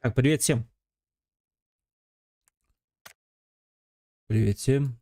Так, привет всем. Привет всем.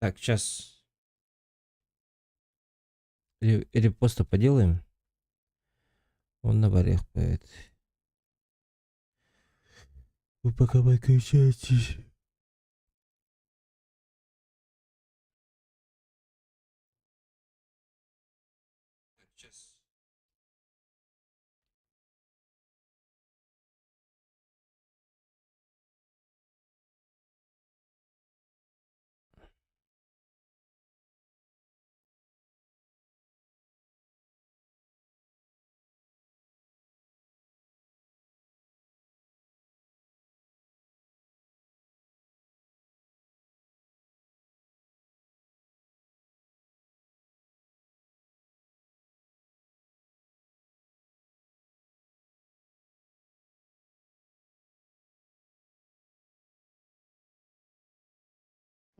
Так, сейчас репоста поделаем. Он на барех поэт. Вы пока выключайтесь. Сейчас.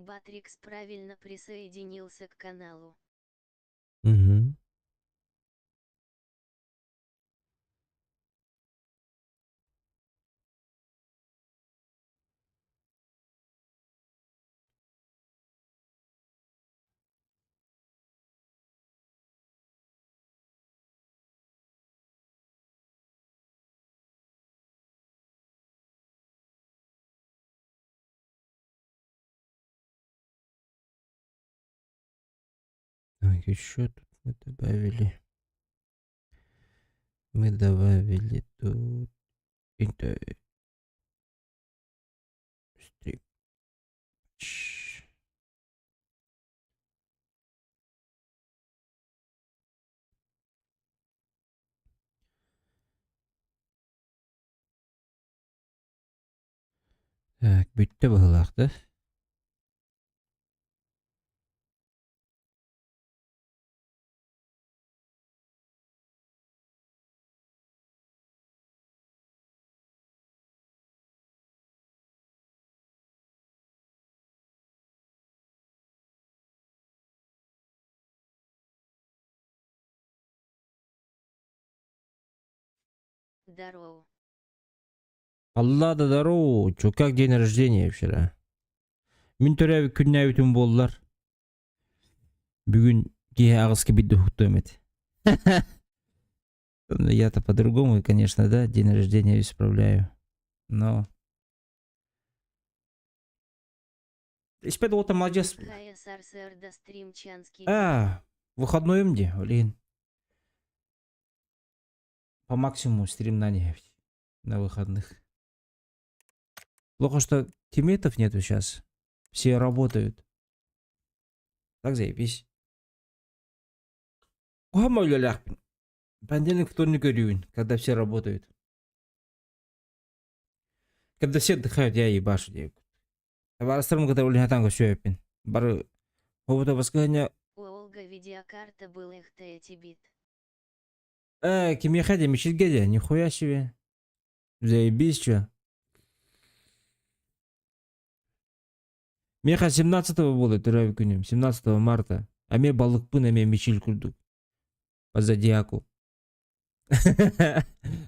Батрикс правильно присоединился к каналу. Угу. Так, еще тут мы добавили. Мы добавили тут это стрип. Так, бүттэ быһыылаах да? Здорово. Аллада здорово! Чё, как день рождения вчера? Мин төрөөбүт күннээбитим буоллар. Бүгүн киһи аҕыска бидде уһуктуом этэ. Я-то по-другому, конечно, да, день рождения исправляю. Но... Испэт уота молодец. ХСРСР да стримчанский. А, выходной где, блин. По максимуму стрим на нефть на выходных. Плохо, что тиммейтов нету сейчас. Все работают. Так заебись. Куһаҕан үлэлээхпин. Понедельник, вторник көрүүбүн, когда все работают. Когда все отдыхают, я ебашу девку. Табаарыстарым кытары үлэһэтэн көрсүөппүн. Бары Хобото баскыһыня У Олга видеокарта был эхтетибит. Э, кимиэхэ де, Мичилгэ де, нихуя себе. Заебись, чё. Миэхэ 17-го буолар төрөөбүт күнүм, 17 марта. Эмиэ балыкпын эмиэ мичил курдук. По зодиаку.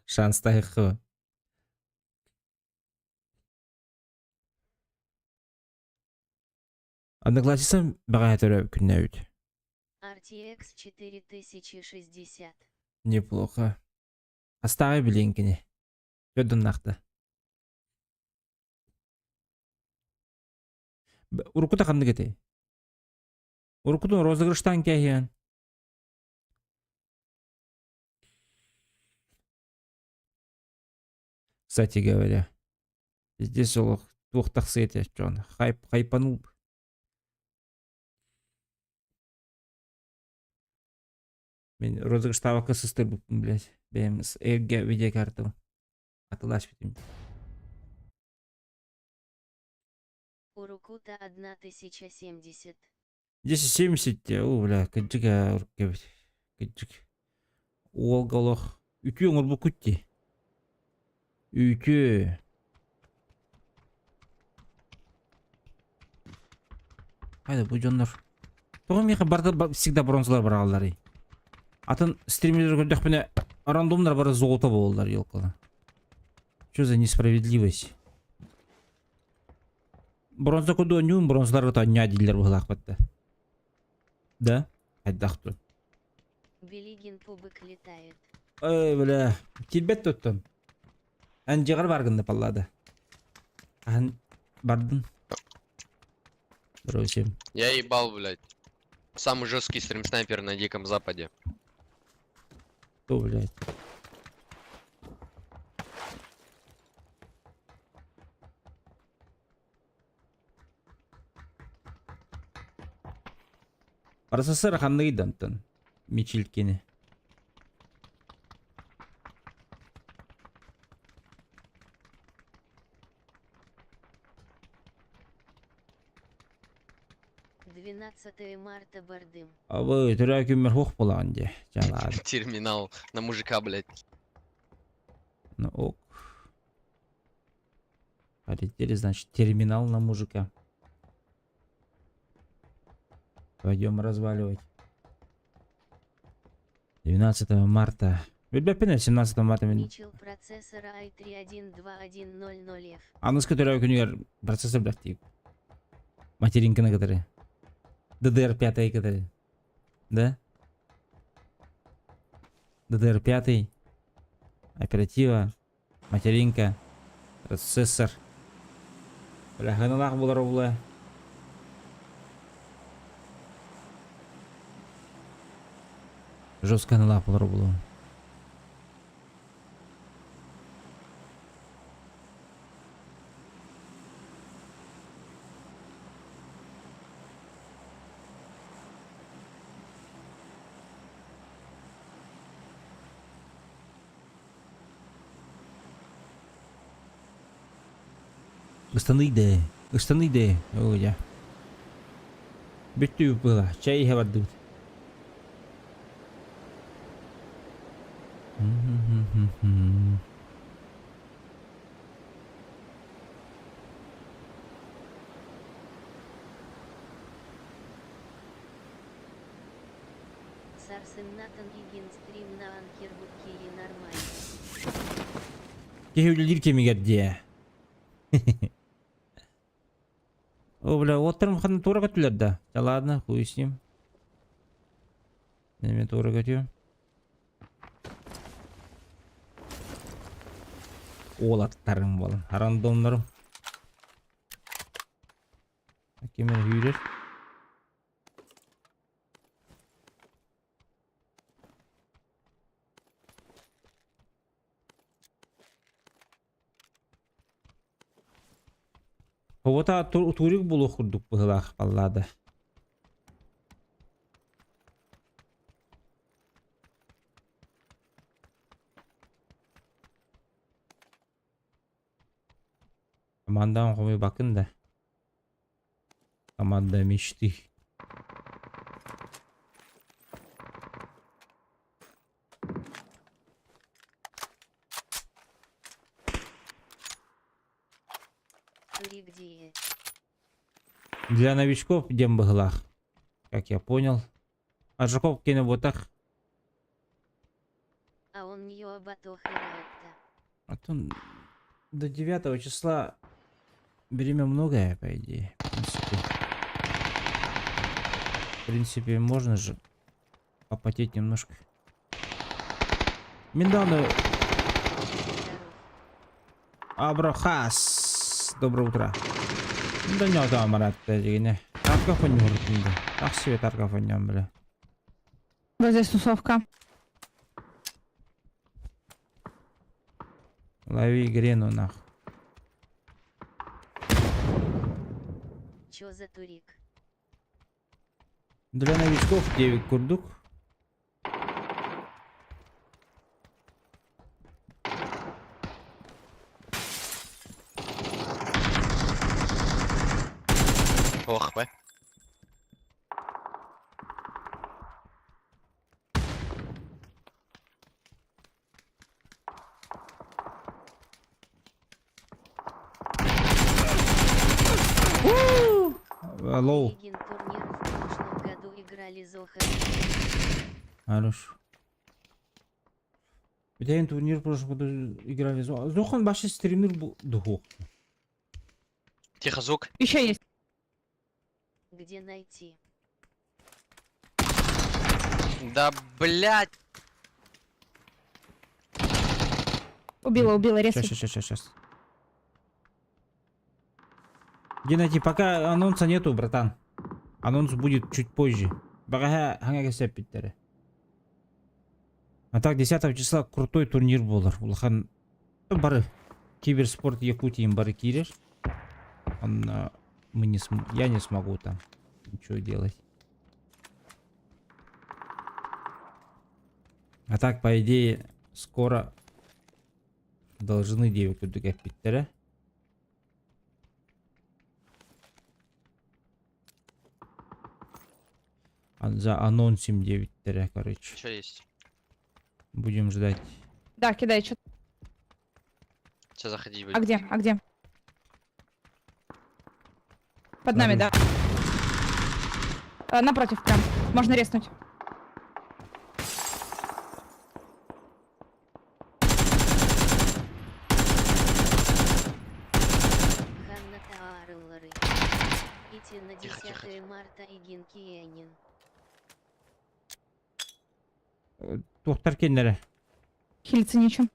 Шанстаһыххы. Одноклассницам бэҕэһээ төрөөбүт күннээбит. RTX 4060. Неплохо. Астааҕы билиэн кини. Төрдуннаахта. Уруккута ханнык этэй? Уруккутун розыгрыштаан кээһиэн. Кстати говоря, здесь олох туох тахсыа этэ дьон хайп хайпанул. Мин розыгрыштаабакка сыстырбыппын, блядь. Бэйэм эргэ видеокартабын. Атыласпытым. Урукута 1070. 1070 диэ, оо бля, кырдьык ээ, урукку эбит. Кырдьык. Уолга олох үтүө оҥорбуккут дии. Үтүө. Хайда бу дьоннор. Тоҕо миэхэ барыта всегда бронзалар бараалларый? Атын стримердер көрдөхпүнэ рандомнар бары золото буолаллар елкалар. Что за несправедливость? Бронза курдук оонньуун бронзаларга оонньоо дииллэр быһыылаахпыт да. Да? Хайдах дуо? Билигин пубык летает. Ой, бля, киирбэт туттун. Эн дьиэҕэр баргын да паллаада. Аһын бардын. Бросим. Я ебал, блядь. Самый жесткий стрим-снайпер на Диком Западе. Кто, блядь? Процессор ханныгый да онтон? Мичилкини. Двенадцатое марта бардым. Абы, төрөө күммэр хуох буолаҕын дии. Дьалаан. Терминал на мужика, блядь. Ну ок. Полетели, значит, терминал на мужика. Пойдем разваливать. 12 марта. Билбэппин 17 марта мин Мичел процессора i3-12100F. Аныска төрөө күнүгэр процессор блядь Материнканы кытары. DDR5 кытары. Да? DDR5. Оператива. Материнка. Процессор. Бля, хыналаах булар обула. Жестко хыналаах булар обула. Ыстаный дээ, ыстаный дээ, оо дьэ. Бүттүү быһыылаах, чэй иһэ бардыбыт. Сарсыннатын игин стримнаан кирбуккии нормально. Киһи үлэлиир кэмигэр диэ. О, бля, уоттарым ханна туора көттүлэр да? Да ладно, хуй с ним. Неме туора көтүөм. Уолаттарым буолан, рандомнарым. Ким эрэ сүүрэр. Оҕото турик булуох курдук быһыылаах баллаада. Командаҕын хомуйбаккын да. Команда мечты. Турик Для новичков диэн быһыылаах. Как я понял. Аржаков киэнэ буотах. А он нее обатохирает-то. А то до 9 числа время многое, по идее. В принципе. В принципе, можно же попотеть немножко. Минданы Абрахас. Доброе утро. Да не да, Марат, дегене. Тарков онньуурутунда. Ах себе Тарков онньоон бля. Вот здесь тусовка. Лови грену нах. Чё за турик? Для новичков 9 курдук. Лоу хп. Лоу. Игин турнир в прошлом году играли Зоха. Хорош. Бүтэн турнир в прошлом году играли Зохан. Зохан вообще стример был дух. Тихо, звук. Еще есть. Где найти? Да, блядь. Убила, убила, резко. Сейчас, сейчас, сейчас, сейчас. Где найти? Пока анонса нету, братан. Анонс будет чуть позже. Бэҕэһээ саҥа кэпсэппиттэрэ. А так 10 числа крутой турнир буолар. Улахан бары киберспорт Якутии бары киирэр. Он, мы не см... я не смогу там ничего делать. А так, по идее, скоро должны диэбит курдук эппиттэрэ. За анонсим диэбиттэрэ, короче. Что есть? Будем ждать. Да, кидай, что. Сейчас заходить будет. А где? А где? Под нами, да. Напротив прям. Можно резнуть. Ханна Таарыллары. Идти на Тихо, тихо, 10 марта Игин Киэнин. Туохтар киэннэрэ. Хилиться нечем.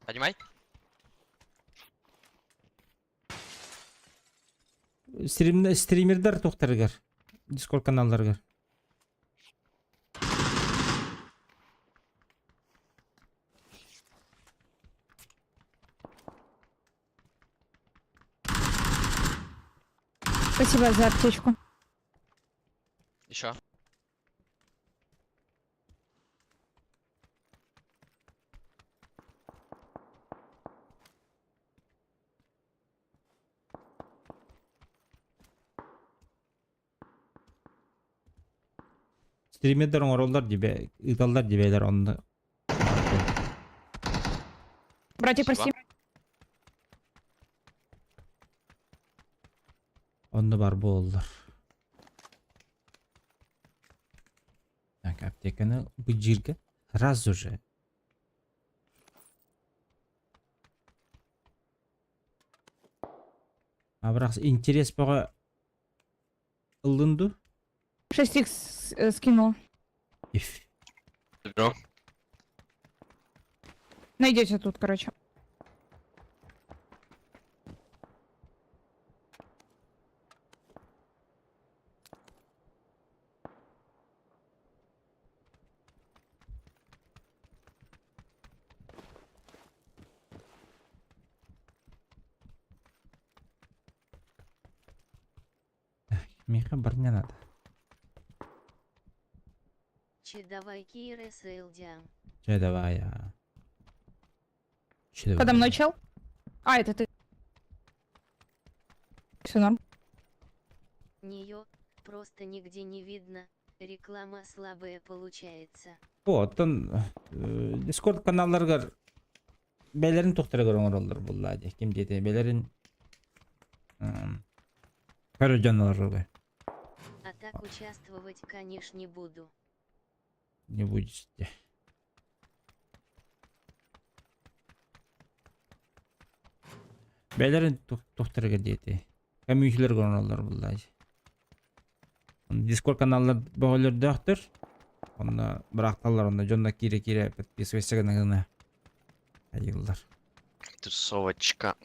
Поднимай. Стрим, стримердэр туохтарыгар. Дискорд каналларыгар. Спасибо за аптечку. Еще. Стримердэр оҥороллор дии, ыыталлар дии бэйэлэрэ онно. Братья, Спасибо. прости. Онно баар буолаллар. Так, аптеканы быдьыырга сразу же. Абрах интерес бөҕө ыллын дуу? 6х скинула. If. Заберу. Найдете тут, короче. Миэхэ броня надо. Чэ давай киирэ сылдьан. Чэ давай. А. Чэ Подо давай. мной чел. А, это ты. Все норм. Нее просто нигде не видно, реклама слабая получается. Оттон Дискорд каналларыгар бэйэлэрин туохтарыгар оҥороллор буоллаҕа дии. Ким диэтэ бэйэлэрин көрөр дьонноругар. А так участвовать, конечно, не буду. Не будете. Бэйэлэрин туохтарыгар диэтэ. Комьюнитилэргэ оҥороллор буоллаҕа дии. Дискорд каналлар бөҕөлөрдөөхтөр. Онно быраахталлар, онно дьонно киирэ-киирэ подписывайся гына гына айыллар. Тусовочка.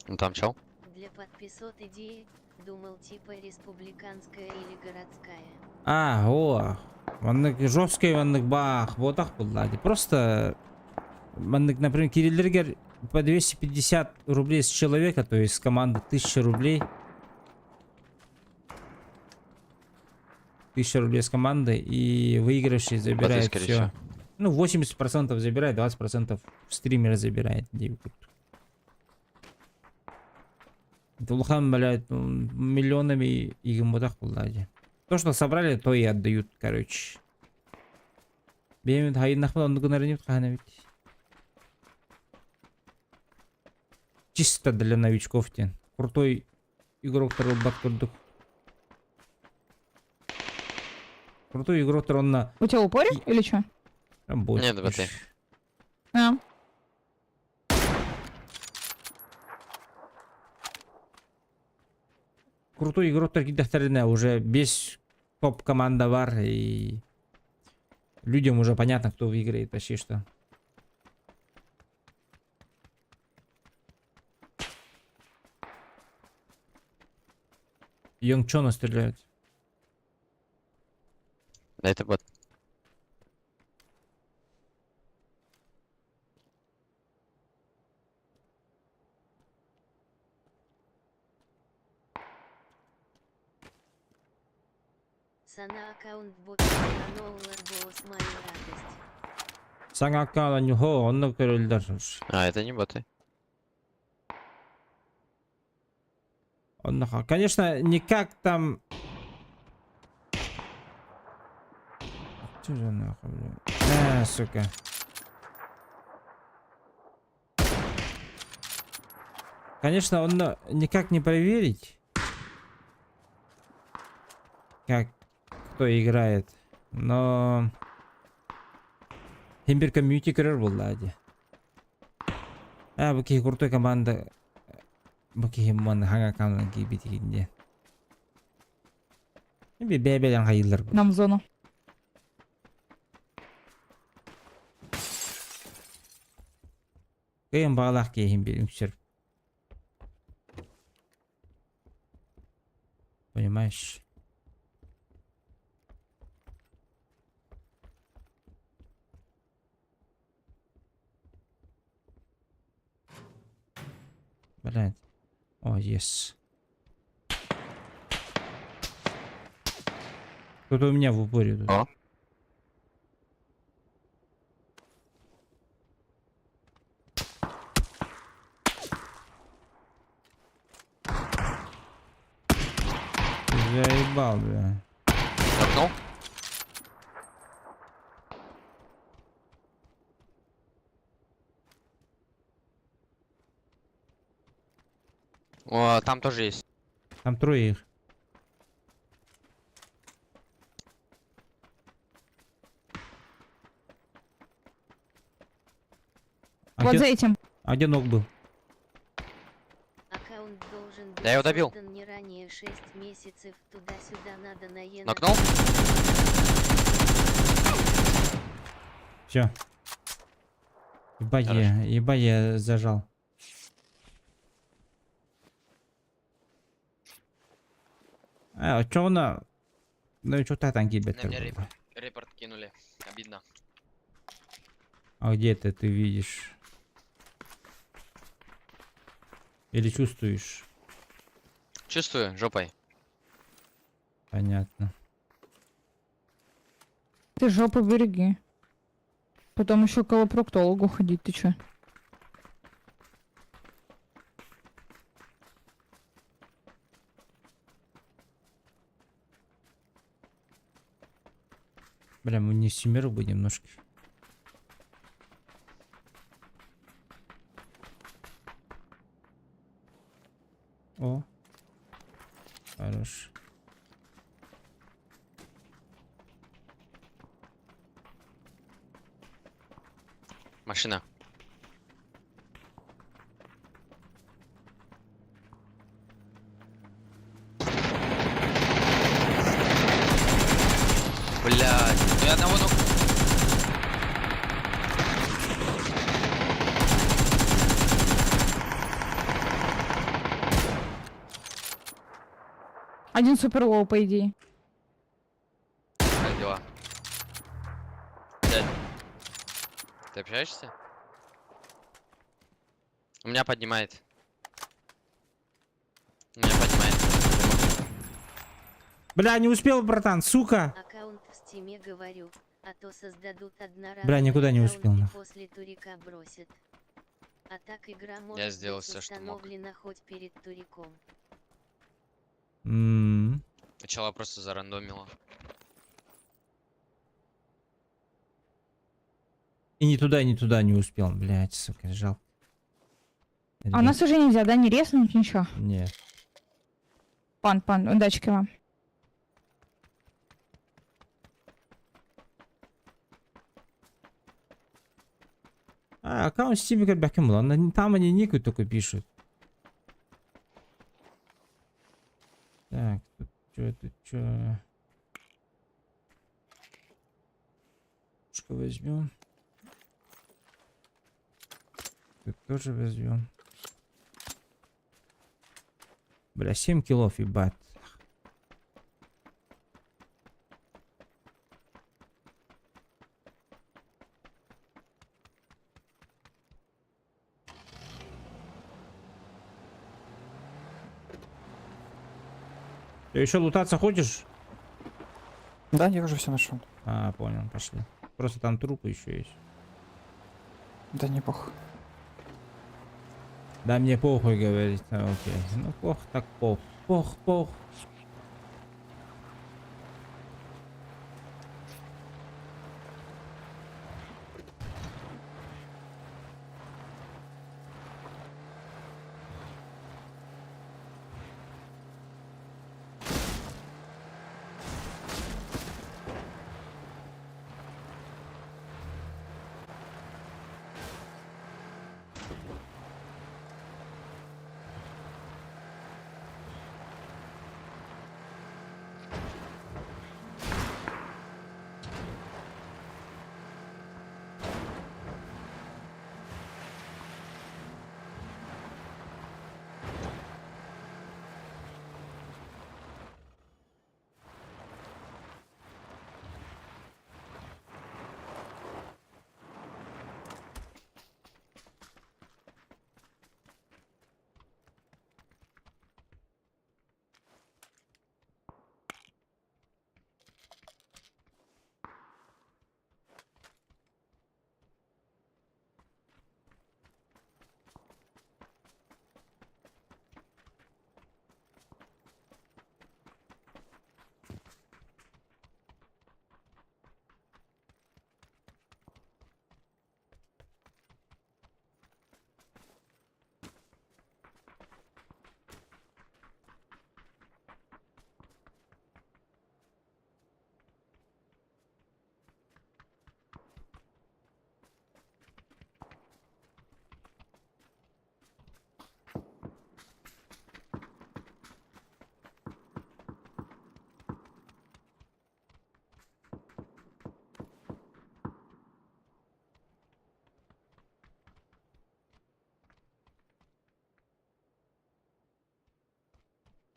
Ну там чел? Для подписот идеи, думал типа республиканская или городская. А, о, маннык жесткий маннык бах, буолбатах буолла дии. Просто Маннык, например, киирэллэригэр по 250 рублей с человека, то есть с команды 1000 рублей. 1000 рублей с команды, и выигравший забирает скорее все. всего. Ну, 80% забирает, 20% стример забирает. Улахан, блядь, ну, миллионами игин буолбатах буолла. То, что собрали, то и отдают, короче. Бэйэбит хайыннахпыт оннук гынар хаһан эбит. Чисто для новичков диэн. Крутой игроктар ылбат курдук. Крутой игроктар онно У тебя упоре или что? бот. Нет, боты. А. Крутой игроктар киирдэхтэринэ уже весь топ команда баар и людям уже понятно, кто выиграет почти что. Йонгчона стреляют. Да это бот. Саҥа аккаунт бот аноулар боос мою радость. Саҥа аккаунт ньухо, онно көрөллөр. А, это не боты. Онно, конечно, никак там. Че же нахуй, бля? А, сука. Конечно, он никак не проверить, как кто играет, но син биир комьюнити көрөр буолла дии. А, бу киһи крутой команда, бу киһи манна саҥа аккаунтунан киирбит диэн. Би бэйэ-бэйэлэрин хайыыллар. Нам в зону. Кыайан баҕалаах киһи биир үҥсэр. Понимаешь? Блядь. О, yes. Кто-то у меня в упоре тут. О. Ты заебал, бля. Нокнул? О, там тоже есть. Там трое их. А Вот где, за этим. А где нок был? Аккаунт должен быть Да я его добил. создан не ранее 6 месяцев. Туда-сюда надо на Е. Нокнул? Все. Ебать Хорошо. я, ебать я зажал. А, чё она? Ну и чё то танки На меня репорт кинули. Обидно. А где это ты видишь? Или чувствуешь? Чувствую, жопой. Понятно. Ты жопу береги. Потом еще к колопроктологу ходить, ты чё? Бля, мы не всемиру бы немножко. О. Хорош. Машина. Блядь, ну я одного ног. Один супер low, по идее. Как дела? Дядь. Ты общаешься? У меня поднимает. У меня поднимает. Бля, не успел, братан, сука! Аккаунт в стиме говорю, а то создадут одноразовый Бля, никуда не аккаунт успел, и нахуй. после турика бросят. А так игра может сделал быть всё, что мог. установлена хоть перед туриком. М. Сначала просто зарандомило. И ни туда, и ни туда не успел. Блять, сука, жалко. А Ребят, нас уже нельзя, да, не резнуть, ничего. Нет. Пан, пан, удачки вам. А, аккаунт Steam көрбөккүн буолла. Там они нику только пишут. Так, тут чё, тут чё? Пушку возьмем. Тут тоже возьмем. Бля, 7 килов, ебать. Ты еще лутаться хочешь? Да, я уже все нашел. А, понял, пошли. Просто там трупы еще есть. Да не пох. Да мне похуй говорит. А, окей. Ну пох так пох. Пох, пох.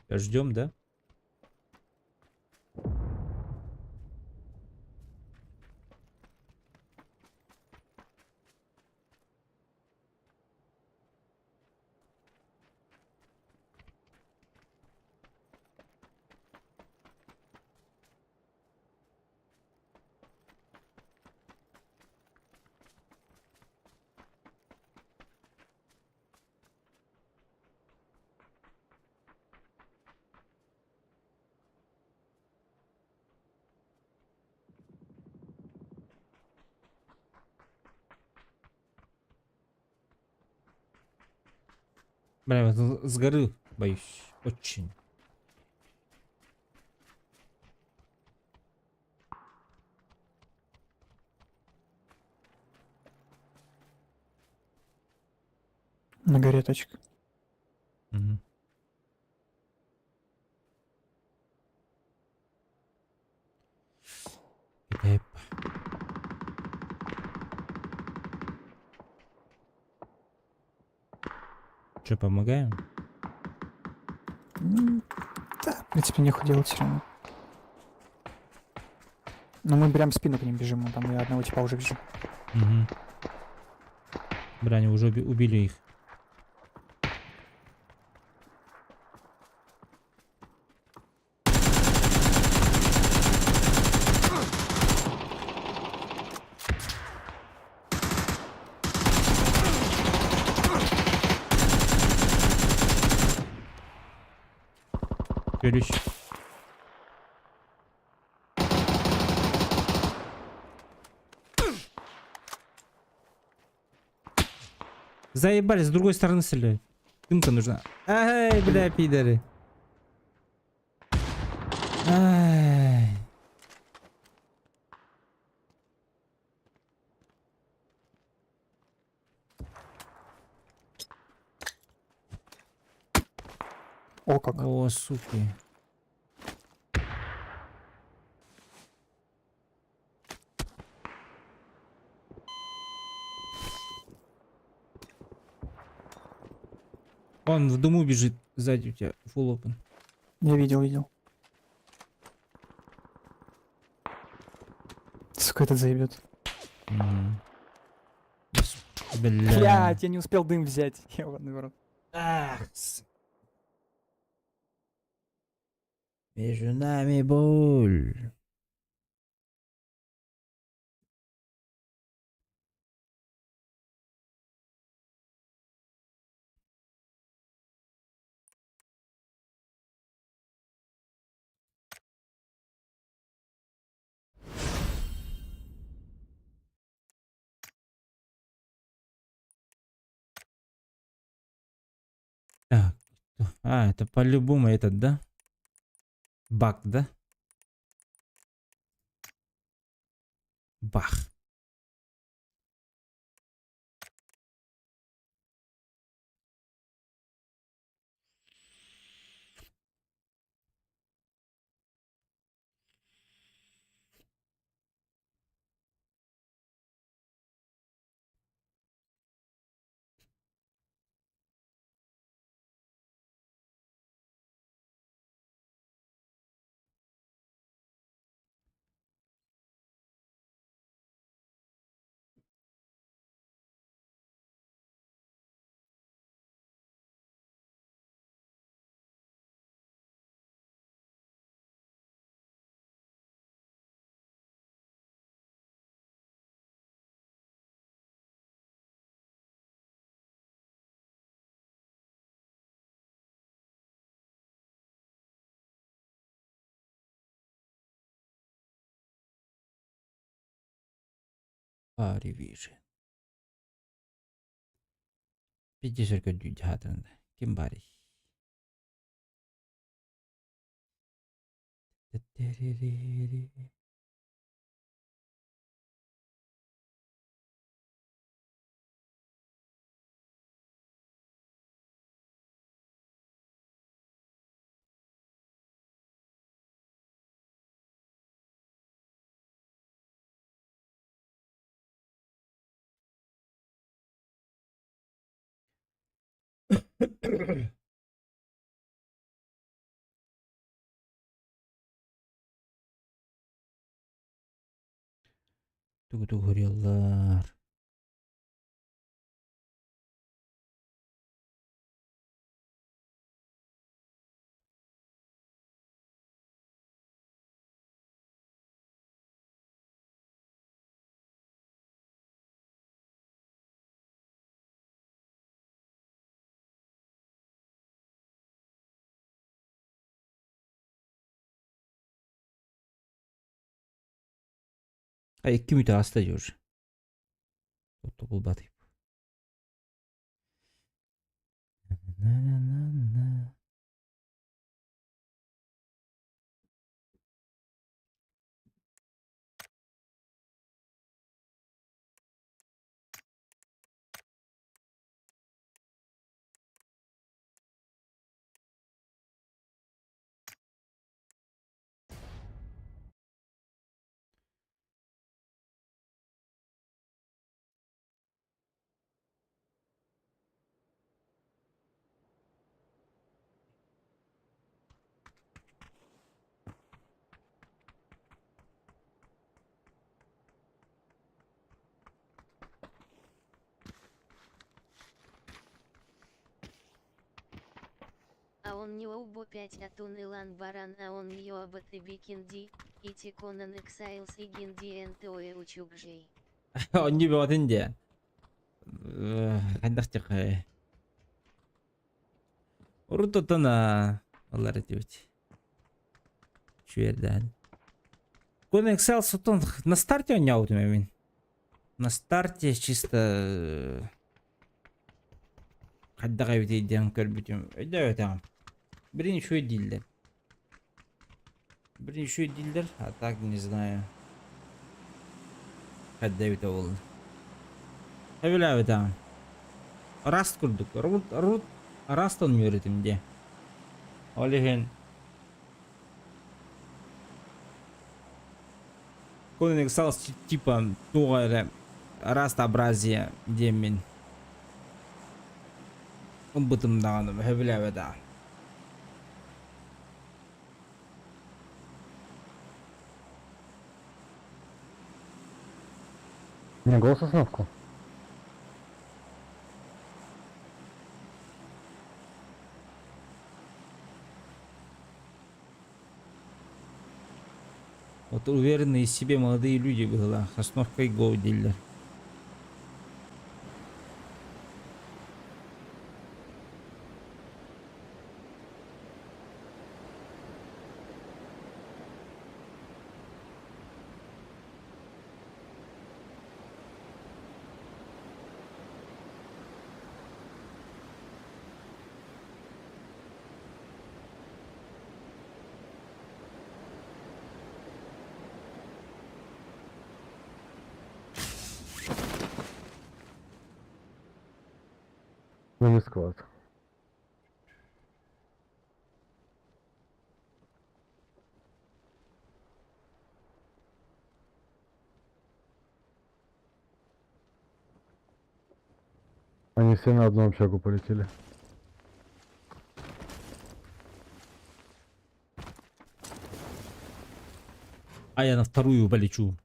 Ждем, да? Бля, вот с горы боюсь. Очень. На горе тачка. Мгм. Эп. Че, помогаем? Да, в принципе, нехуй делать все равно. Но мы прям в спину к ним бежим, вон там я одного типа уже вижу. Угу. Бля, они уже убили их. Көрүш. Заебали, с другой стороны стреляют. Дымка нужна. Ай, бля, пидоры. Ай. О, как. О, суки. Он в дыму бежит сзади у тебя, full open. Я видел, видел. Сука, этот заебет. Мгм. Бля. Блять, я не успел дым взять. Ебаный в рот. Ах, с- Между нами боль. Так. А, это по-любому этот, да? Бак, да? Бах. Пари Пятьдесят Ким баарый? Тугу-тугу хоруйаллар. А икки мүтэ ааста дии уже. Булбатый. На-на-на-на. А он не оубо 5 атун илан баран а он мьоабат и бикинди, и тиконан эксайлс и гинди энтоэ учугжей. Онньуу бөҕөтүн дии. Хайдах диэххэй. Урут оттон ылар этибит. Үчүгэй Conan Exiles оттон на старте оонньообутум мин. На старте чисто хайдах эбитий диэн көрбүтүм. Өйдөөбөтөҕүм. Блин, үчүгэй дииллэр. Блин, үчүгэй дииллэр, а так не знаю. Хайда эбитэ буолла. Сөбүлээбэтэҕим. Rust курдук. Рут, рут, Rust оонньуур этим диэ. Ол иһин Conan Exiles типа туох эрэ разнообразие диэммин ылбытым даҕаны сөбүлээбэтэҕим. Не, голос остановку. Вот уверенные в себе молодые люди было. Сосновкой го дииллэр. Ну не склад. Они все на одну общагу полетели. А я на вторую полечу.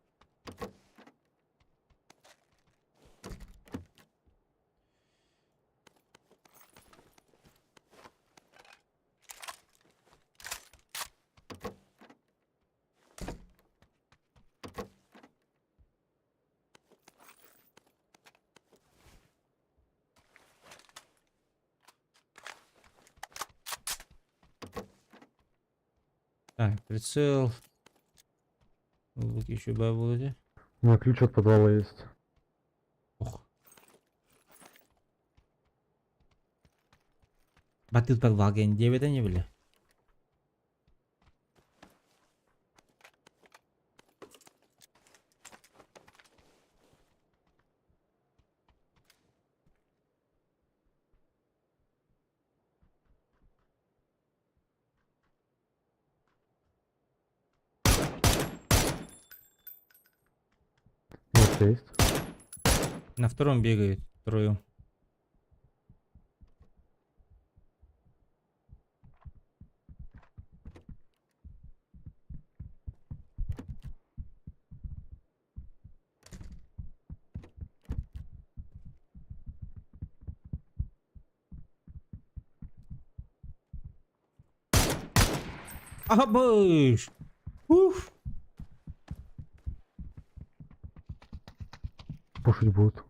Так, прицел. Вот еще будет. У меня ключ от подвала есть. Ох. Батыл подвал 9 они были. Вот есть. На втором бегают трое. Абыш! Уф! Пушить будут.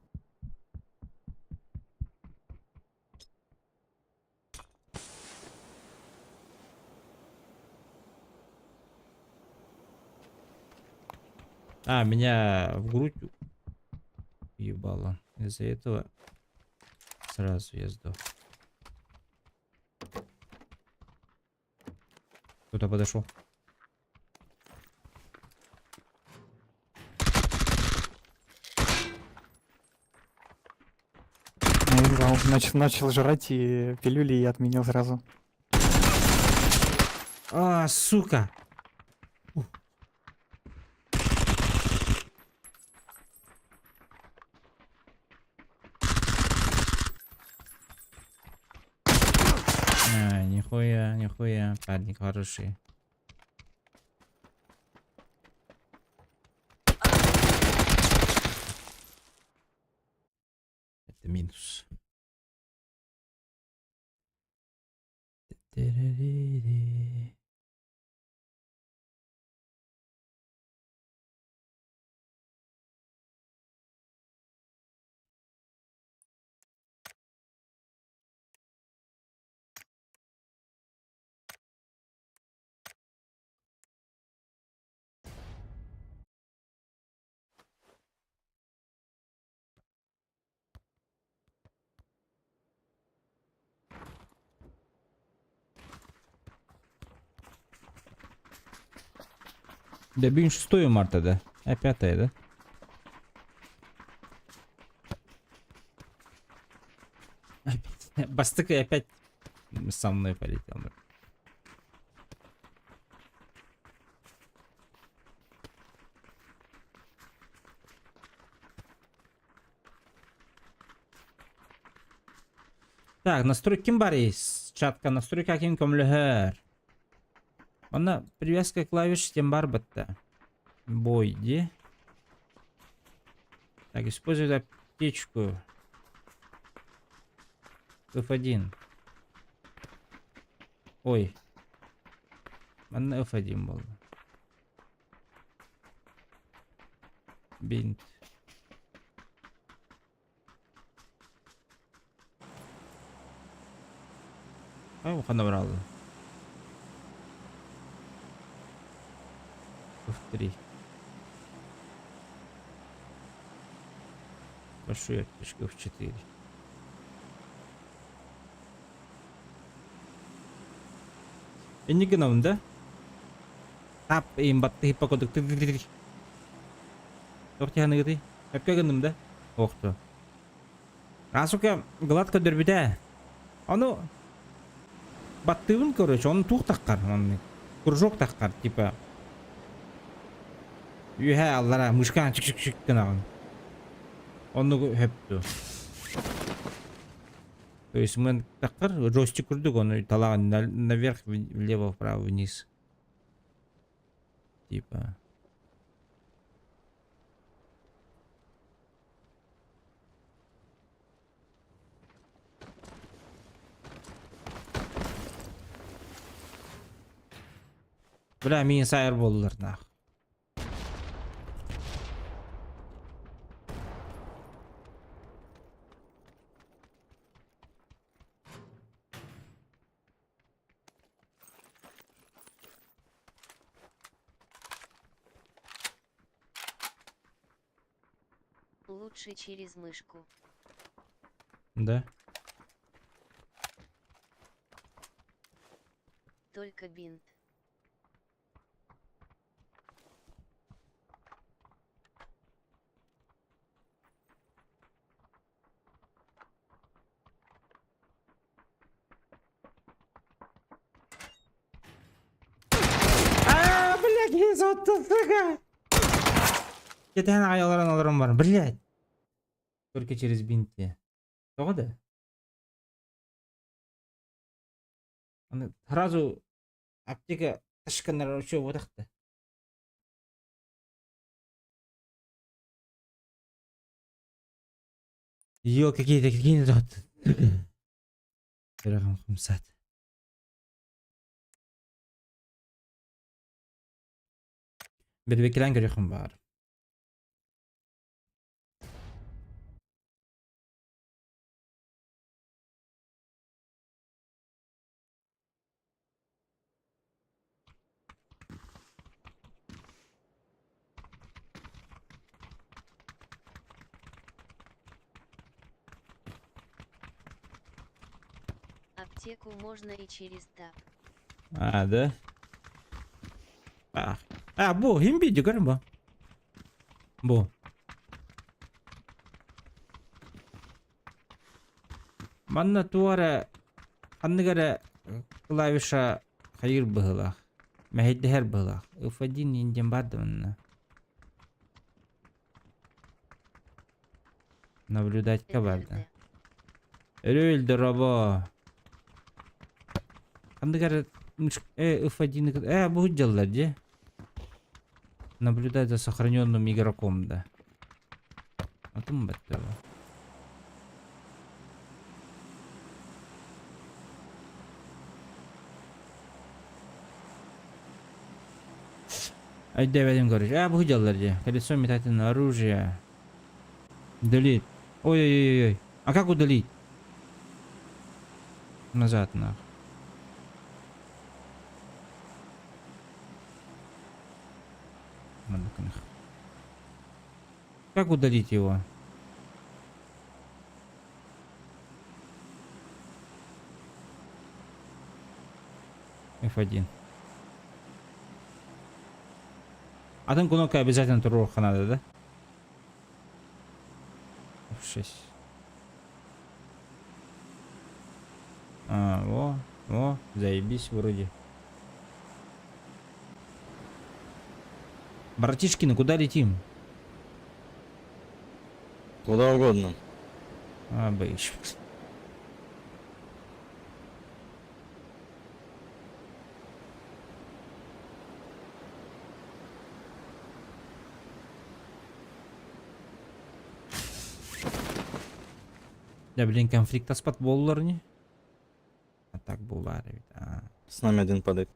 А, меня в грудь ебало. Из-за этого сразу я сдох. Кто-то подошел. Наебал. Начал жрать и пилюли и отменил сразу. А, сука! Ух. А, нихуя, нихуя, парень хороший. Это минус. Та-ра-ри-ри. Да бүгүн 6 марта да? А 5 да? Опять. Бастык и опять со мной полетел. Так, настройка ким барый? Чатка настройка ким көмөлөһөр? Манна привязка клавиш тем бар бытта. Бой, ди. Так, использовать аптечку. F1. Ой. Манна F1 буолла. Бинт. Ай, ханна баралла? F3. Большой аптечка F4. Инник гынабын да? Тап им баттыһыппа курдук Туох тиһаныгытый? Өпкө гынным да? Охто. А сука, гладко көрбүтэ. Ону баттыыбын короче, ону туох таххар оннук. Кружок таххар, типа үөһэ аллара мышкаан чик-чик-чик гынаҕын. Оннук өпту. То есть мын таххар джойстик курдук, ону талаҕын наверх, влево, вправо, вниз. Типа. Бля, миигин саайар буоллулар наах. Лучше через мышку. Да? Только бинт. Аа, блядь, киһи соттуга. Кэтэһэн аҕай олорон олорон баран, блядь. Только через бинти. Тоҕо да? Аны сразу аптека ташканнар вообще буотахта. Ё, какие-то какие тут. Сүрэҕим хамсаат. Бэрбэкэлээн көрүөххүн баар. Аптеку можно и через таб. А, да? А, а бу, хим видео көрөн бу. Бу. Манна туох эрэ ханнык эрэ клавиша хайыыр быһыылаах, мэһэйдэһэр быһыылаах. F1 диэн диэн баар да манна. Наблюдатька баар да. Өрүөл дорообо. Ханнык эрэ F1 бу сылдьаллар дии. Наблюдать за сохраненным игроком да. Атын баттыба. Өйдөөбөтүм короче. А, бу дьаллар дии. Колесо метательное оружие. Удалить. Ой-ой-ой-ой. А как удалить? Назад нах. Как удалить его? F1. Атын кнопка обязательно туруохха надо, да? F6. А, о, о, заебись вроде. Братишкины, куда летим? Куда угодно. А, быч. Да, блин, конфликт аспат буоллар не? А так баар эбит. А. С нами один падает.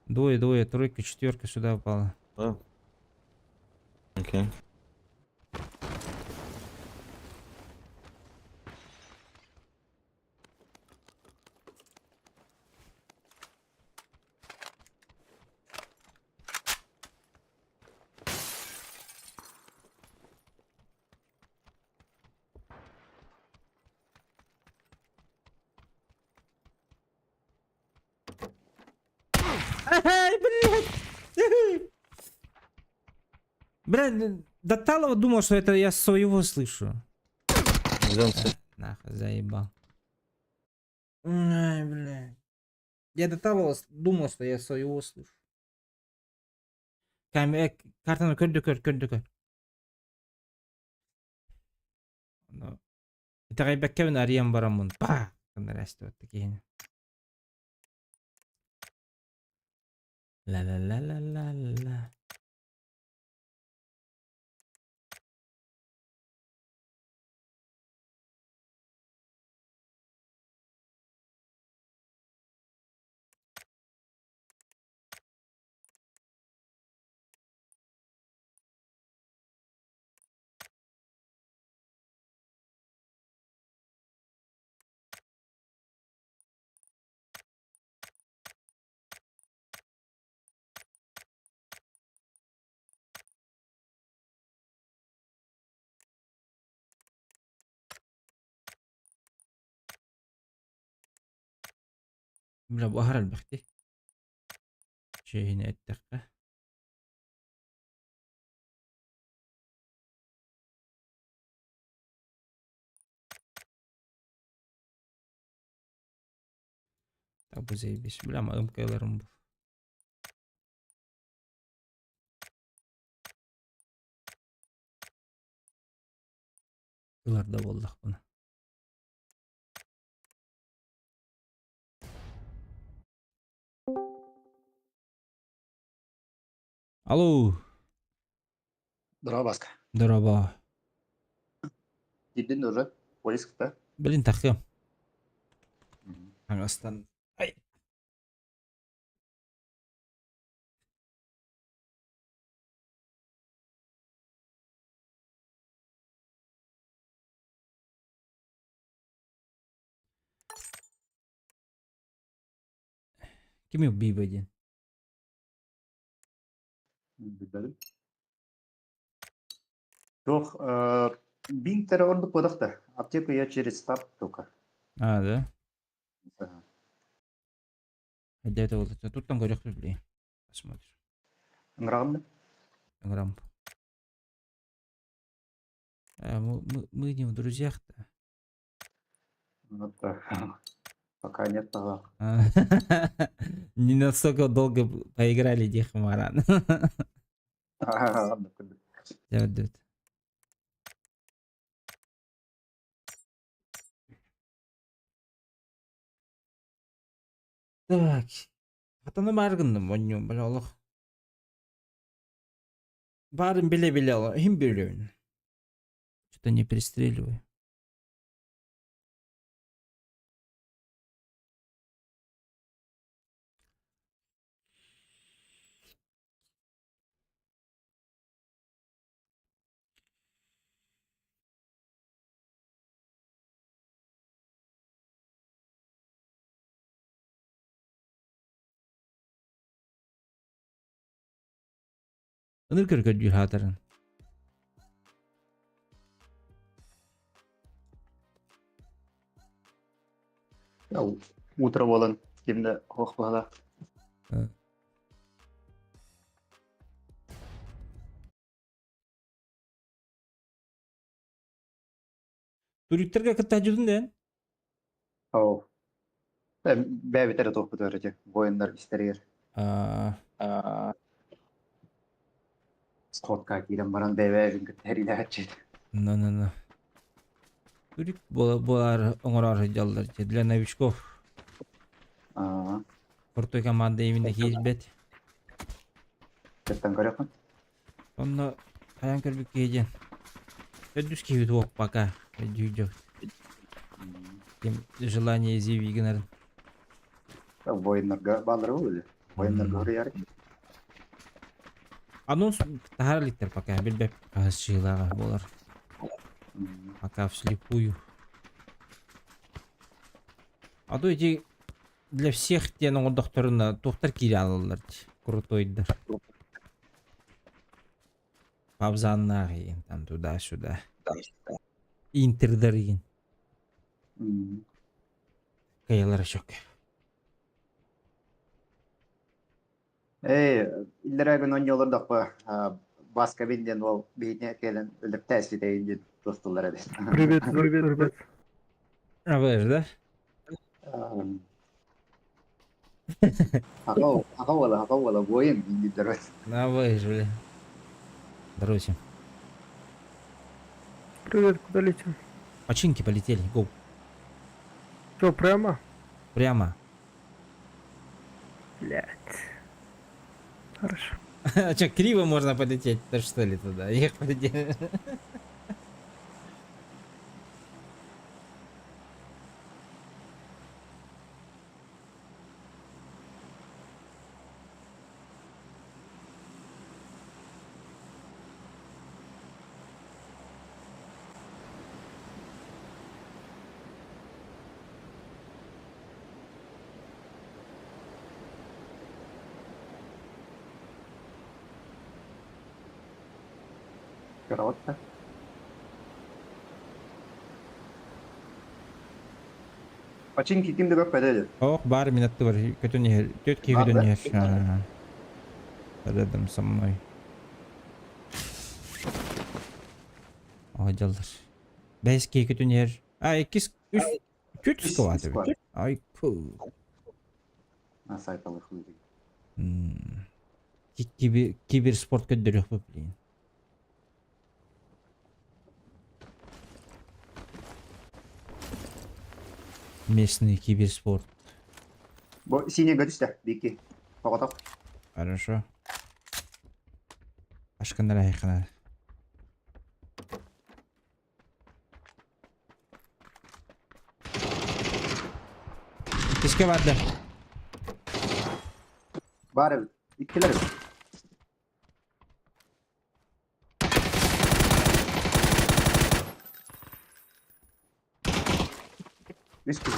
Двое, двое, тройка, четверка сюда упала. Да. Окей. Ай, блядь! Блядь, до Талова думал, что это я своего слышу. Идем Нахуй, заебал. Ай, блядь. Я до того думал, что я своего слышу. Кам картаны көрдө көр, көрдө көр. Ну, итэҕэйбэккэбин арыйан бараммын. Па! Гыннар киһини. Ла-ла-ла-ла-ла-ла. Бля, бу аһар элбэхти. Чиһини эттэххэ. Так бу заебись. Бля, МКларым бу. Ылар да буоллахпына. Алло. Здорово, Баска. Здорово. Тиийдиҥ уже? Поиск, да? Блин, тахым. Аңастан. Ай. Кими убий диэн? Билбэтим. Суох, бинт эрэ ордук буолбатах. Аптеку я через стаб только. А, да? Ага. Где это вот? Тут там горох блин. Посмотрим. Ыҥыраҕын Грамп. А, мы не в друзьях-то. Вот так. Пока нет того. А, Не настолько долго поиграли, Диха Маран. Ладно, Дед. Так. Хатаны баар гынным, онньум, бля, олох. Баарын билэ-билэ олох, иһин билэбин. Что-то не перестреливай. Ыныр көр көрдүүр хаатарын. Утро буолан ким да суох буолла. Түрүктэргэ кытта дьүтүн дэн. Оу. Бэйэбит эрэ туохпутугар ити воиннар истэригэр сходка киирэн баран бэйэ-бэйэбин кытта эриилээччи. Ну-ну-ну. Түрүк буолар оҥороор сылдьаллар для новичков. Крутой команда именно киирбэт. Кыттан көрөххүн. Онно хайаан көрбүт киһи диэн. Төрдүс киһи туох пока өйдүүр Ким желание изъяви гынарын. Воиннарга бааллара буолуо. Воиннарга хоруйар. Анонс таһаар иликтэр пока билбэп хаһыс чыылааҕа буолар. Пока вслепую. А то эти для всех диэн оҥордохторуна туохтар киирэ алаллар дии крутойдар. Пабзаннаах игин там туда-сюда. Интердар игин. Каялар шок. Эй, иллэрээ күн онньолордохпо Баскабин диэн уол биһине кэлэн өлөртөөсүтэйин диэн туостулар эбит. Привет, привет, ребят. А вы же, да? Аха уола, аха уола, буойун дииллэр. А вы же, бля. Здорово всем. Привет, куда летим? Починки полетели, гоу. Что, прямо? Прямо. Блять. Хорошо. А что, криво можно полететь? Да что ли туда? Ехать полетели. Караотта. Починки ким да көппөтө. Ох, бар минатты бар. Көтөн иһэр. Төрт киһи Бар көтөн да? иһэр. Рядом со мной. Ой, дьаллар. Бэс киһи көтөн иһэр. А, иккис, үс, төрт сквад эбит. Ай, ку. На сайт алыхлы. Кибер, киберспорт көрдөрүөх блин. Местный киберспорт. Бу синий көтүстэ, бики. Тоҕотох. Хорошо. Ашкандар айханар. Киске барды. Бар эбит. Иккилэр эбит. Үс киһи.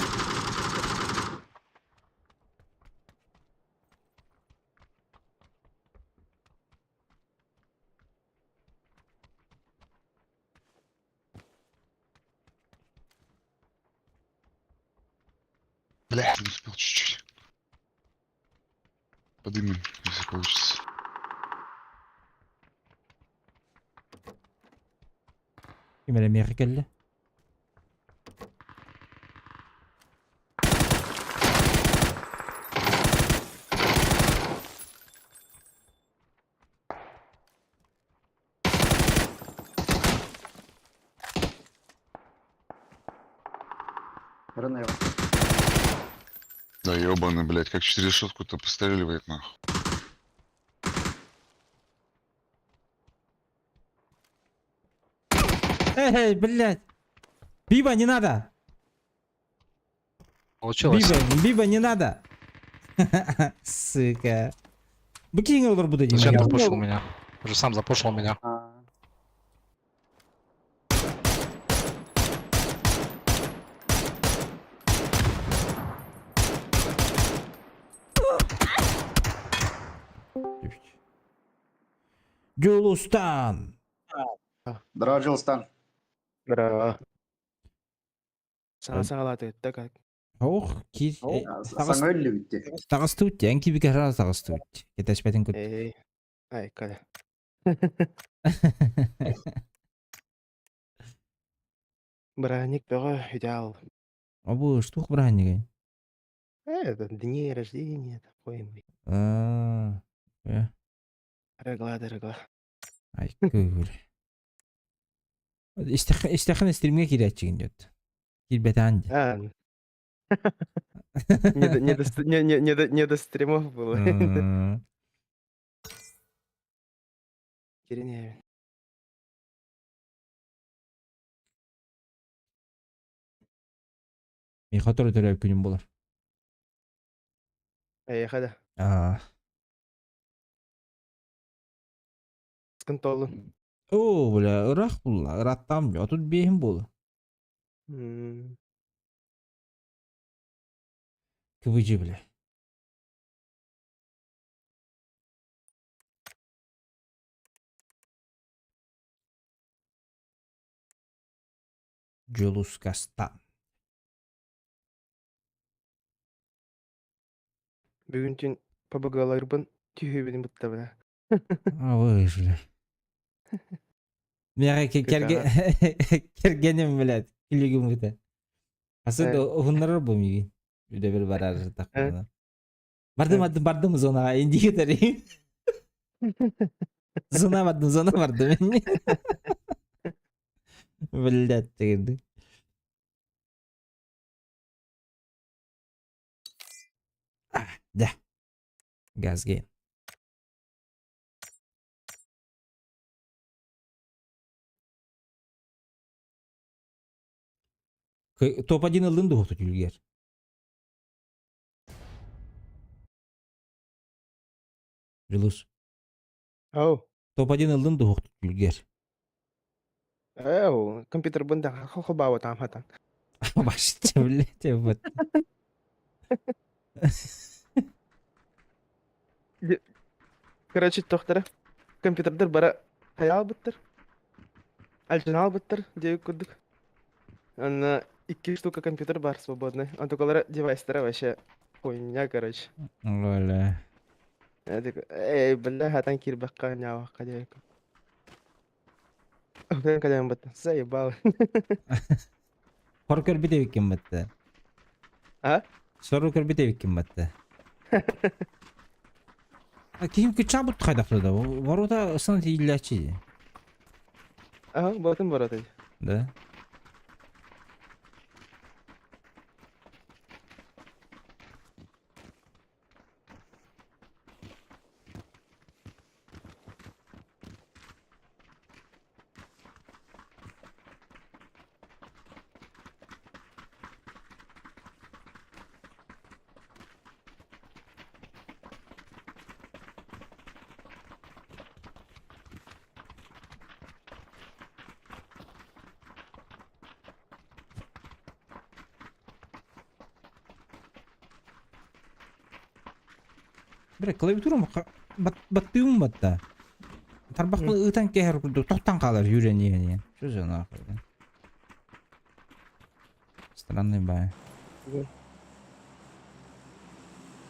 Бля, не успел чуть-чуть. Подымем, если получится. Ким эрэ миэхэ кэллэ. Рано Да ебаный, блядь, как через решетку-то постреливает нахуй. Эй, блядь! Биба, не надо! Получилось. Биба, Биба, не надо! Сука. Букинг олор буду Зачем дима. запушил меня? Уже сам запушил меня. Дьулустан! Здорово, Джилстан. Браво. Саҥа саҕалаатыгыт как? Ох, кир. Саҥа өллүбүттэ. Таҕыстыбыт эн кибигэ раз таҕыстыбыт. Кэтэспэтин кут. Эй, ай, каля. Бырааһынньык бөҕө идеал. Обуш, туох бырааһынньыгый? Это дни рождения, такой мы. Аа, э, Рыгла, дырыгла. ай кыыр. Истэхин стримҥэ киирээччигин диэт. Киирбэтэҕин дии. А, не до, не до, не, не, не до, не до стримов было. Кирине. Миэхэ төрө күнүм буолар. Эйиэхэ да. Аа. Скын толлун. Оо, бля, ыраах булла, ыраттаам 35-им буолла. КВЖ, бля. Дьулускастан. Бүгүн түүн ПБГ-ларбын түһүүбүн быттабына. А вы ж, бля. Миэхэ кэргэним, блядь, күлүгүм быта. Асы уһуннарар бу миигин. Үлэбэр барар таххына. Бардым, бардым, бардым зонаҕа индикаторы. Зона бардым, зона бардым. Блядь, дегенди. Да. Газ гейм. Топ-1 ыллын дуо түлгер? Дьулус. Ау. Топ-1 ыллын дуо түлгер? Эу, компьютербын да холбаабатаам хатан. Башча, блядь, вот. Короче, тохтара. Компьютердар бара хайаалбыттар. Альжинаалбыттар диэбит курдук. Анна икки штука компьютер бар свободный. Онтукалара девайстара вообще хуйня, короче. Оля. Я такой, эй, бля, хатан киирбэххэ ньаабакка диэбиккин. Оттон кэлэн баттан заебал. Хор көрбүт эбиккин батта. А? Сору көрбүт эбиккин батта. Киһим кыччаабыт хайдахта да. Ворота ысынан тииллээччи. Ага, ботун ворота. Да. Бля, клавиатурам баттыым батта. Тарбахпын ыытан кэһэр курдук тохтон хаалар үүрэн иһэн иһэн. Что за нахуй, да? Странный бай.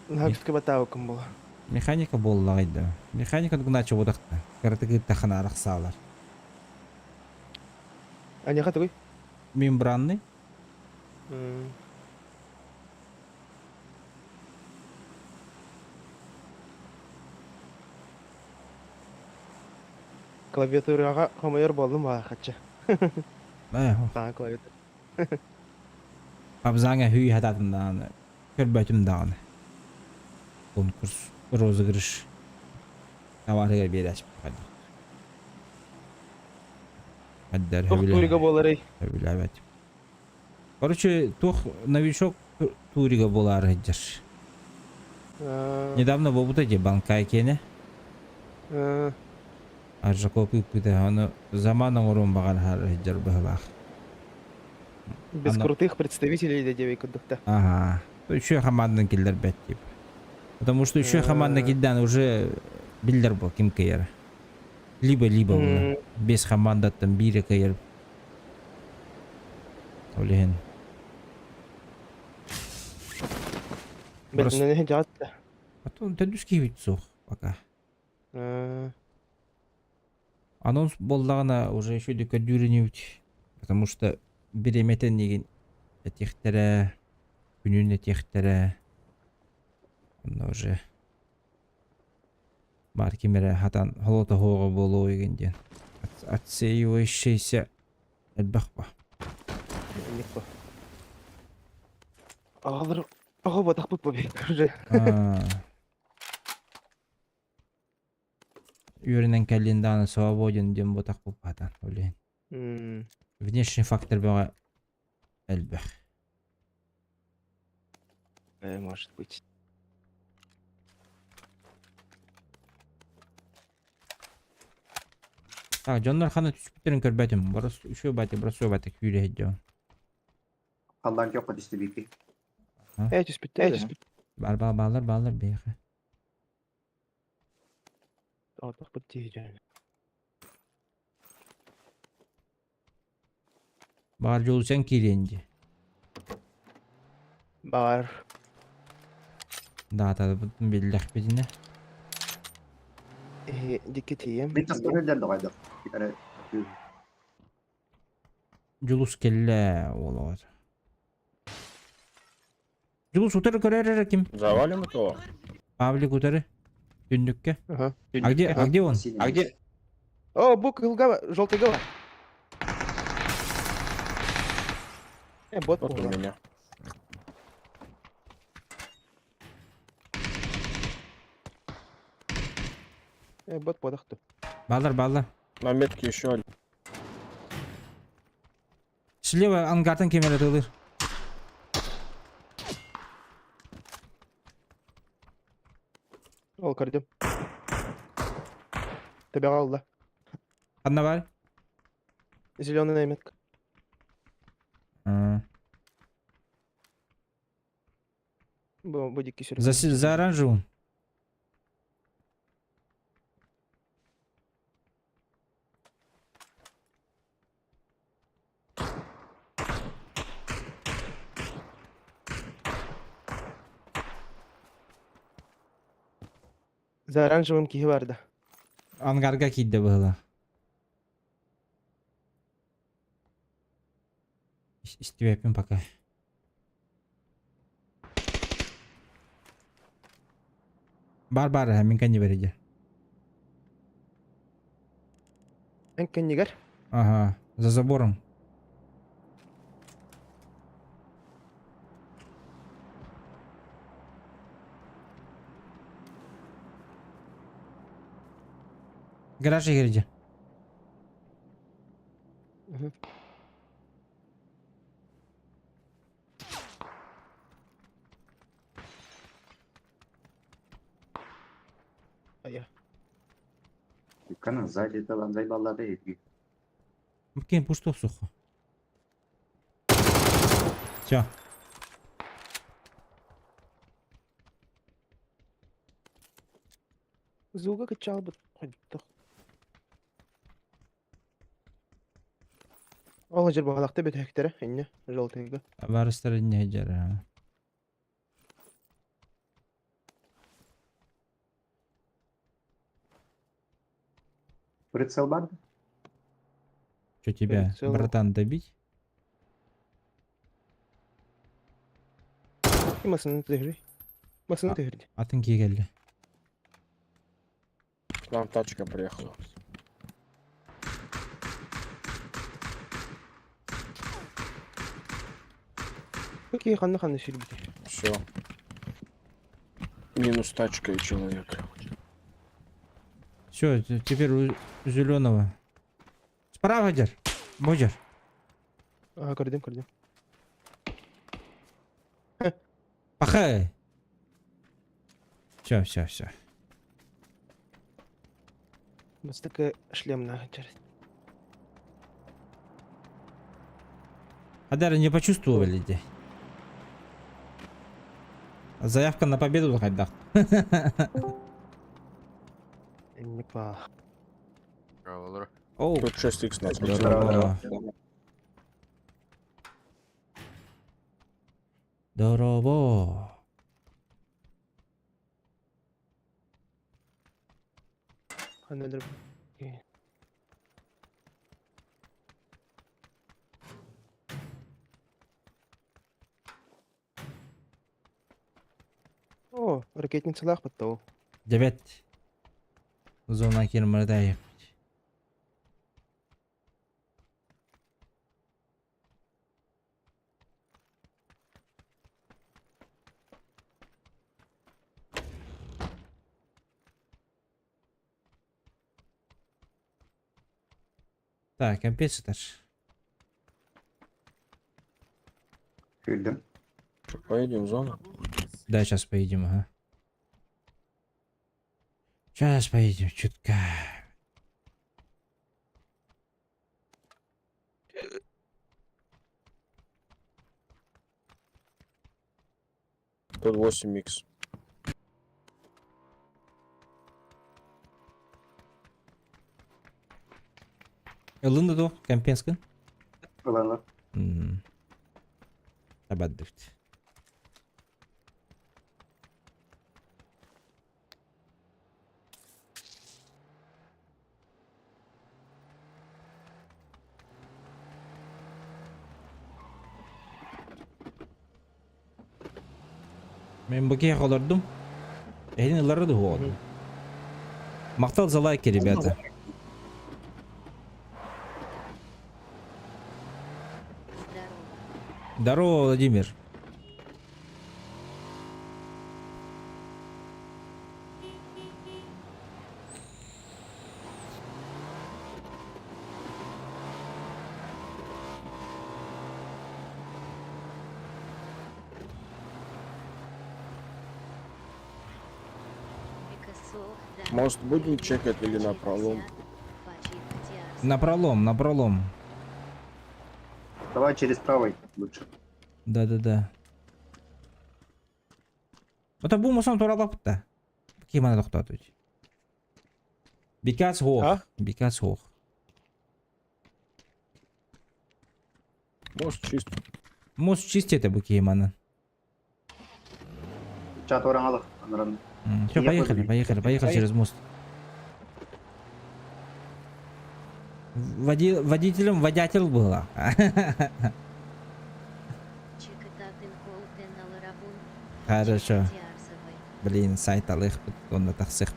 Наһаа батаабыккын буолла. Механика буоллаҕай да. Механика гунача бодахта. Кыратык ыыттахына арахсаалар. Аняха тугуй? Мембранный. Клавиатураҕа хомойор буоллум аахаччы. Саҥа клавиатура. Абзаҥа хүй хатаатым даҕаны, көрбөтүм даҕаны. Конкурс, розыгрыш табаарыгар биэрээччи хайдах. Хайдар Туох турига буоларый? Сөбүлээбэт. Короче, туох новичок турига буолаары сылдьар. Недавно буолбута дии банкай киэнэ. Аржаков ыыппыта, ону заман оҥоруон баҕарар сылдьар быһыылаах. Без крутых представителей да диэбэй курдук Ага. Үчүгэй хамаандан киллэрбэт тип. Потому что үчүгэй хамаанда килдээн уже биллэр бу ким кыайар. Либо-либо без хамаандаттан биирэ кыайар. Ол иһин. Бэтинэн дьаҕатта. Потом төрдүс киһибит суох пока. Анонс буоллаҕына уже еще да көрдүүр инибит. Потому что Бириэмэтин игин этиэхтэрэ, күнүн этиэхтэрэ. Онно уже баар ким эрэ хатан холотоһуоҕа буолуо игин диэн. Отсеивающийся элбэх ба. Инник бу. Аҕалар аҕа батахпыт бу уже. Үөрэнэн кэллин даҕаны свободен диэн буотахпыт баатан ол иһин. Внешний фактор бөҕө элбэх. Может быть. Так, дьоннор хана түспүттэрин көрбөтүм. Барыс үчүгэй баайдык, боростуой баайдык күүрэ сылдьабын. Халлаан көххө түстүбүккэ. Түспүттэр, түспүт. Бар баар бааллар бааллар биһиэхэ. Отохпут тиийдэ. Баар дьулусен киириэн дии. Баар. Даатабытын биллэхпитинэ. Дикки тиийэм. Мин тастан сылдьан доҕойдох. Эрэ Дьулус кэллэ уол оҕото. Дьулус утары көрөр эрэ ким? Завалим этого? Павлик утары. Түннүккэ. Ага. А где он? А где? О, бу кылга, желтый гала. Бот Вот у буолла. меня. Бот подахту. Бааллар бааллар. На метке еще один. Слева ангартан ким эрэ тылыр. Ол көрдүм. Төбөҕө ылла. Ханна бар? Зеленая метка. А. Бу дикки сүр. За оранжевым. За оранжевым киһи барда. Ангарга киирдэ быһыылаах. Истибэппин пока. Бар бар мин кэннибэр иде. Эн кэннигэр? Ага, за забором. Гараж иһирдьэ. Мгм. Ая. Канал сзади талан зайбаллады эти. Кем пушто сухо. Все. Звуга качал бы. Ол жер бағалақты бөтәктері, инне, желтыйга. Барыстар не жара. Прицел бар? Что тебя, Прицел. братан, добить? Масыны тыгыры. Масыны тыгырды. Атын кигэлли. К нам тачка приехала. Окей, ханна ханна сүрбүтэ. Все. Минус тачка и человек. Все, теперь у зеленого. Справа дер. Бодер. Ага, көрдүм, көрдүм. Пахай. Все, все, все. Бастакы шлем на через. Адара не почувствовали де. Заявка на победу хайдах. Не па. Оу. Тут 6х нас. Здорово. Здорово. Ханна Ракетницалаах бытта ол. Дебет. Зона кирмырдай. Так, компьютер. Күлдüm. Поедем в зону. Да, сейчас поедем, ага. Сейчас поедем, чутка. Тут 8 микс. Ылын да компенскин? Ылалар. Табаддыт. Мен бу киһи олордум. Эһин ыллары да хуоду. Махтал за лайки, ребята. Здорово. Здорово, Владимир. Пикассо, да. Мост будем чекать или на пролом? На пролом, на пролом. Давай через правый лучше. Да-да-да. Это бу мусан туралапта. Ким ана тоқтатып. Бикас хох. А? Бикас хох. Мост чист. Мост чистит бу кимана. Чат ораңалык. Аныран. Все, Я поехали, буду. поехали, поехали через мост. Водителем водятел было. Хорошо. Блин, сайт алых, он тахсых.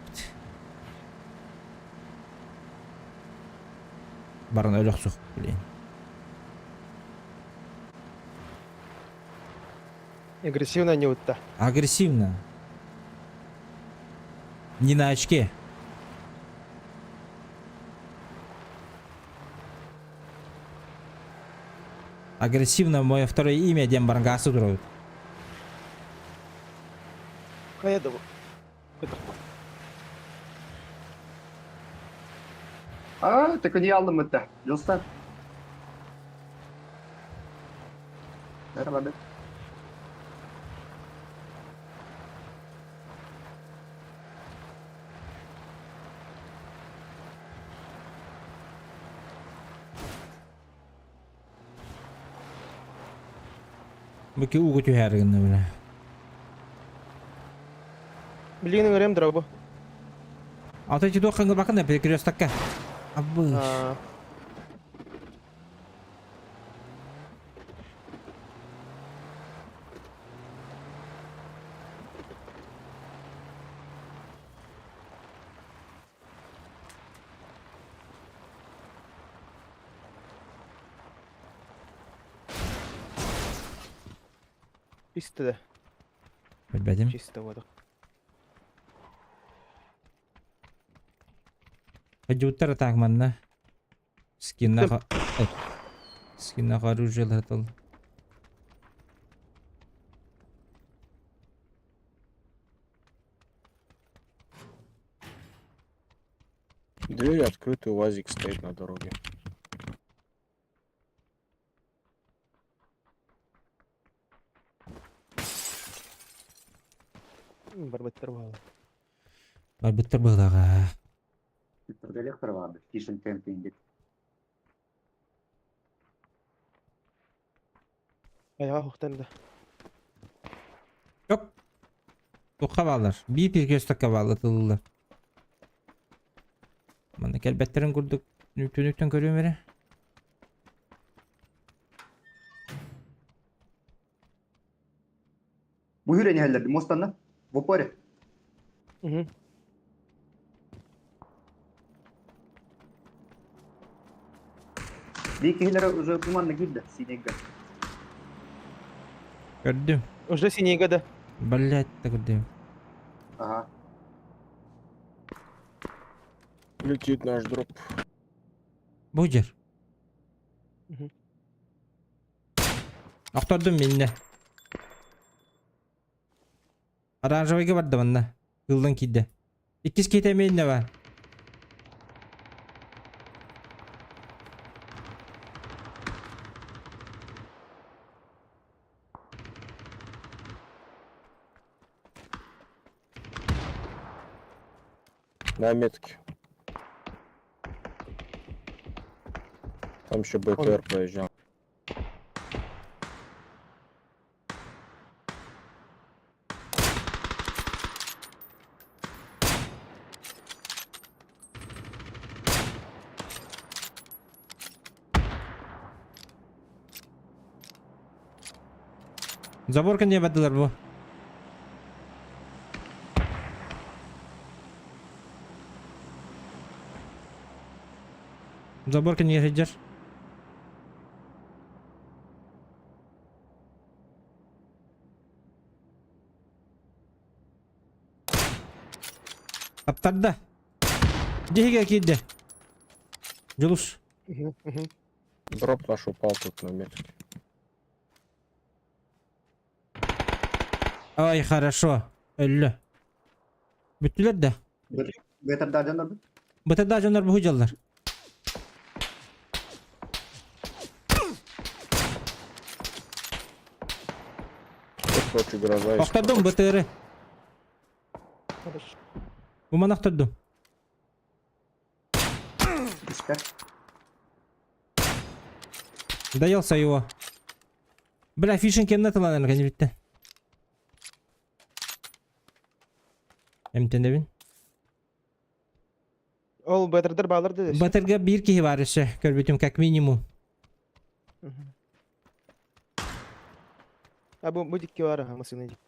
Баран өлөксүх, блин. Агрессивно не утта. Агрессивно. Не на очке. Агрессивно мое второе имя Дем Барангасу дроют. Хайа да. Aa, tekini aldım ötte. Dostlar. Merhaba be. Бүки угу түһәргін бля. Блин, өрем дробу. А то эти доханга бакына перекрестокка. Абыш. А, Чисто да. Билбедим. Чисто воду. Хадюттар так манна. Скинна Скинна оружие латал. Двери открыты, УАЗик стоит на дороге. Барбаттар бала. Барбыттар былага. Электр vardı. Kişin tempingi. Аяға хуқтан да. Yok. Туққа балар. Bir перекрестокка балар тылылы. Манна келбеттерин курдук. Түнүктөн көрүм эре. Bu hüreni hellerdi. Mostanla. Bu pore. Угу. Биир киһилэрэ уже бу манна киирдэ, синейга. Көрдүм. Уже синейга да. Блять, да көрдүм. Ага. Летит наш дроп. Бу дьэр. Мгм. Охтордум миннэ. Оранжевыйга барда манна. Ыллан киирдэ. Иккис киһитэ эмиэ иннэ баар. На метке. Там еще БТР проезжал. Заборка не бардылар бу. Заборка не сылдьар. Таптарда. Дьиһигэ киирдэ. Дьулус. Мгм, мгм. Дроп наш упал тут на метке. Ай, хорошо. Өллө. Бүттүлэр да. БТРда дьоннор бу. БТРда дьоннор бу дьаллар. Тут, короче, гроза есть. Охтордум БТРы. Хорошо. Уман охтордум. Истер. Доелся его. Бля, фишинг кемне тыланар кәнебитте. Эмтенебин. Ол БТРдар баалар да десе. БТРга биир киһи баар өссө көрбүтүм как минимум. Мгм. А бу бу дикки бар аха машина дик.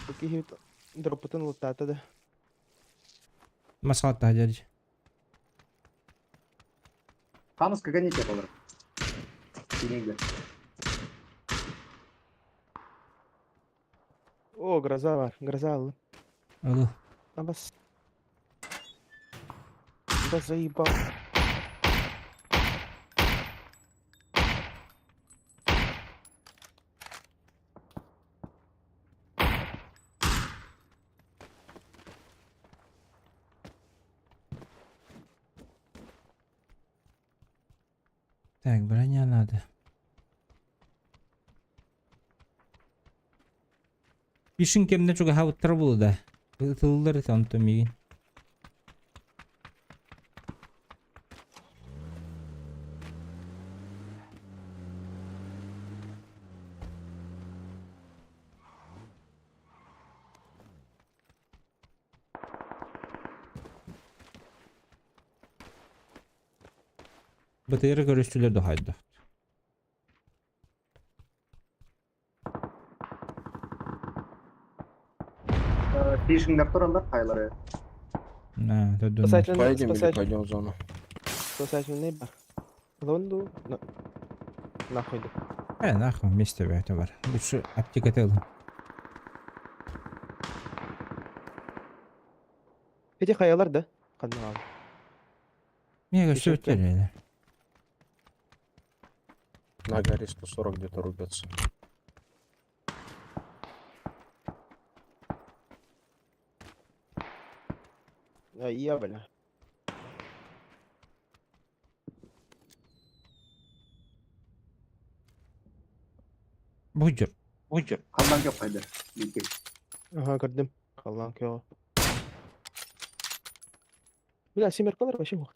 Бу киһи дроппутун луттаата да. Масхалатта дьэ. Хамыска гоните олар. Синейга. О, гроза бар, гроза алды. Алло. А бас. Да заебал. Так, броня надо. Пишин кемне чугаһабыттара буолуо да. Ытыллар этэ онтон миигин. БТР көрүстүлэр да хайдах. Фишингдер тураллар хайлары. На, төрдүн. Спасательный, Поедем или спасательный, пойдем в зону? спасательный бар. Лонду. На... Нахуй да. Э, нахуй, вместе это бар. Лучше аптека тыл. Эти хаялар да? Канал. Мега Еще все өтөр На горе 140 где-то рубятся. А я, бля. Будер. Халлан жоқ қайда. Бики. Ага, көрдүм. Аллаһ кео. Бля, семеркалар вообще мох.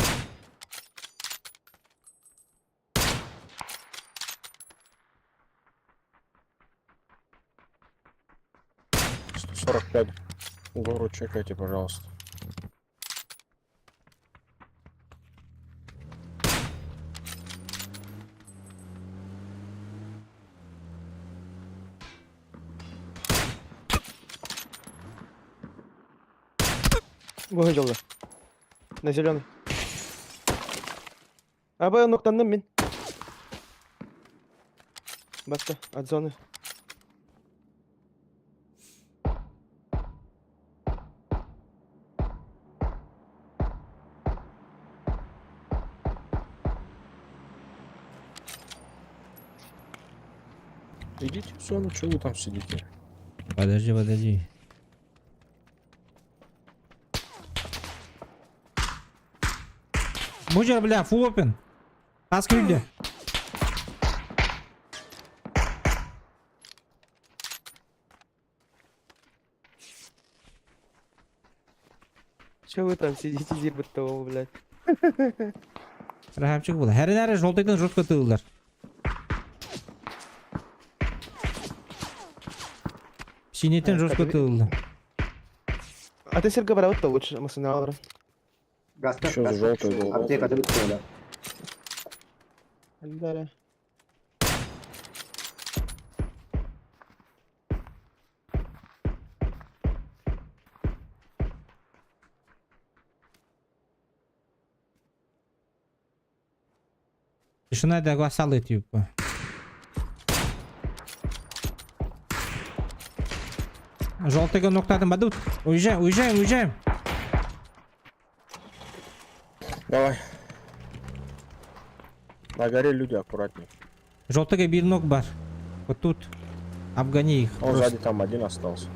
145. Гору чекайте, пожалуйста. Выходил. На зеленый. Абы ноктанным мин. Баста, от зоны. Идите в зону, чего вы там сидите? Подожди, подожди. Мужер, бля, full open. Тас күйді. Че вы там сидите, зирбыт блядь? Рахамчык был. Хәрін әрі жолтайдан жұртқа тығылдар. Синетен жұртқа тығылды. А ты Серго брал-то лучше, машина. Газка, Еще за желтый был. Аптека бүттү. Да. Тишина да гласалы типа. Желтыйга ноктадым бадут. Уезжаем, уезжаем, уезжаем. Давай. На горе люди аккуратней. Желтыйга бир ног бар. Вот тут. Обгони их. Он Просто. сзади там один остался.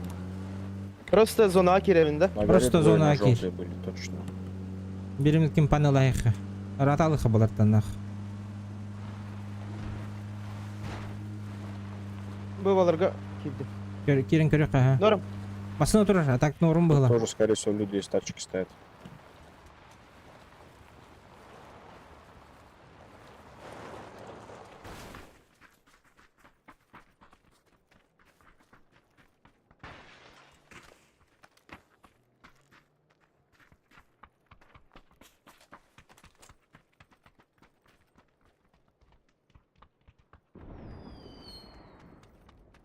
Просто зона Акиревин, да? На горе Просто двое зона на Акир. желтые были, точно. Биримит ким панелайха. Раталыха балартанах. Бываларга кирди. Кирин көрөк, ага. Норм. Басына турар, а так норм Тут было. тоже, скорее всего, люди из тачки стоят.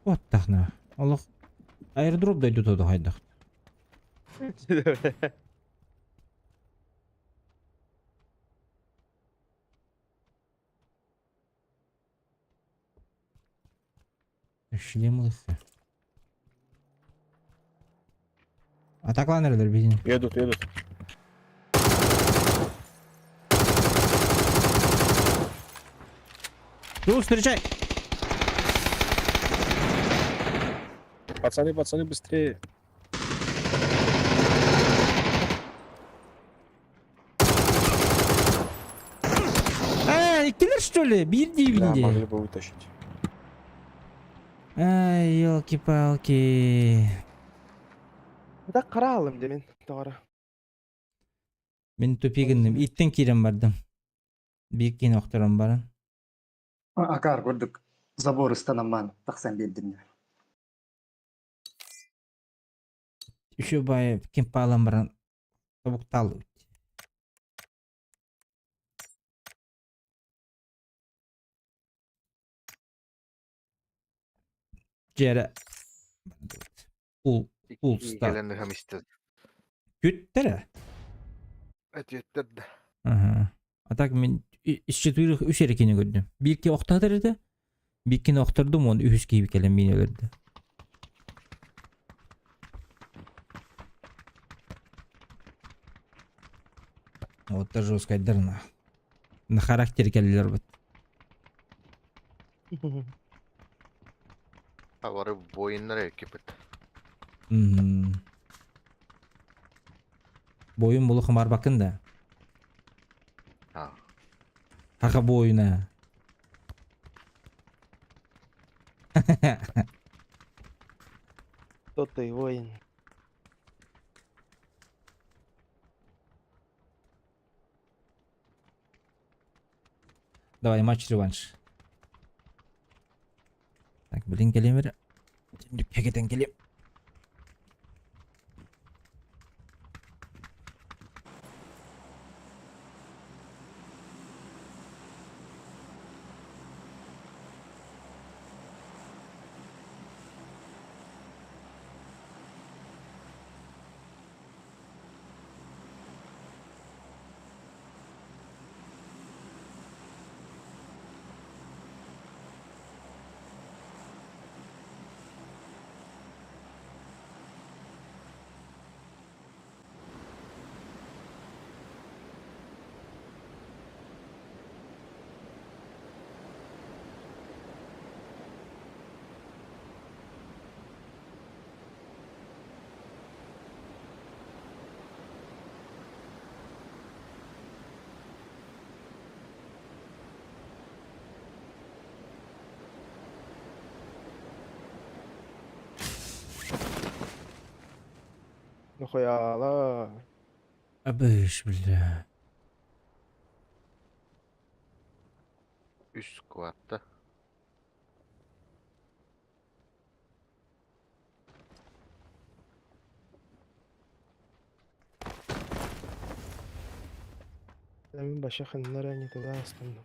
Вот так на. Аллах. Аирдроп дойдут до хайдах. Шлем лыхы. А так ланерлер бизин. Едут, едут. Ну, встречай! Пацаны, пацаны, быстрее. А, киллер что ли? Бир Да, дейбинде. могли бы вытащить. Ай, елки-палки. Да каралым демен. Doğru. Мен тупигинним. Иттен кирен бардым. Биккин охторон баран. Акар көрдүк. Забор ыстанаман таксан бердим. Еще бай кем палам баран. Тобуктал. Жere. Пул, пул ста. Күттере. Ага. А так мен из четверых үш эрекени көрдүм. Бирки охтатыр edi. Биркини охтордум, он үһүс кийип келем мени өлөрдү. Вот даже жесткайдар на. На характер келилер бит. Бары бойыннар экипет. Бойун булу хымар бакын да. А. Хака бойуна. Кто ты, воин? Давай матч реванш. Так, блин, келемер. Пекетен келем. Нахуяла. Абыш, бля. Үс сквадта. Мин баша ханнара не туда останным.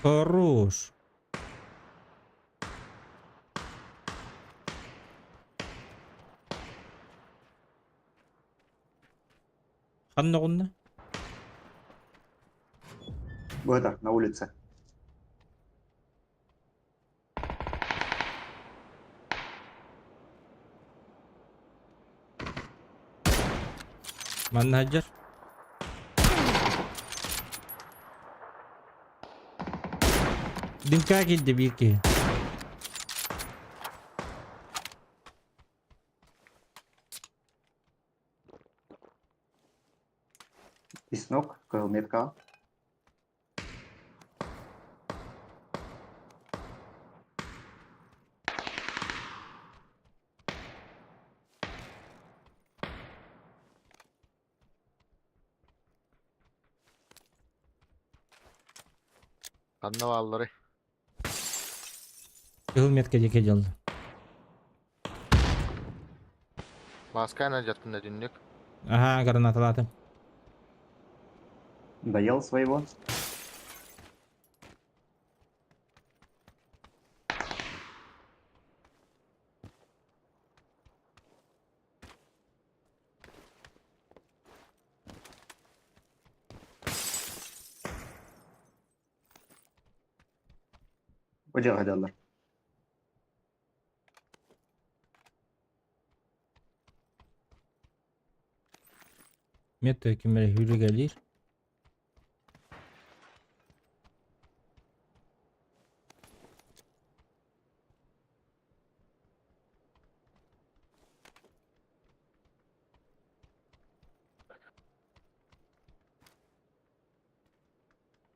Хорош. Ханна онно? Бу это, на улице. Манна сылдьар. Дымка киирдэ биир киһи. Песнок, кыл метка. Ханна бааллары. Кыһыл метка диэки дьалла. Маскайна жаттын түннүк. Ага, гранаталаатым. Доел своего. Удержали. Метка ким эрэ хүрүгэлиир.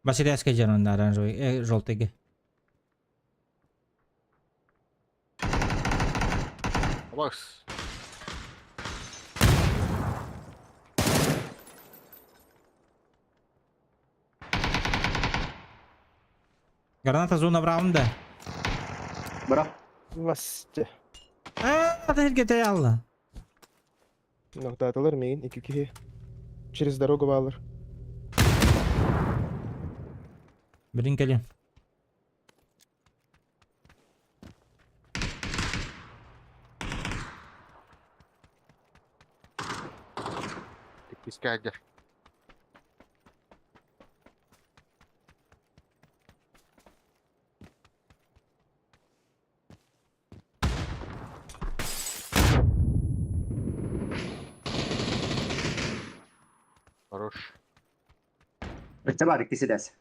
Василевская дьон оранжевый, желтый. Макс. Граната зона бравында. Бра. Власти. А, ты алла. Ноктатылар миигин икки киһи. Через дорогу баалар. Блин, кэлин. Иккискэ сылдьар. Хорош. Өттө бар, иккиси дэс.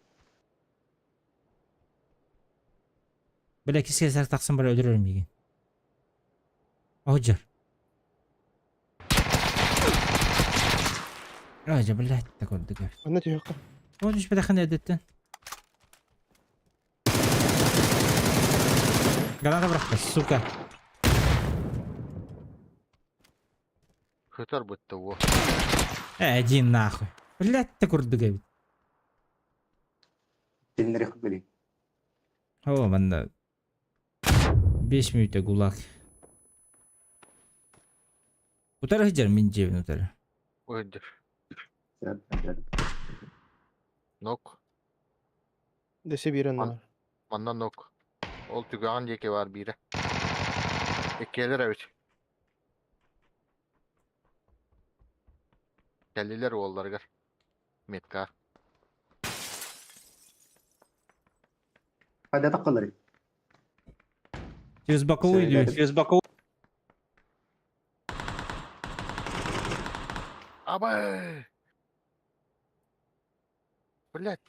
Бля, киске сэр тахсан бар өлөрөр миигин. Оджар. Ой, блядь, такой дыгар. Онно түһүөххэ. О, түспэтэххин эдэттэн. Граната бырахта, сука. Хытар бытта во. Один нахуй. Блядь, ты курдук эбит. Кинилэри билин. О, манна. 5 мүнүүтэ гулаг. Утары сылдьар мин дьиэбин утары. Ой, Нок. Дөссө биир Манна нок. Ол түгэҕин диэки баар биирэ. Иккиэлэр эбит. Кэллилэр уолларыгар. Метка. Хайда таққалары. Через боковую дверь. Через боковую. Абай! Блять.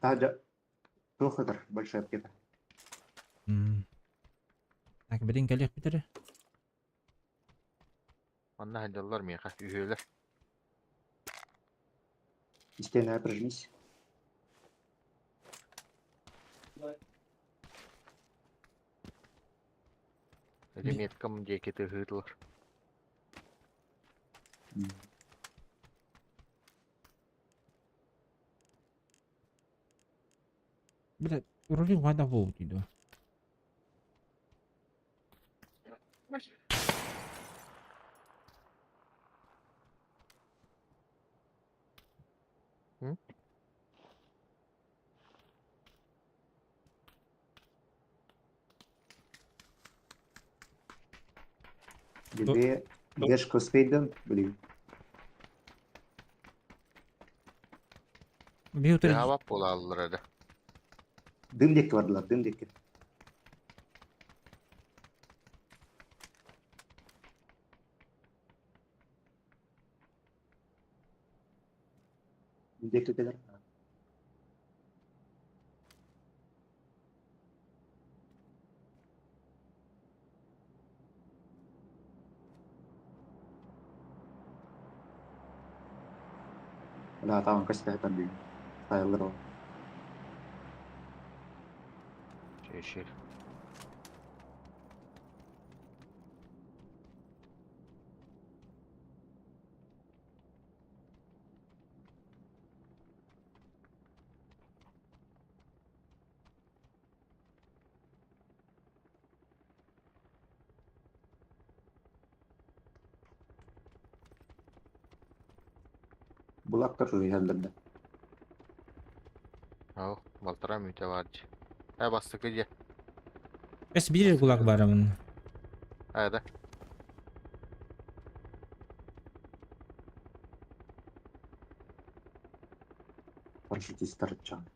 Таһырдьа туох сытар большой аптека. Так, билин кэлиэх бүтэрэ. Манна сылдьаллар миэхэ үһүөлэр. Стена прижмись. Или меткам диэки тыһыытылар. Бля, вроде вода буолбут дии. Где Гешко Спейден, блин. Биутер Быһаабап буолааллар эрэ. Дым диэки бардылар, дым диэки. Дым диэки кэлэр. Да, там костяк блин. Тайлер. Чэшир. Булактар жуйалларда. Ау, балтара мүтэ баар дии. Э, бастакы дьиэ. Эс биир кулак барамын. Э, да. Парашютист тарчан.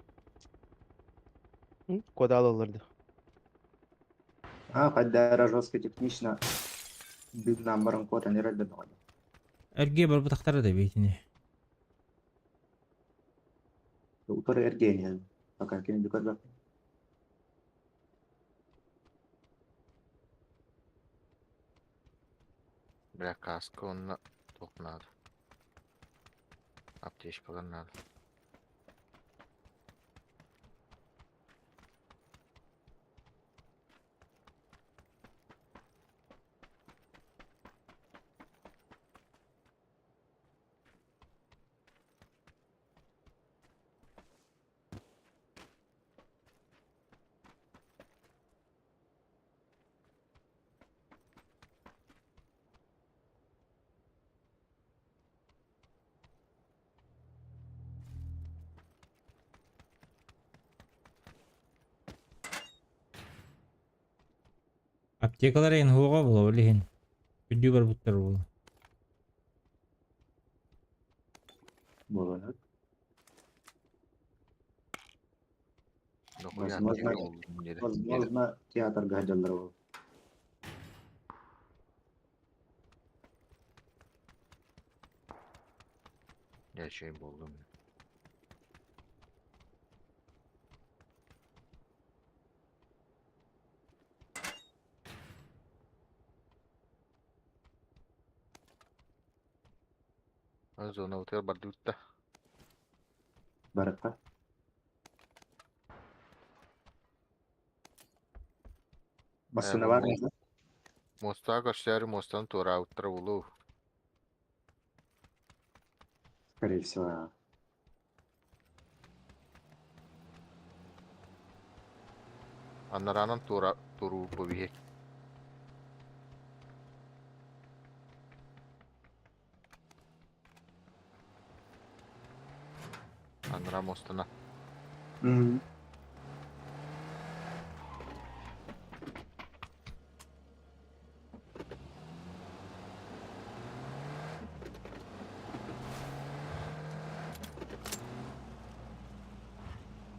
Куда алырды? А, хайдара жестко технично. Дым баран кота не рады. Эрге бар бутактары да бейтини. Утары эргения. Пока кем дукарда. Бля, каска онно туох наада. Аптечкалар наада. Аптекалар эн хуга була билин. Күндүү бар буттар була. Было. Дохуя Возможно, аптека буллум диэри. Возможно, театр гаджаллар. Я еще и буллум. Зона утер бардутта. Баракка. Массына бар. Моста көрсөрү мостан тура уттара улуу. Скорее всего. Анаранан тура туруу бу биһи. Анра мостана.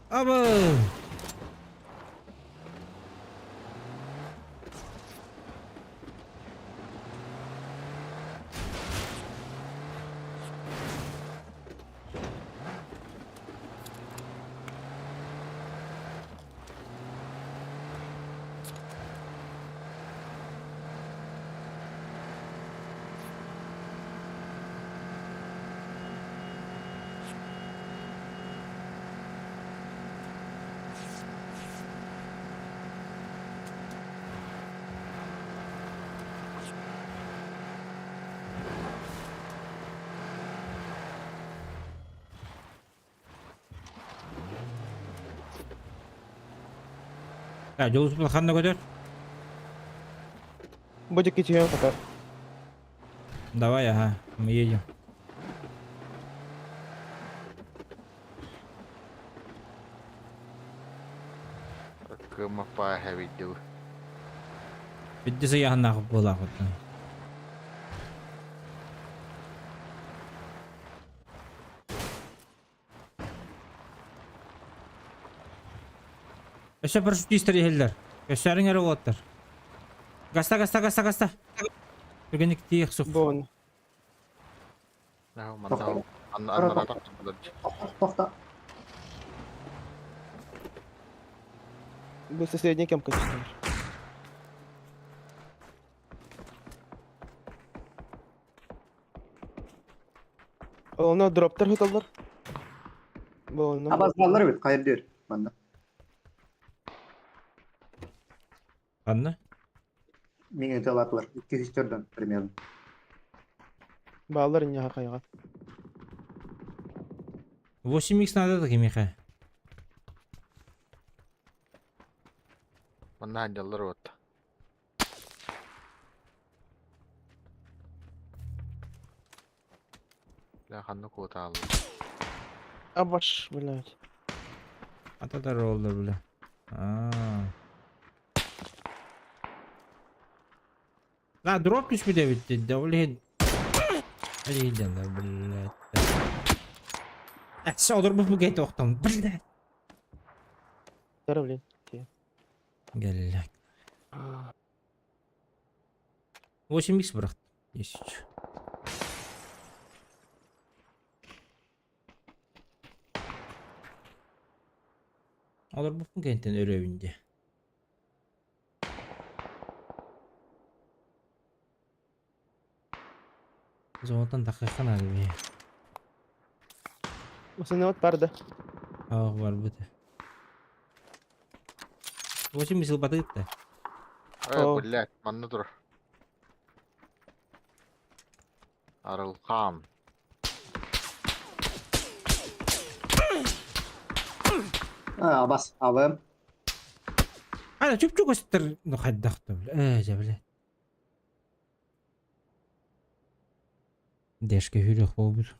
Аба! Так, Дьулус ханна көтөр? Будет китием пока. Давай, ага, мы едем. Кымапа хэвидю. Бидди сыяһыннаах буолаах. Өссө парашютистар иһэллэр. Өссөөрүҥ эрэ уолаттар. Гаста, гаста, гаста, гаста. Түргэнник тиийэх сух. Бон. Манна анна Тохта. Бу соседний кемка чувствуешь. Оны дроптар хыталлар. Бу Абазлалар бит кайыр дир. Манна. Ханна? Миңе талатлар 204 примерно. Баалар не хакайга. 8х надо так Миха. Манна ханжаллар вот. Бля, ханна куотаалла. Абаш, блядь. Ата роллар, бля. А. Да, дроп түспүтэ эбит да, ол иһин. Блин, блядь. Все, олорбут бу кейт охтом. Блядь. Тара, блин. Галляк. 8х брат. Есть. Олорбуппун кэнтэн өрөбүнде. Золотан тахыхан алби. Осыны вот бар да. Ах, бар быты. 8 жыл батыпты. Эй, О. блядь, манна тур. Арылхан. Абас абым. Ана чүп-чүк өстөр, ну хайдахты, бля. Э, жа, бля. Дэшке хүрэх болбут.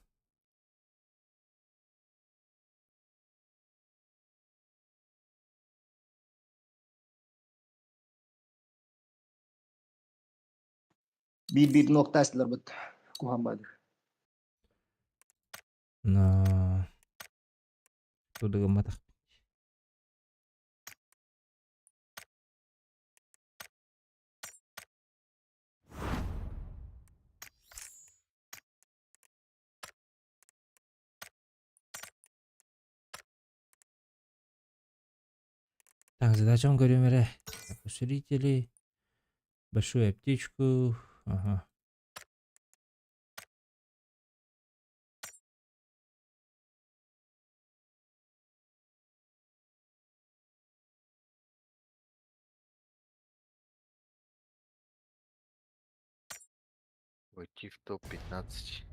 Bir bir nokta açtılar bit. Кухан бады. На. Тудыгы матах. Так, задачам говорим, Так, усилители. Большую аптечку. Ага. Войти в топ-15.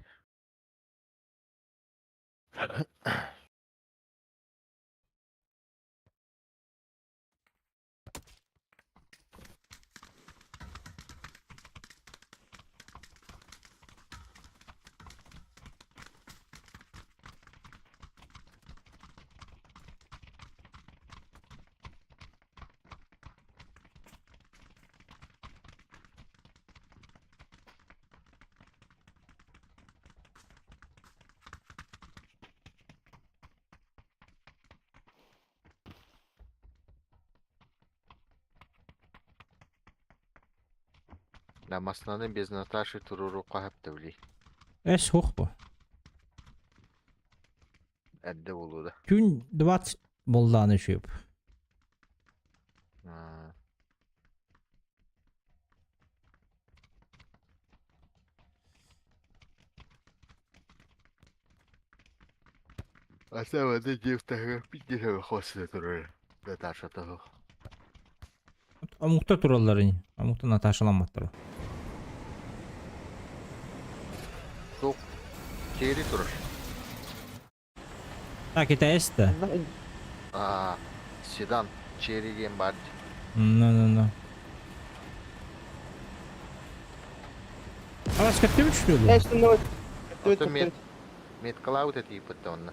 Да, массыынаны без Наташи туруоруохха сөп да били. Эс суох бу. Эрдэ буолуо да. Күн 20 буоллаҕына үчүгэп. Аа. Аса воды дьиэ таһыгар биир хос турар. Наташа того. Омуктар тураллар ини. Омуктар Наташаламматтар. Суох. Черри турар. Так, китаец да? Аа, седан. Черри диэн баар дии. Ну-ну-ну. Арас көттүбүт что ли? Эстен давай. Оттон мет меткалаабыт этииппит да онно.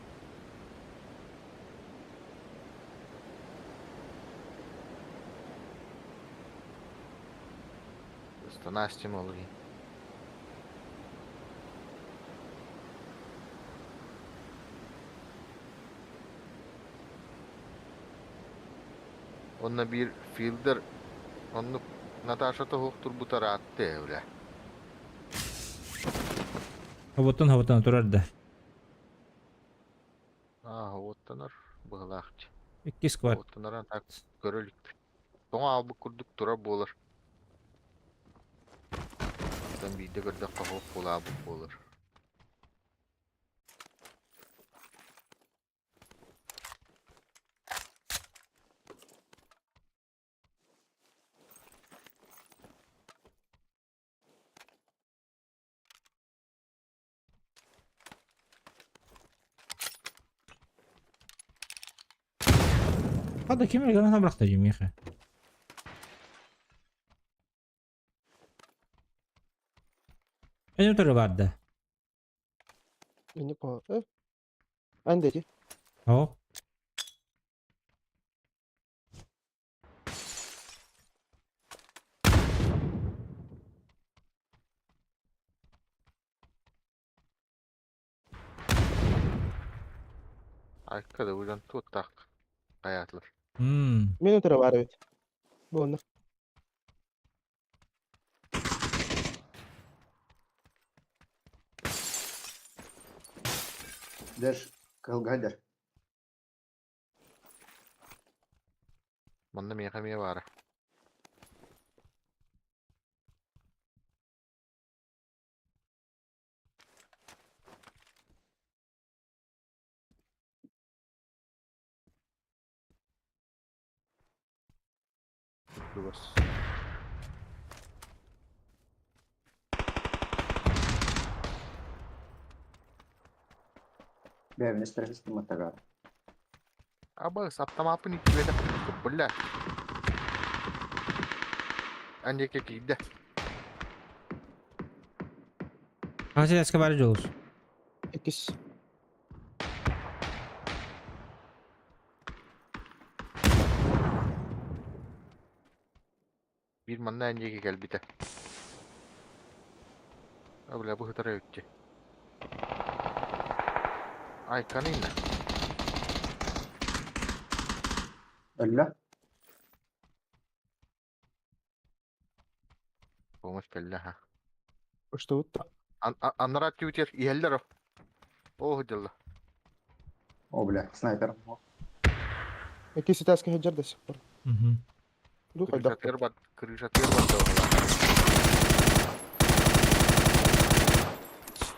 Станастим ол иһин. Онно биир Филдер оннук Наташа тоһуох турбута ыраатта ээ бля. Хоботтон хоботтон турар да. Аа, оттонор быһылаах дии. Икки сквад. Оттонор так көрө иликпин. Тоҥо аалбыт курдук турар буолар. Оттон биирдэ көрдөххө оһох буолаабыт буолар. Хада ким эрэ граната бырахта дии миэхэ. Эн утары бар да? Я не понял. Андрей. О. Айка да уйдан туоттаах хайаатылар. Мин утары баар эбит. Буолла. Деш, кылгадер. Манна миэхэ эмиэ баара. Чугас. Бэйэбин стресс матагар. Абас, аптамааппын иккибэтэх бля. Ан диэки киирдэ. Хасиляска баар дьолус. Иккис. Биир манна эн диэки кэлбитэ. А бля бу ытара үтти. Айканы инна. Өллө. Помощь кэллэ ха. Что вот? Аннара түтер иһэллэр Оо дьалла. О, бля, снайпер. Иккис этажка сылдьар до сих пор. Мгм. Ду хайдах. Крышатыгар бар крышатыгар бар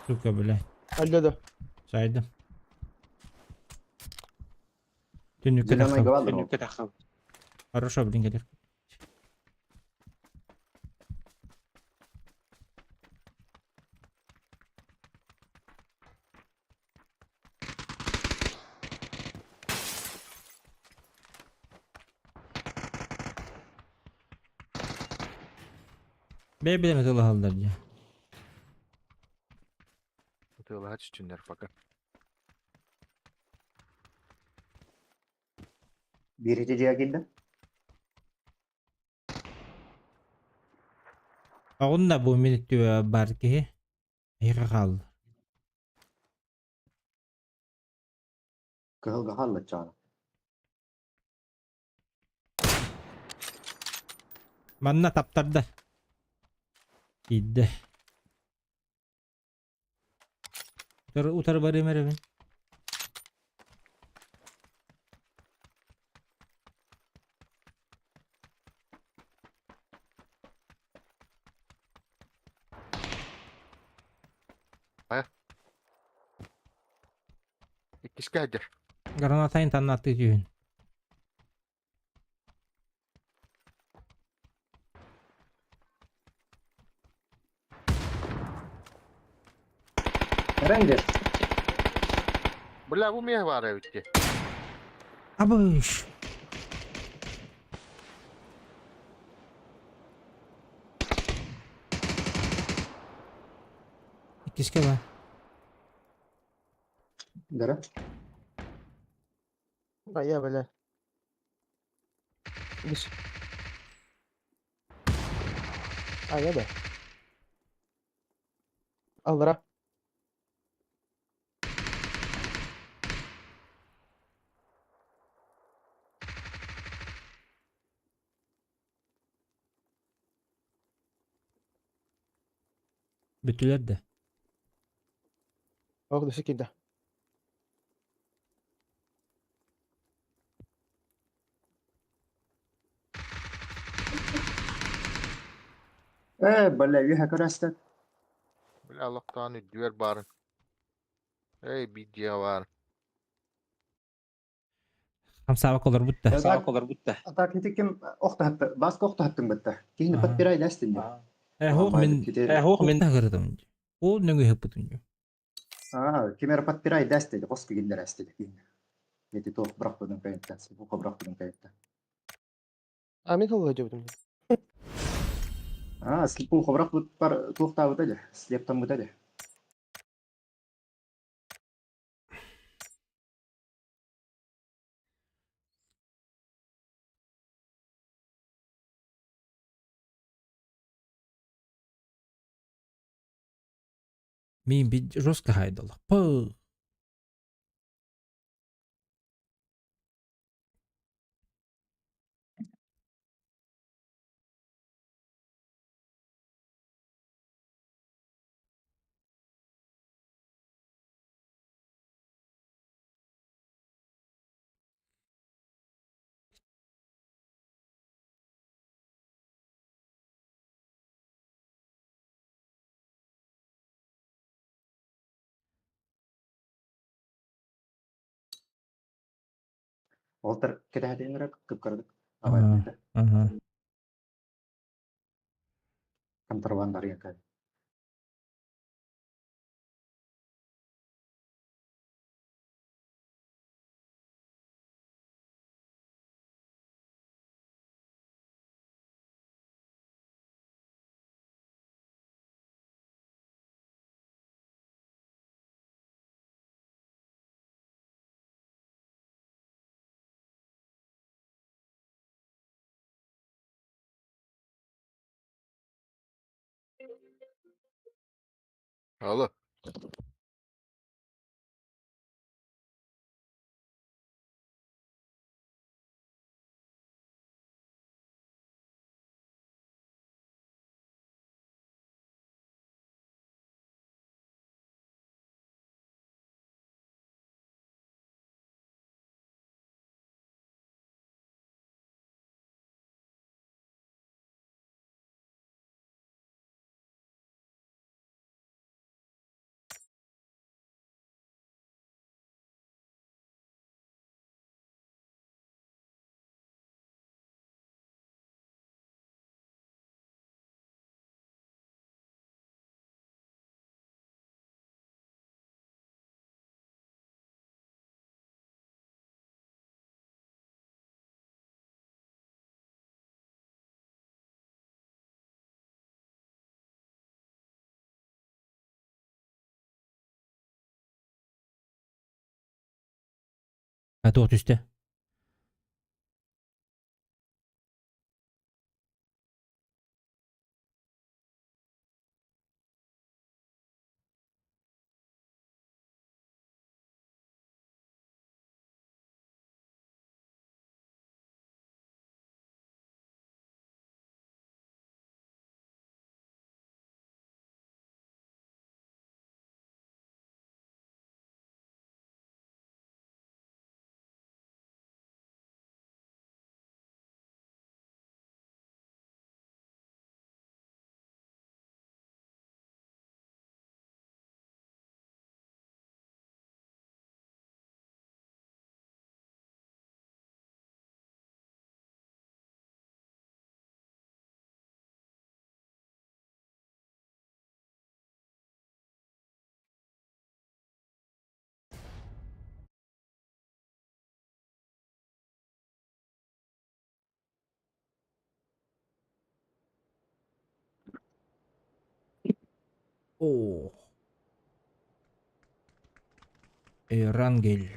Сука, бля. Алло да. Сайдым. Түннүккэ Зеленый тахсам. гвалдер. Хорошо, блин, кэлиэх. Бэйэ-бэйэлэрин ытыалаһаллар дии. Ытыалаһа түстүннэр пока. Биир ити дьиэ киирдэ. Оҕунна бу мин өттүбэр баар киһи. Эһиэхэ хаалла. Кыһылга хаалла чаана. Манна таптарда. Киирдэ. Утары, утары барыам эрэбин. Иккискэ сылдьар. Гранатайын таннааттыы түһүн. Рендер. Бля, бу миэхэ баар эбит дии. Абыш! Иккискэ ба. Да. А я, бля. Үс. А я да. Аллара. Бүттүлэр да. Ох, да киирдэ. Э, бля, үһэ көрөстө. Бля, олохтоон үрдүгэр баарын. Эй, биир дьиэ баар. Хамсаабак олорбут да. А так ити ким охтахатты, баска охтахаттың бытта. Кихини Ага. подпирай дастин. Э, хоох мин мин тагырдым. Ол нөҥү хыппытым. А, кимер подпирай дасти, қосқы киндер асты. Эти тоқ бірақ бұдың кайытта, бұқа бірақ бұдың кайытта. А мен холла жобдум. А, слепу бірақ бұд бар туақта бұтады, слептан бұтады. Мин бит жестко хайдал. Пы. Олтар кетәһәтенрәк кып кырдык. Ага. Ага. Контрабандар яка. Алло. А туох түстэ. О. Эрангель.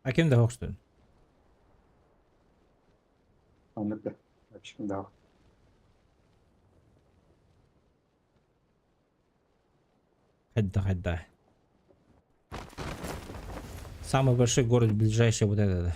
А ким да хокстун? Оннук да. Вообще да. Хайда, хайда. Самый большой город ближайший вот этот.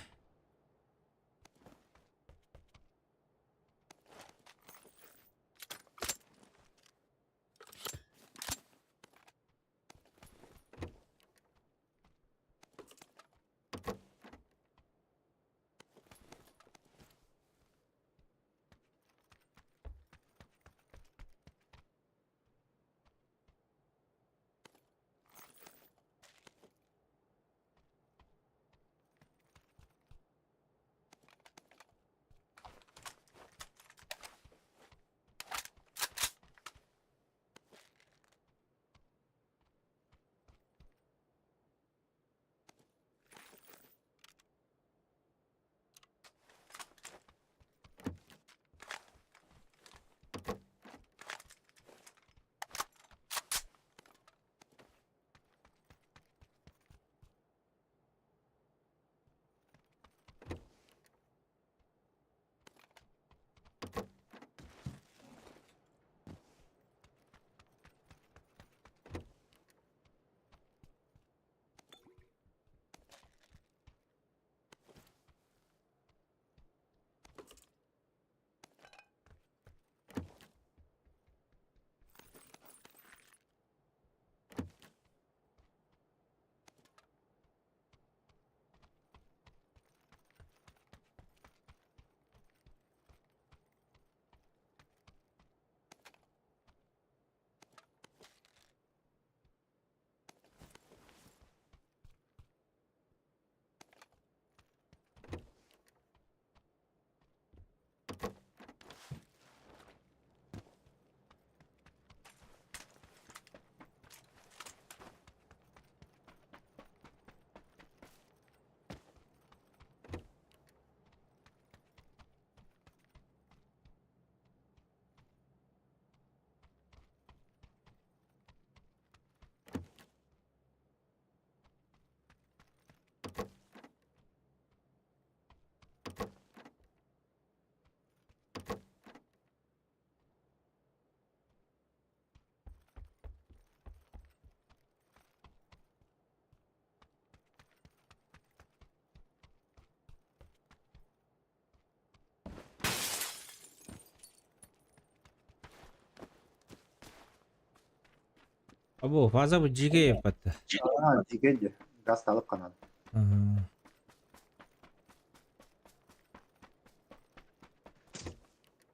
Або, фаза бу дьигэ еппатта. А, дьигэ газ алып канат. Ага.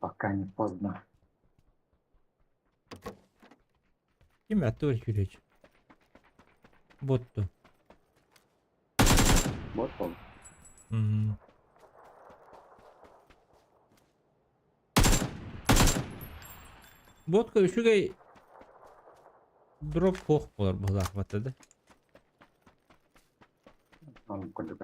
Пока не поздно. Ким аттыбар күүрөч? Ботту. Вот ол. Мгм. Ботка үчүгэй дроп суох буолар быһыылаах батта да. Он курдук.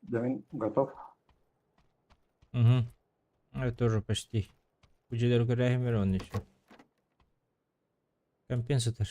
Давин готов. Угу. Я тоже почти. Удилер көрәһимер он еще. Компенсатор.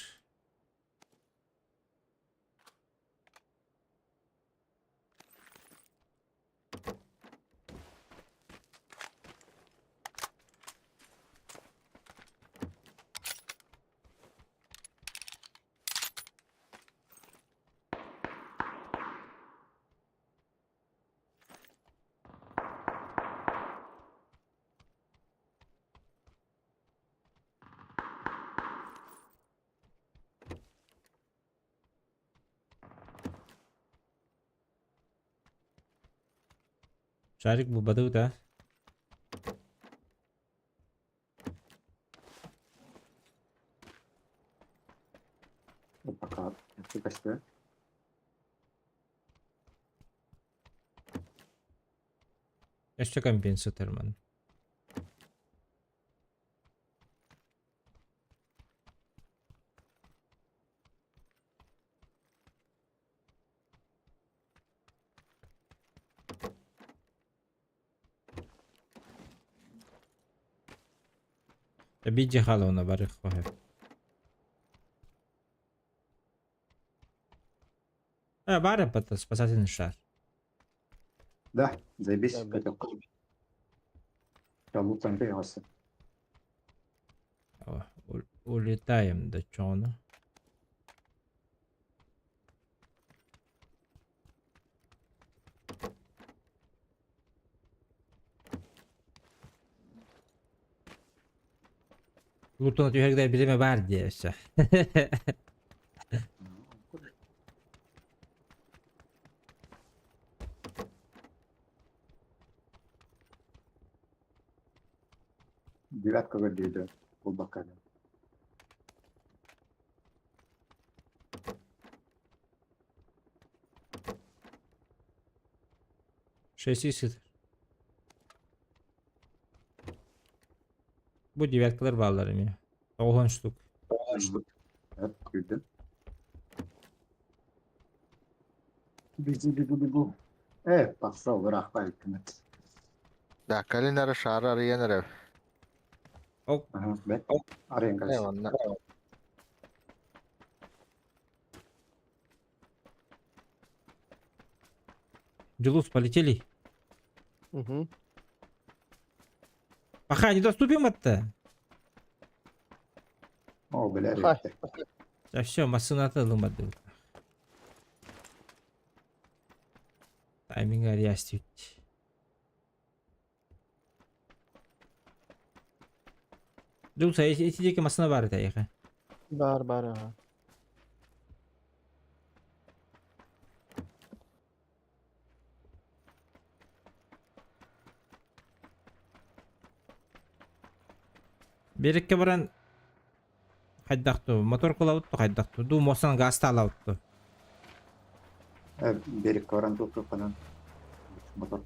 Шарик бу бадыы да. Пока. Көстө. Өссө компенсатор ман. Бийди халауна барых хохе. А, бары это спасательный шар. Да, заебись. Да, блядь. Я лутан бегался. О, улетаем до чона. Лутона түһэргэр бириме бар диэсэ. Девятка выглядит. Глубоко. Шесть Бу девяткалар бааллар эмиэ. 90 штук. Evet, güldüm. Бегу, бегу, бегу. Пошел, рахпай, hükümet. Да, калинары шары арыйан эрэ. Ок. Ага, бет. Арыйан Э, кайсы. онно. Дюлус, полетели. Угу. Пока не доступим это. О, бля, Хай. ребята. Да все, машина лымады. Тайминг арьястить. Дюлус, а эти деки машина бар это ехай. Бар, бар, ага. Берекке баран хайдахту, мотор кылабытту хайдахту, ду мосан газ алабытту. Берег баран туктуп анан. Мотор.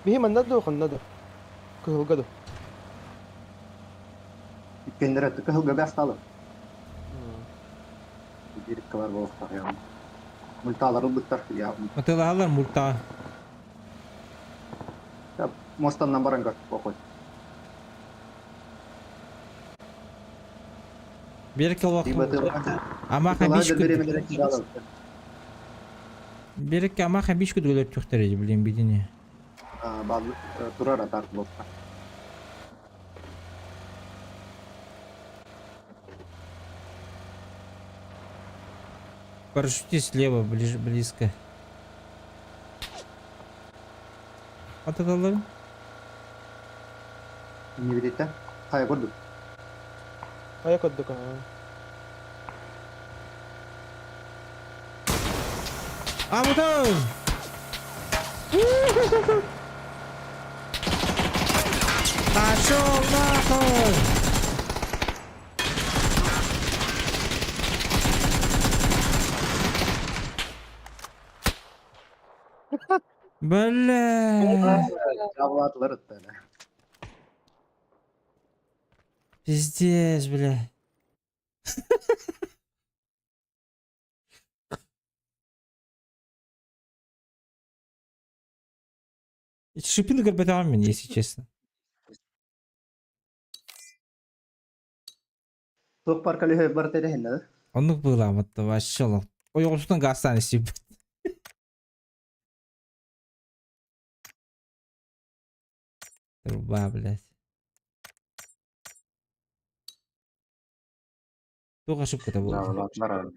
Биһи манна ду, ханна ду? Кыһылга ду. Иккиэннэрэ кыһылга бэсталы. Биириккэ бар буолуохтаах я. Мульталар ылбыттар. Я Атыылаһаллар мультаҕа. Мостаннан баран көр, похуй. Биэриккэ олох Амаха биш күн. Биэриккэ амаха биш күн өлөртүөхтэрэ блин бидини. Турар атар блокка. Парашюти слева, ближе, близко. Ататаллар. Не видите? Хайа көрдүк. Хайа көрдүк аа. А, вот он! Пошел нахуй! Бля! Жабылатылар ыттар. Пиздец, бля. Шипины көрбөтөҕүм мин, если честно. Туох бар көлөһө бар тэрэһиннэ. Оннук быыламмыт вообще олох. Ойоҕусутун газтаан истибит. Труба, блядь. Туох ошибката буолла? Жабылатылар.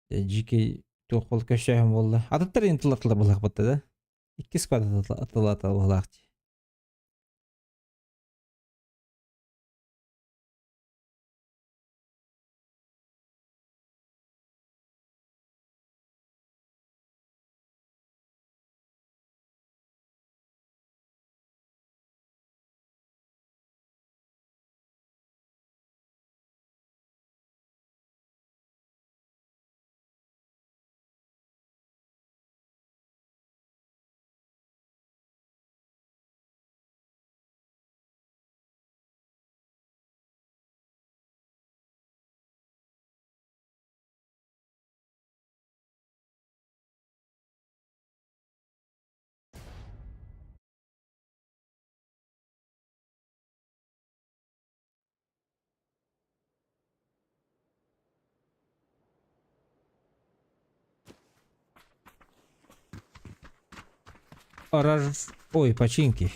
Жики туох бол көшөһүм буолла. Атыттар ин тыллатылар булах да. Икки склад атылата булах. Ораж... Ой, починки.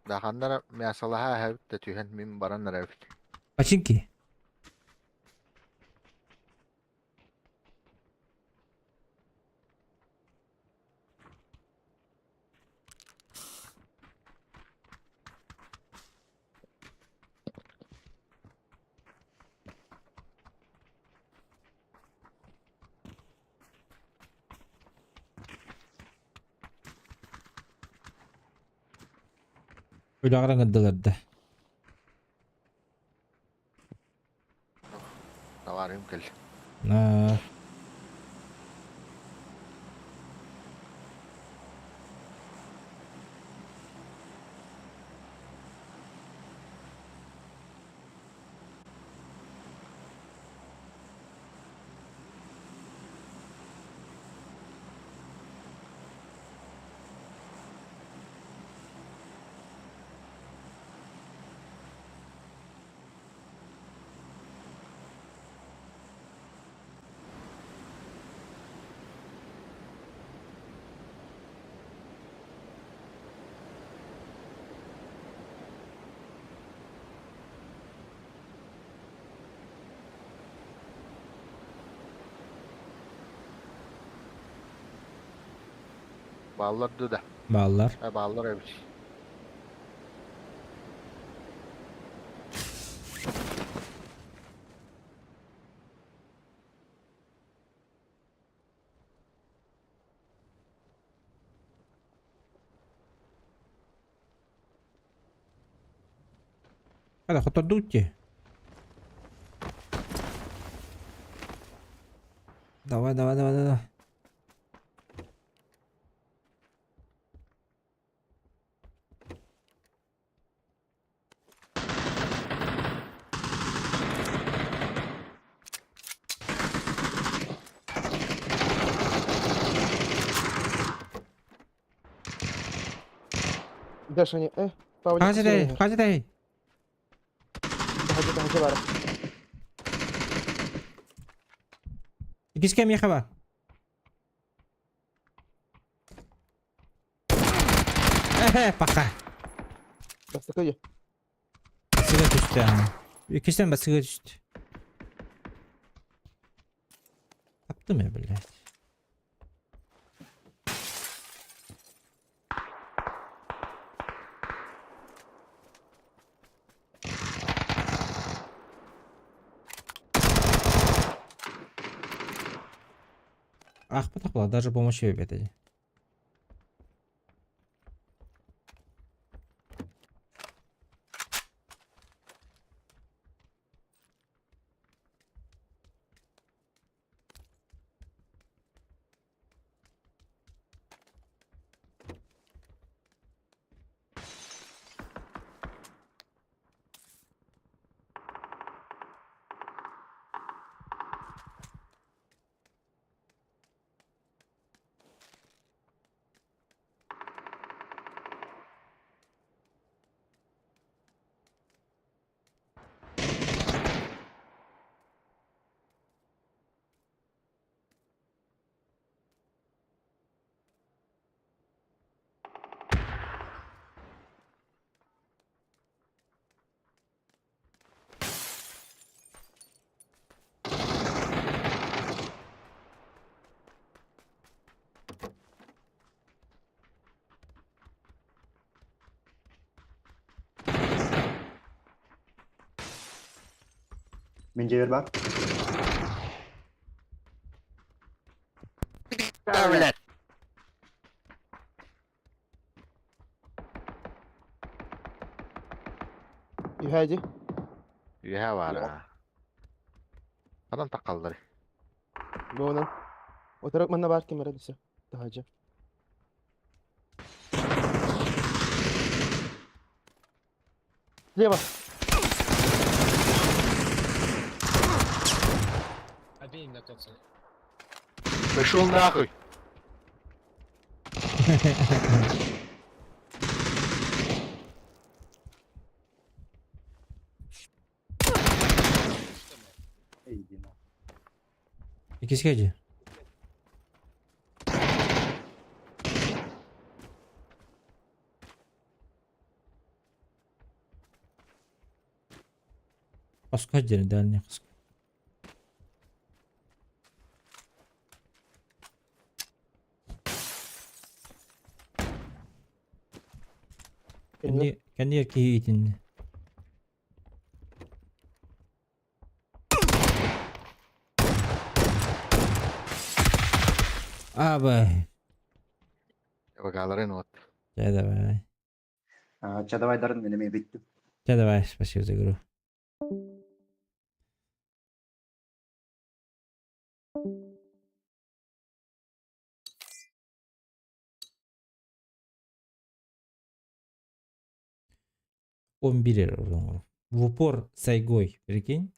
Даханнара мясалаха хэбит түһэн мин баран эрэбит. Починки. Үлэҕэр ыҥырдылар да. Товарым кэл. Аа. Бааллар ду да. Бааллар. Э, бааллар эбит. Hadi хотордуут дии. Давай, давай, давай, давай. Даша, не, Павлик, Хазидай, хазидай. Таһырдьа, таһырдьа баар. Иккискэ миэхэ бар. Эхе, пока. Бастакы үйэ. Басыга түстэ. Иккистэн басыга түстэ. Таптым я, блядь. Аахпатах буолла, даже помощи эбит Мин дьиэбэр баар. Блядь. Үһээ дии. Үөһэ баар аа. Ханан таххаллар? Буонан. Отырок манна баар ким эрэ десе. Таһырдьа. Слева. Пошел нахуй! Иккискэ дьиэ. Хоско диэн дальний хоско. Кэннигэр. Кэннигэр кэннигэр киһи итиннэ. Абай. Вагаларын вот. Дьэ давай. Чэ давай дарын мин эмиэ бүттүм. Чэ давай, спасибо за игру. Он берер В упор сайгой, прикинь?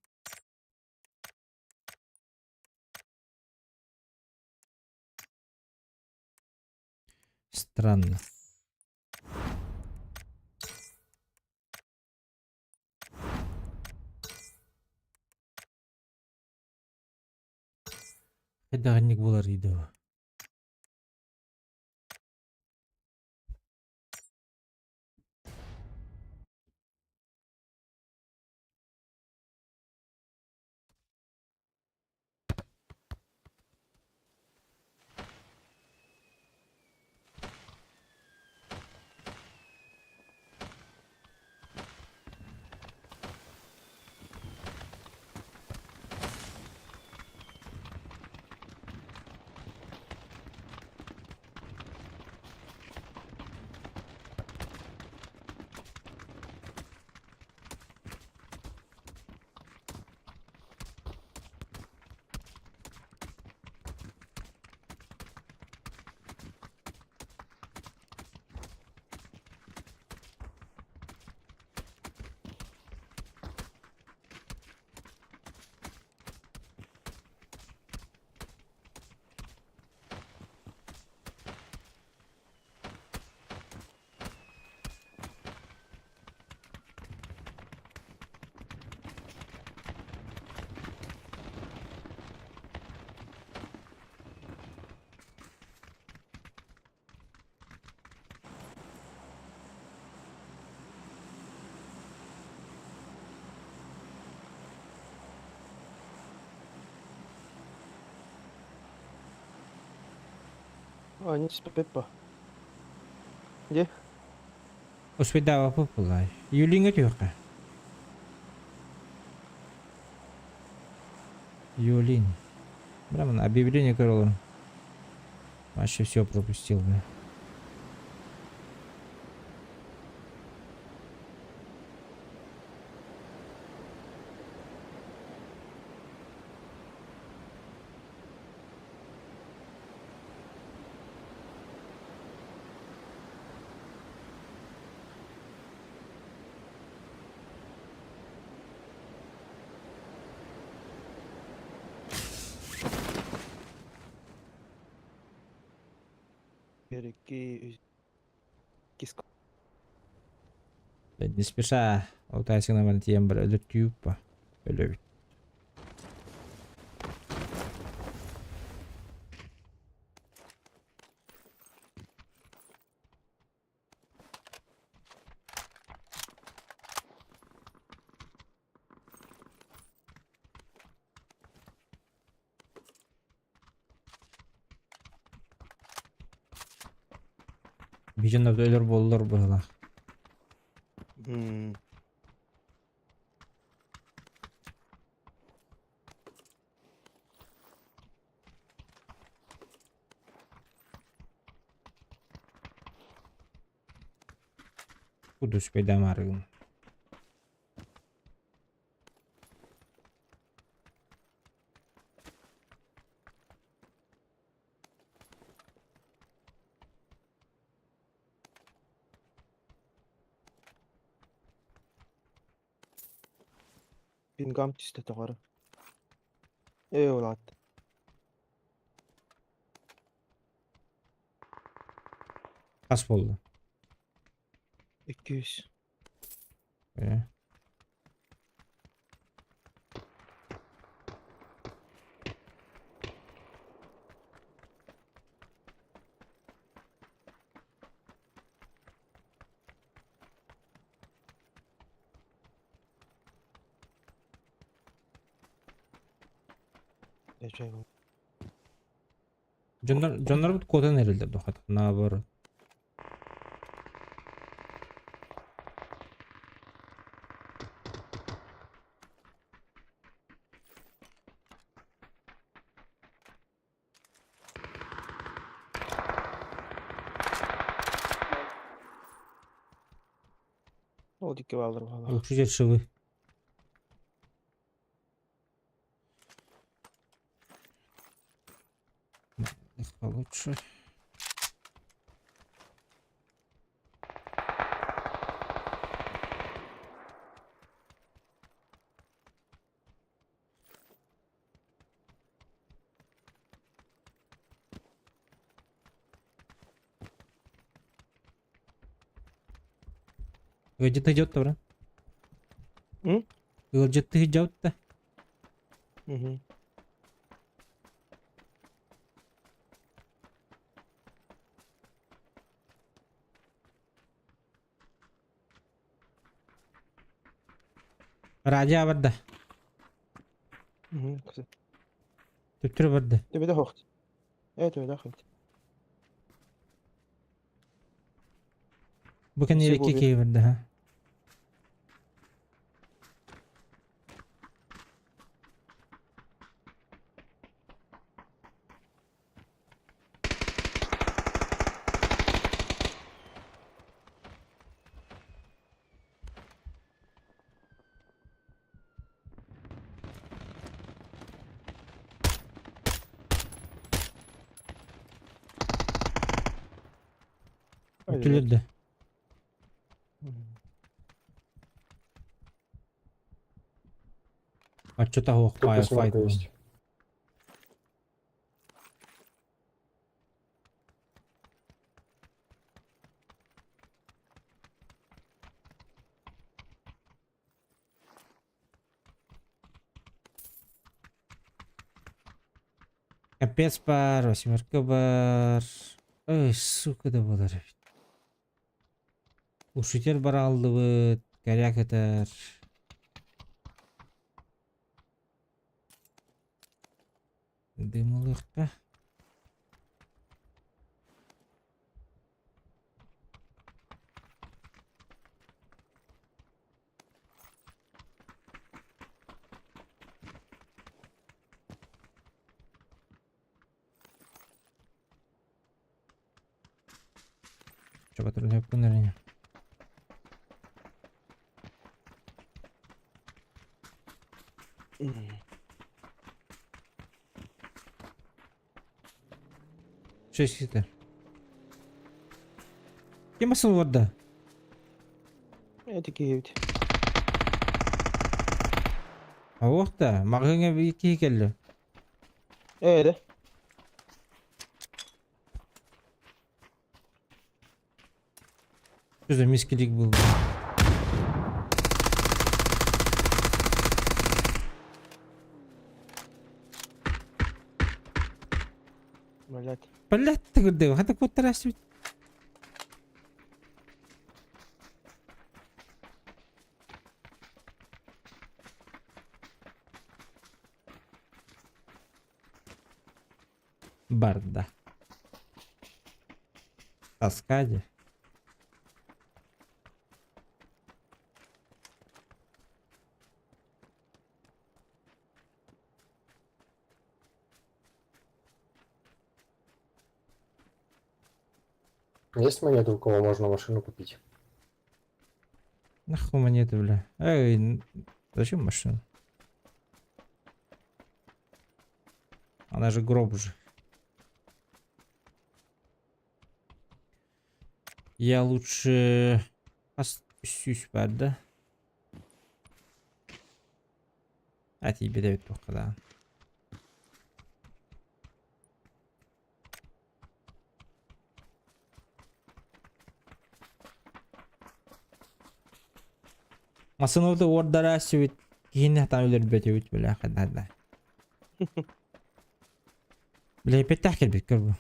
Странно. Хайдаҕынньык буолар дуу. А, не Пеппа. Где? Успейдава популай. Юлиңа түһүөххэ. Юлин. Бля, объявление көрөлөр. Вообще все пропустил, бля. Переки... Киско. Не спеша. Алтайсың бар тиен бір өлөр түйіп па. Өлөбүт. Бижоннорда өлөр боллор быһылах. Кудус пейдамарыгым. Пингам түстэ тоҕоро. Ээ улаат. Хас болду. 200. Э. Дэ Дьоннор дьоннорбут куотан эрэллэр дохат наоборот. Ол дикки баалар буолла. Лучше живы. Их получше. Где-то идет, добро. М? Где-то идет-то. Угу. Радио барда. Угу. Төптөрү барда. Төбөдө хохт. Төбөдө хохт. Бу кэннэ Все икки буолуо. киһи барда, ха. Үтүлүрдэ. А что-то Тут файт восьмерка есть. Капец бар, восьмерка бар. Ой, сука да болар. Ушитер бар алдыбыт, коряк этер. Дымылыққа. Что, патрульный или нет? Шесть хитер. Кем басыл барда? Эти киевит. Ох да, мағыңа киһи келdi. Да. Что за мискелик был? Блять. Блять, ты говорил, это куда тарасить? Барда. Каскаде. Есть монеты, у кого можно машину купить? Нахуй монеты, бля. Эй, зачем машина? Она же гроб уже. Я лучше сүүс бар да. А тебе дают только, да. Масыновды ордара сүбүт киһини хатан өлөрбөт эбит бля хадда. Бля петтах кэлбит көр бу.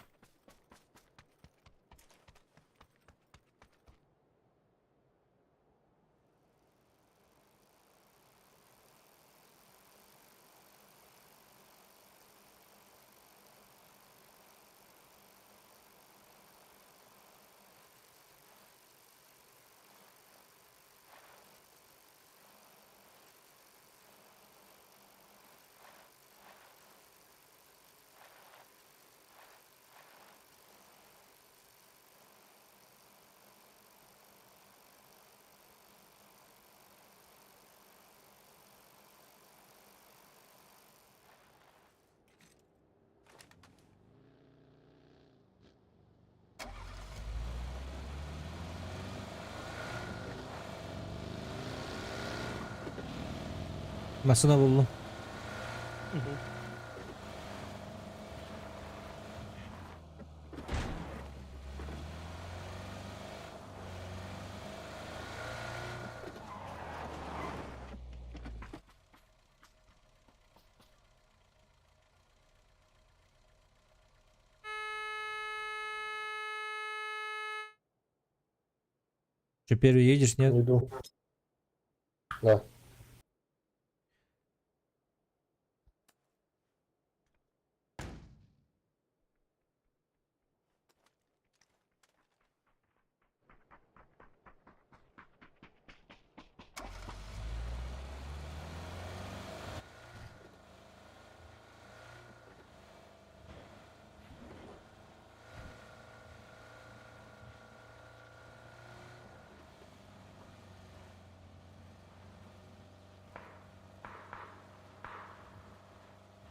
Массыына буллум. Че, первый едешь, нет? Иду. Да.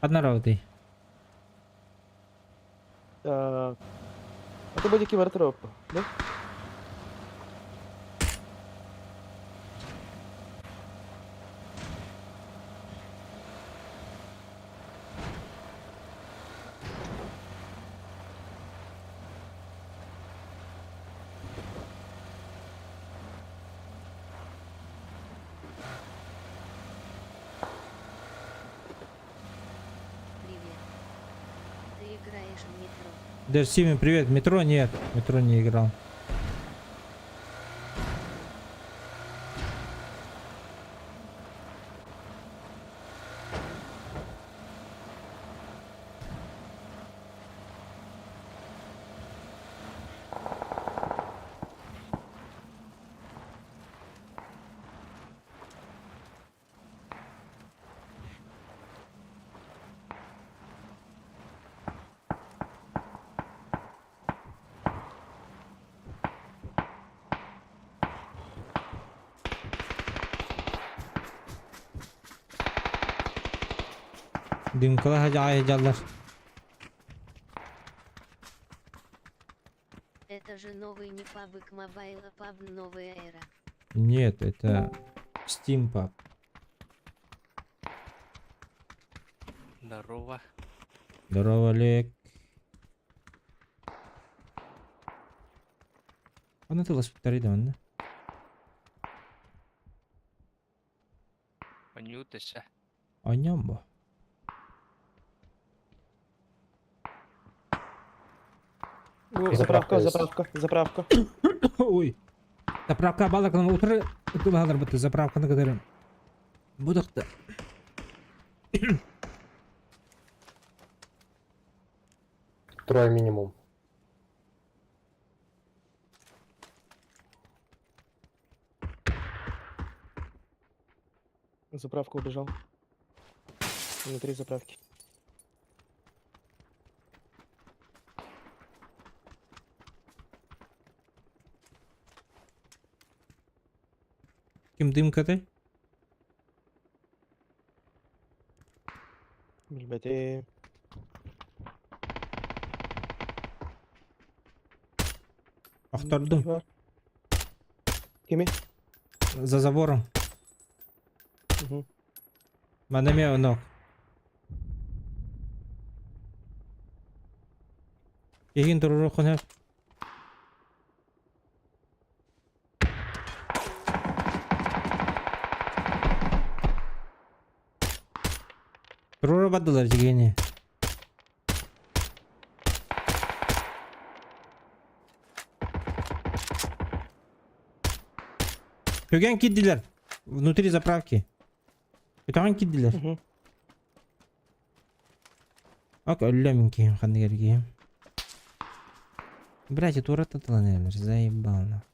Одна работай. Так. А ты бодики вартроп, да? Привет. Ты играешь в метро. Дерсиме, привет. Метро нет. Метро не играл. Дымкала хадьаллар. Это же новый не PUBG Mobile, а PUBG новая эра. Нет, это Steam Pub. Здорово. Здорово, Олег. Аны ты воспитали, да, да? Анютася. Анямба. О, заправка, заправка, заправка. Ой. Заправка балакан утро быты заправканы кадары. Будакта. Трое минимум. Заправку убежал. Внутри заправки. Ким дымка ты? Билбете. Ахтардым. Бар. Кими? За забором. Угу. Манаме ног. Егин туруру хонеп. Туруру бадылар жигени. Көген киддилер. Внутри заправки. Көтөҕөн киддилер. Угу. Ок, өллө киһим ханныгар киһим. Блять, это урат татылан заебал на.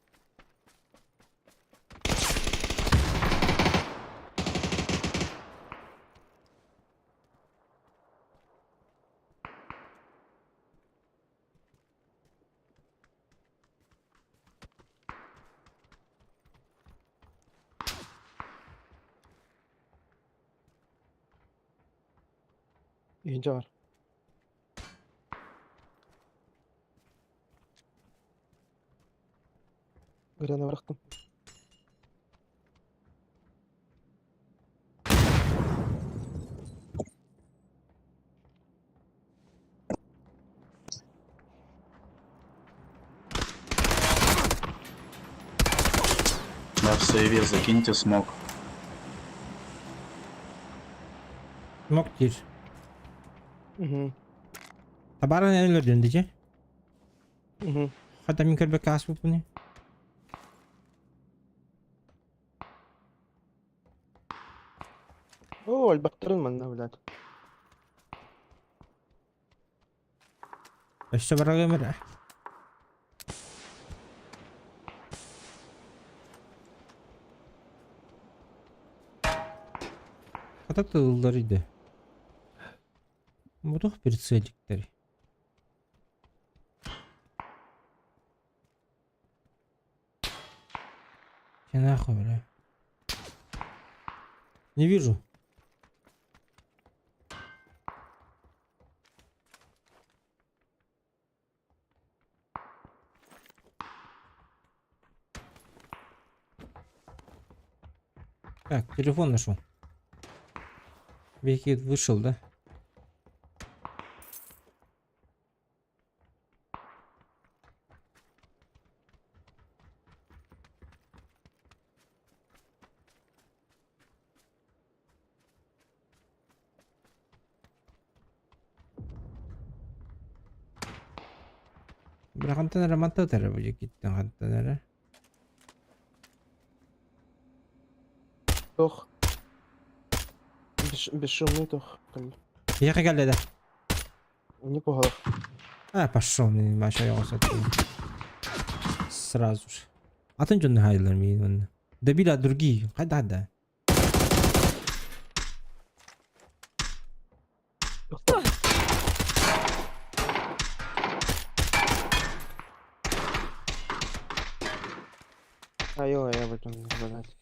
Инча бар. Грена бырахтым. Да, в сейве закиньте смог. Смок диир. Угу. Табарын эн өлөрдүн дичи. Угу. Хата мин көрбөккө ааспыппыный. Оо, элбэхтэрин манна, блядь. Өссө барарым эрэ. Хата тыллар иде. Бу прицеликтери. Че нахуй, бля? Не вижу. Так, телефон нашел. Вики вышел, да? Бля, хантан эрэ мантан эрэ бу дьиккиттэн хантан эрэ. Тох. Бесшумный тох. Киһиэхэ кэллэ да. Не пугал. А, пошел, Маша Сразу же. Атын дьон хаайылар миин онно. Добили, а другие. Хайда хайда. Айо, я в этом не блядь.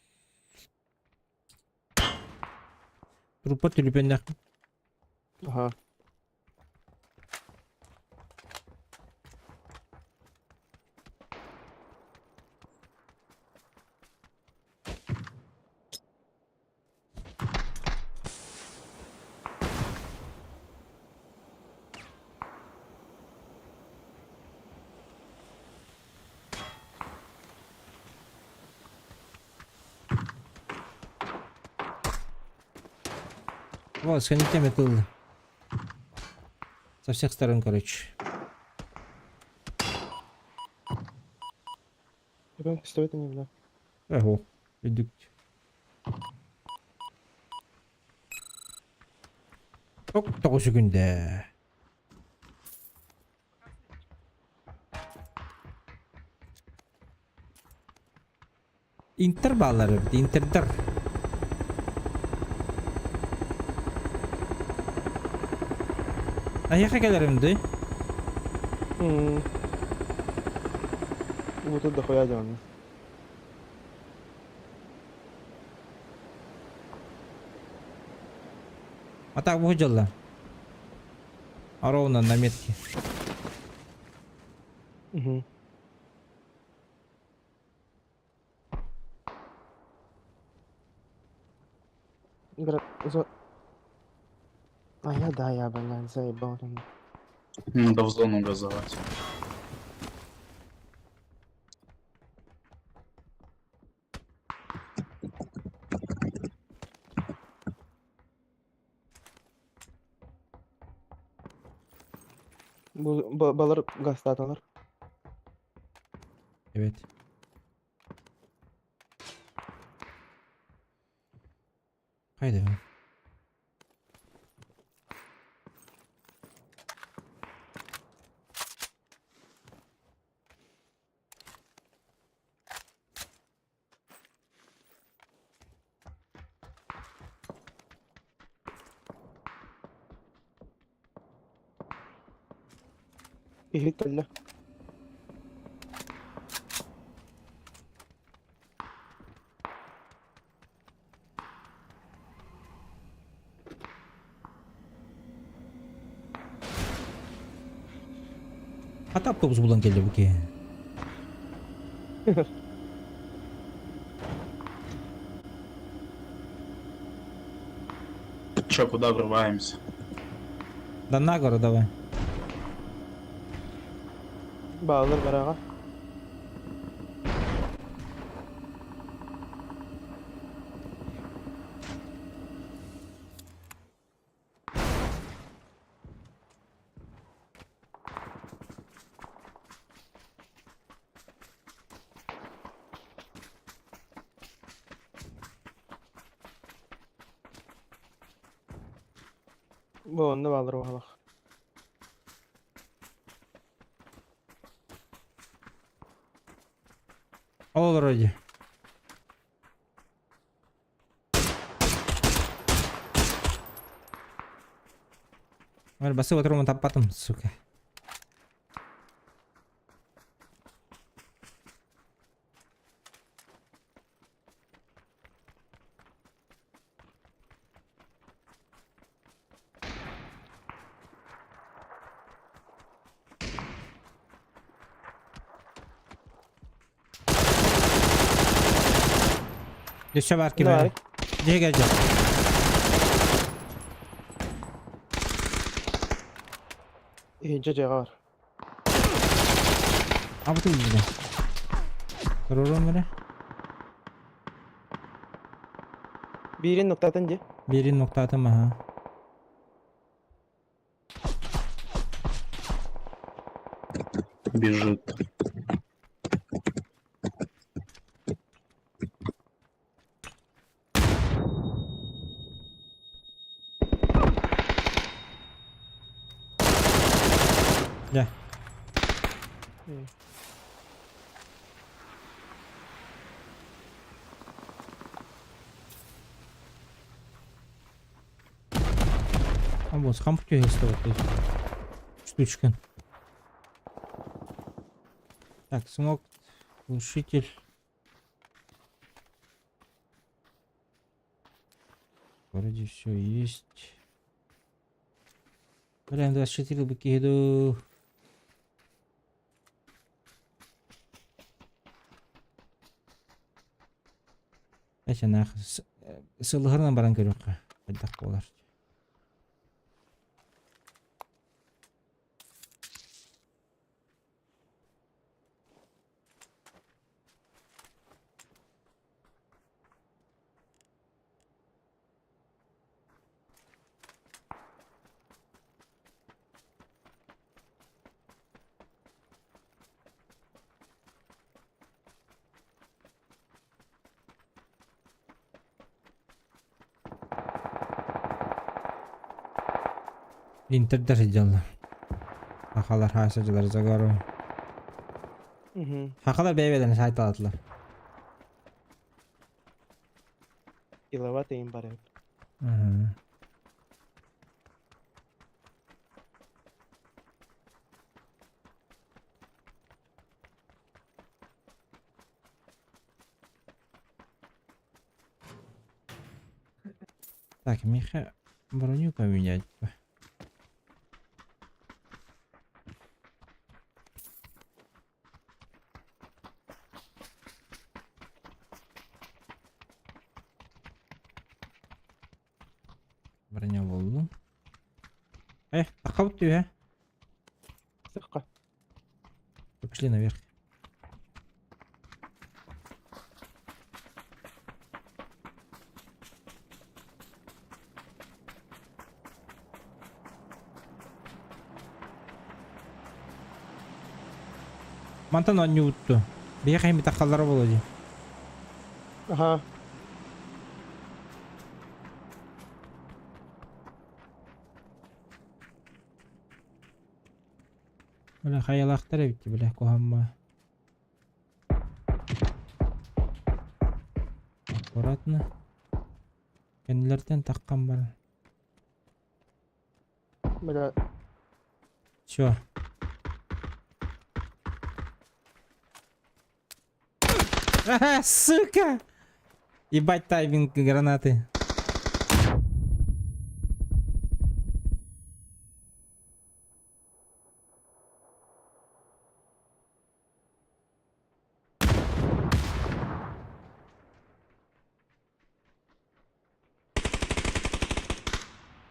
Трупа түлүпеннэх. Ага. Вот, с коньками тыл. Со всех сторон, короче. Ребенок пистолета не бля. Ого, идут. Ок, тоҕус күндэ. Интер бааллар эбит, интердер. Эһиэхэ кэлэрим дии. Вот тут дохуя делано. А так выходила. А ровно на метке. Угу. За... А я да, я, блядь, заебал там. Надо в зону газовать. Балар гастаталар. Evet. Haydi be. Иһит кэллэ. Хата автобус булан кэллэ бу киһи. Че, куда врываемся? Да на гору давай. Баалар бараҕа. Бу онно бааллар уһалах. Ол вроде. Басы отыруын таппатым, сука. Өссө баар ким Давай. эрэ. Дьиэ кэлдьэ. Иһинчэ дьиэҕэ бар. Абытын билэ. Туруорун эрэ. Биирин ноктатын дии. Биирин ноктаатым аха. Бежит. Дьэ. А вот хамп вот штучка. Так, смог, глушитель. Вроде все есть. Блин, 24 быки иду. Эчэ нах сылыһарынан баран көрүөххэ хайдах буолар. Интердер сылдьаллар. Сахалар хаасадьылар загору. Сахалар бэйэ-бэйэлэрин саайталаатылар. Киловатт им бар эбит. Так, миэхэ броню поменять бы. Броня буоллун. Э, таххабыт түһэ. Сыкка. Пошли наверх. Мантан оонньуубут дуо? Биһиэхэ иһин таххаллара буолуо дии. Аха. Бля, хайалаахтар эбит дии, бля, куһамма. Аккуратно. Кэннилэртэн таххан баран. Бля. Все. Ага, сука! Ебать тайминг гранаты.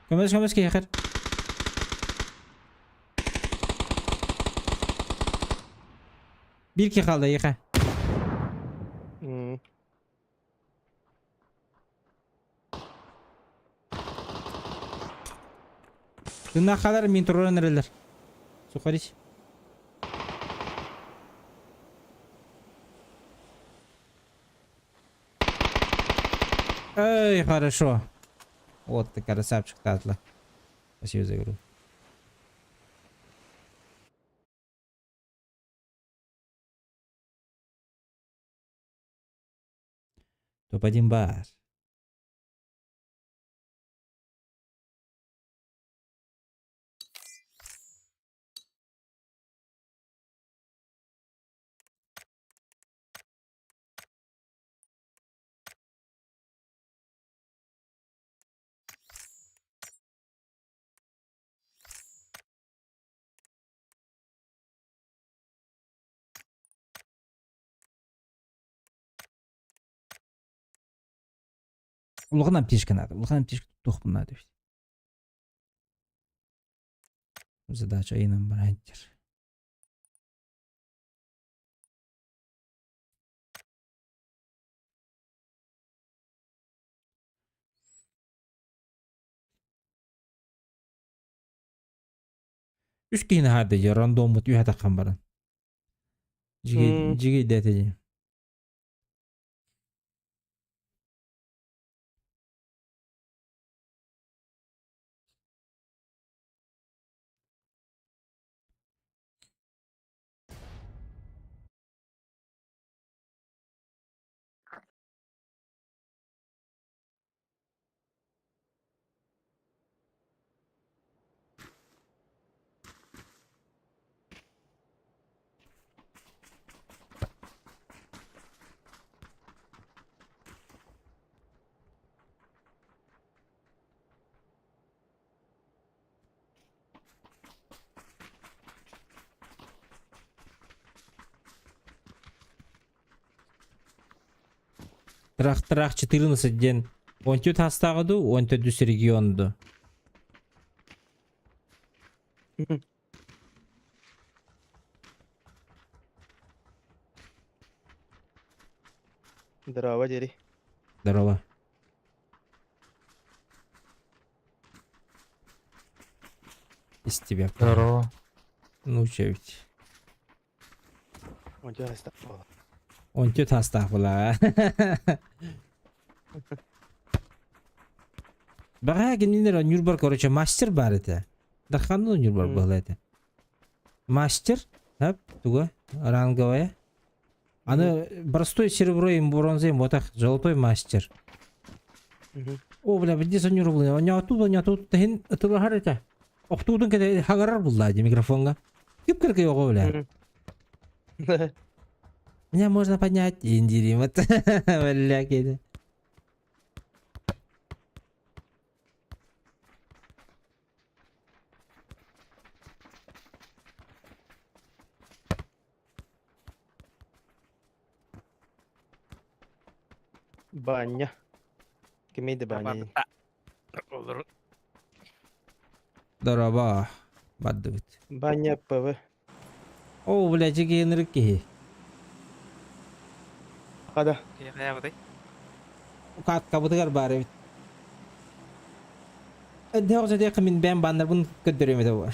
Көмөс көмөс киһиэхэр. Биир киһи хаалла эйиэхэ. Тыыннаах хаалар мин туруоран эрэллэр. Сухарич. Эй, хорошо. Вот ты красавчик, Татла. Спасибо за игру. Топ-1 бар. Улахан аптечка надо. Улахан аптечка туттуохпун наада эбит. Задача ыйынан баран Үс киһини хаарды дии, рандоммут үһэ таххан баран. Дьигий дээтэ дии. Трах-трах 14 диэн 14 хастааҕы дуу, 14 регион дуу? Здорово, Дери. Здорово. Из тебя. Здорово. Ну, че ведь. Он тебя стал. Он тет хастаах була. Баҕа кинилэр Нюрбар, короче, мастер бар этэ. Даханну Нюрбар была этэ. Мастер, хап, туга, ранговая. Аны простой серебро им бронза им вот золотой мастер. О, бля, где за Нюрбар? Не оттуда, не оттуда, тахин ытылахар этэ. Охтуудун кете хагарар булла ди микрофонга. Кип кыркы ого, бля. Меня можно поднять, индирим. Вот, бля, кеде. Баня. Кимейді баня. Здорово. Баддыбыт. Баня ПВ. О, бля, жигенрик киһи. Хада. Каткабытыгар баар эбит. Эдде оҕо мин бэйэм баннарбын көрдөрүөм этэ бу.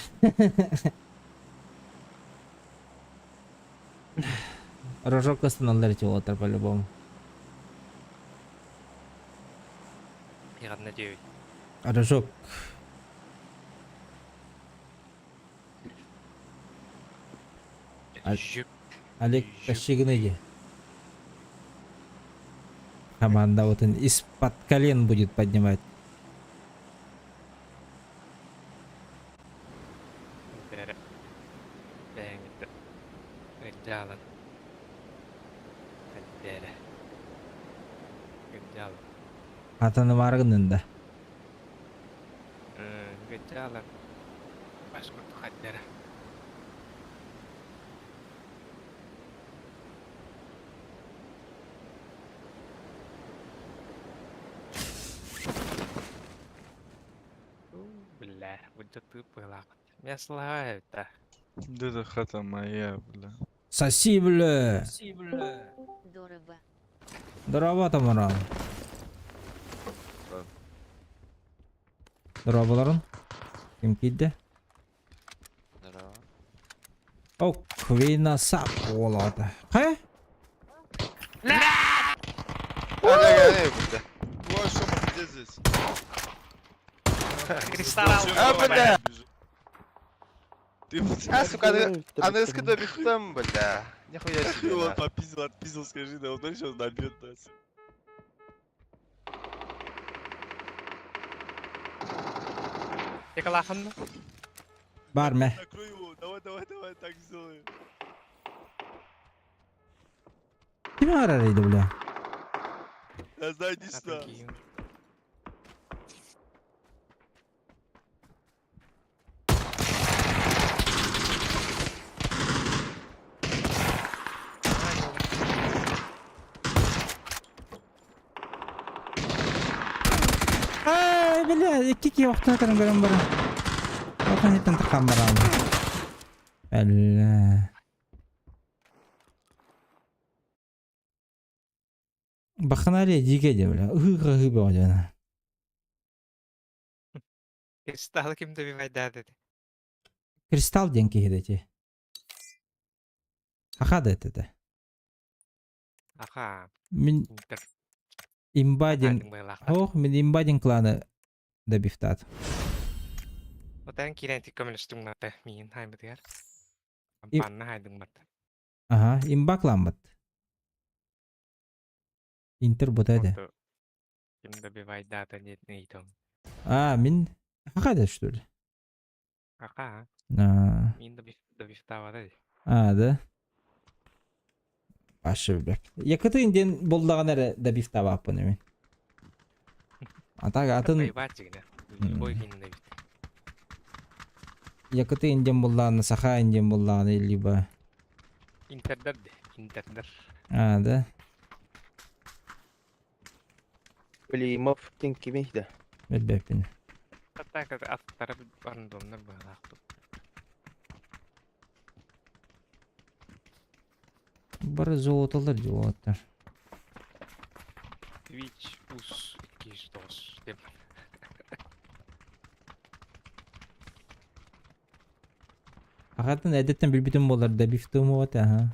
Рожок остановлар эти уолаттар по-любому. Рожок. Олег Кощегин Команда вот он из-под колен будет поднимать. Атаны баргынында. Бля, будет ты была. Меня славит-то. Да это хата моя, бля. Соси, бля. Дороба. Здорово, Тамара. Здорово, Лорен. Ким киирдэ? Здорово. О, Квина сап олода. Хэ? Ой, что, где здесь? Кристалл А, бля! Ты А, сука, аныгыскы добихтым, бля. Нихуя себе, Он нахуй. попиздил, отпиздил, скажи, да он сейчас добьет нас. Екалахан. Бар мэ. Накрой его, давай, давай, давай, так сделаем. Ким арар бля? Да, знай, иди сюда. Ай, бля, икки вақтына көрөн көрөн бара. Охан еттен таққан барам. Бля. Баханари диге де, бля. Ыгы ыгы бе. Кристалл ким добивает dedi. Кристалл ден кихи Аха да это. Аха. Мин Интер. имбадин. Ох, мин имбадин кланы добивтат. Отан кирен тик көмөлөстүң мата миин хайбытыгар. Кампанна хайдың мата. Ага, имба клан бат. Интер бутады. Ким добивает дата нет не том. А, мин Аха что ли? Аха. А, Мин добивтава да. а, да. Башы бля. Якытын ден болдаган эре добивтава аппын мен. А так атын Любой кин добивт. Якытын ден болдаган Саха ден болдаган либо Интердер де. Интердер. А, да. Климов ким да. Билбеппин. Так аттары рандомнар быһалаах. Бары золотолар золоттар. Twitch ус 209 деп. Ахатын әдеттен билбитим болар да бифтым вот, ага.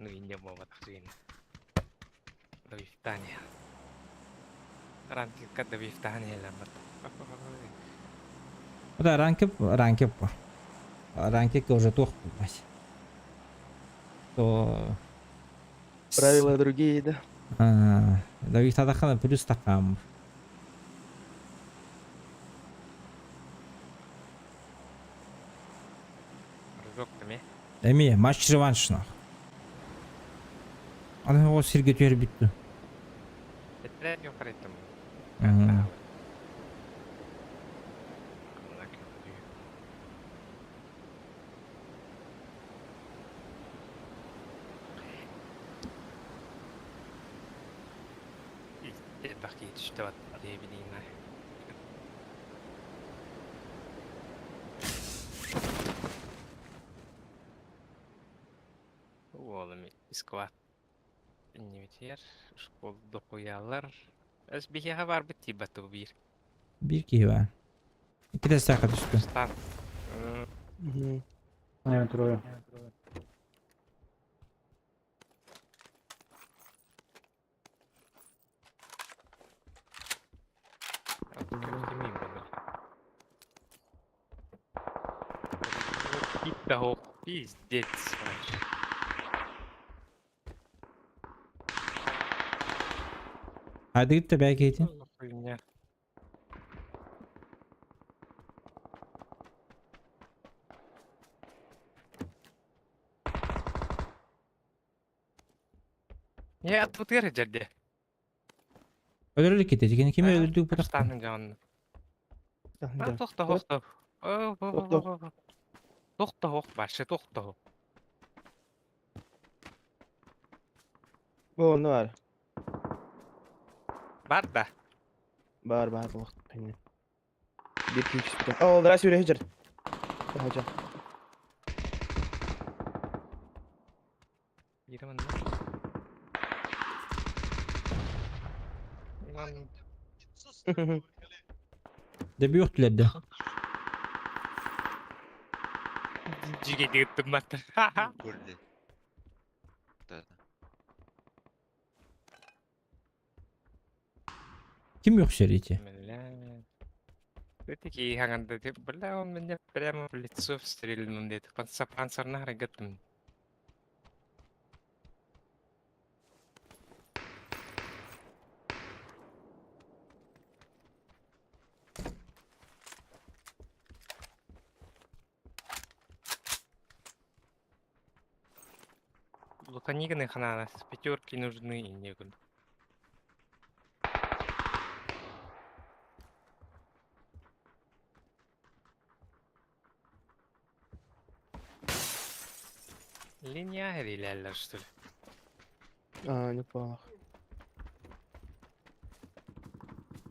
Ну и не было так Добивтание. Ранкика добивтание ламат. Да, ранкеп, ранкеп бар. Ранкек уже тух булмас. То Правила другие, да. А, да их тогда плюс такам. Эми, матч реванш нах. Аны о сирге түһэр бүттү. Этрен yok ettim. Мгм. Bak yetişti bat diye bileyim ben. Oğlum iskvat. Иннибитер, школ докуялар. Эс бихеха бар бит тибату бир. Бир киһи бар. Икки сака түстү. Стан. Наверное, трое. Пиздец. Hadi git de belki etin. Хуйня. Я тут жерде. Өлөрү кетет. Кини кими өлүрдүк бу тахта. Штанын жанына. Тохто, тохто. Тохто, хох, башы тохто. Бу onu var. Бар да. Бар бар вакыт пене. Бир кийик түштү. О, здрасте, Рейджер. Хажа. Бир мында. Lan Дөбүөхтүлэр да. Жиге ыттымматтар. Көрдө. Да. Ким үөхсэр ити? Бля. Ты такие ханганда, ты, бля, он меня прямо в лицо стрельнул, дед. Панцерна рогатым. Лутаниганы хананас, пятерки нужны и некуда. Линия или что ли? А, не понял.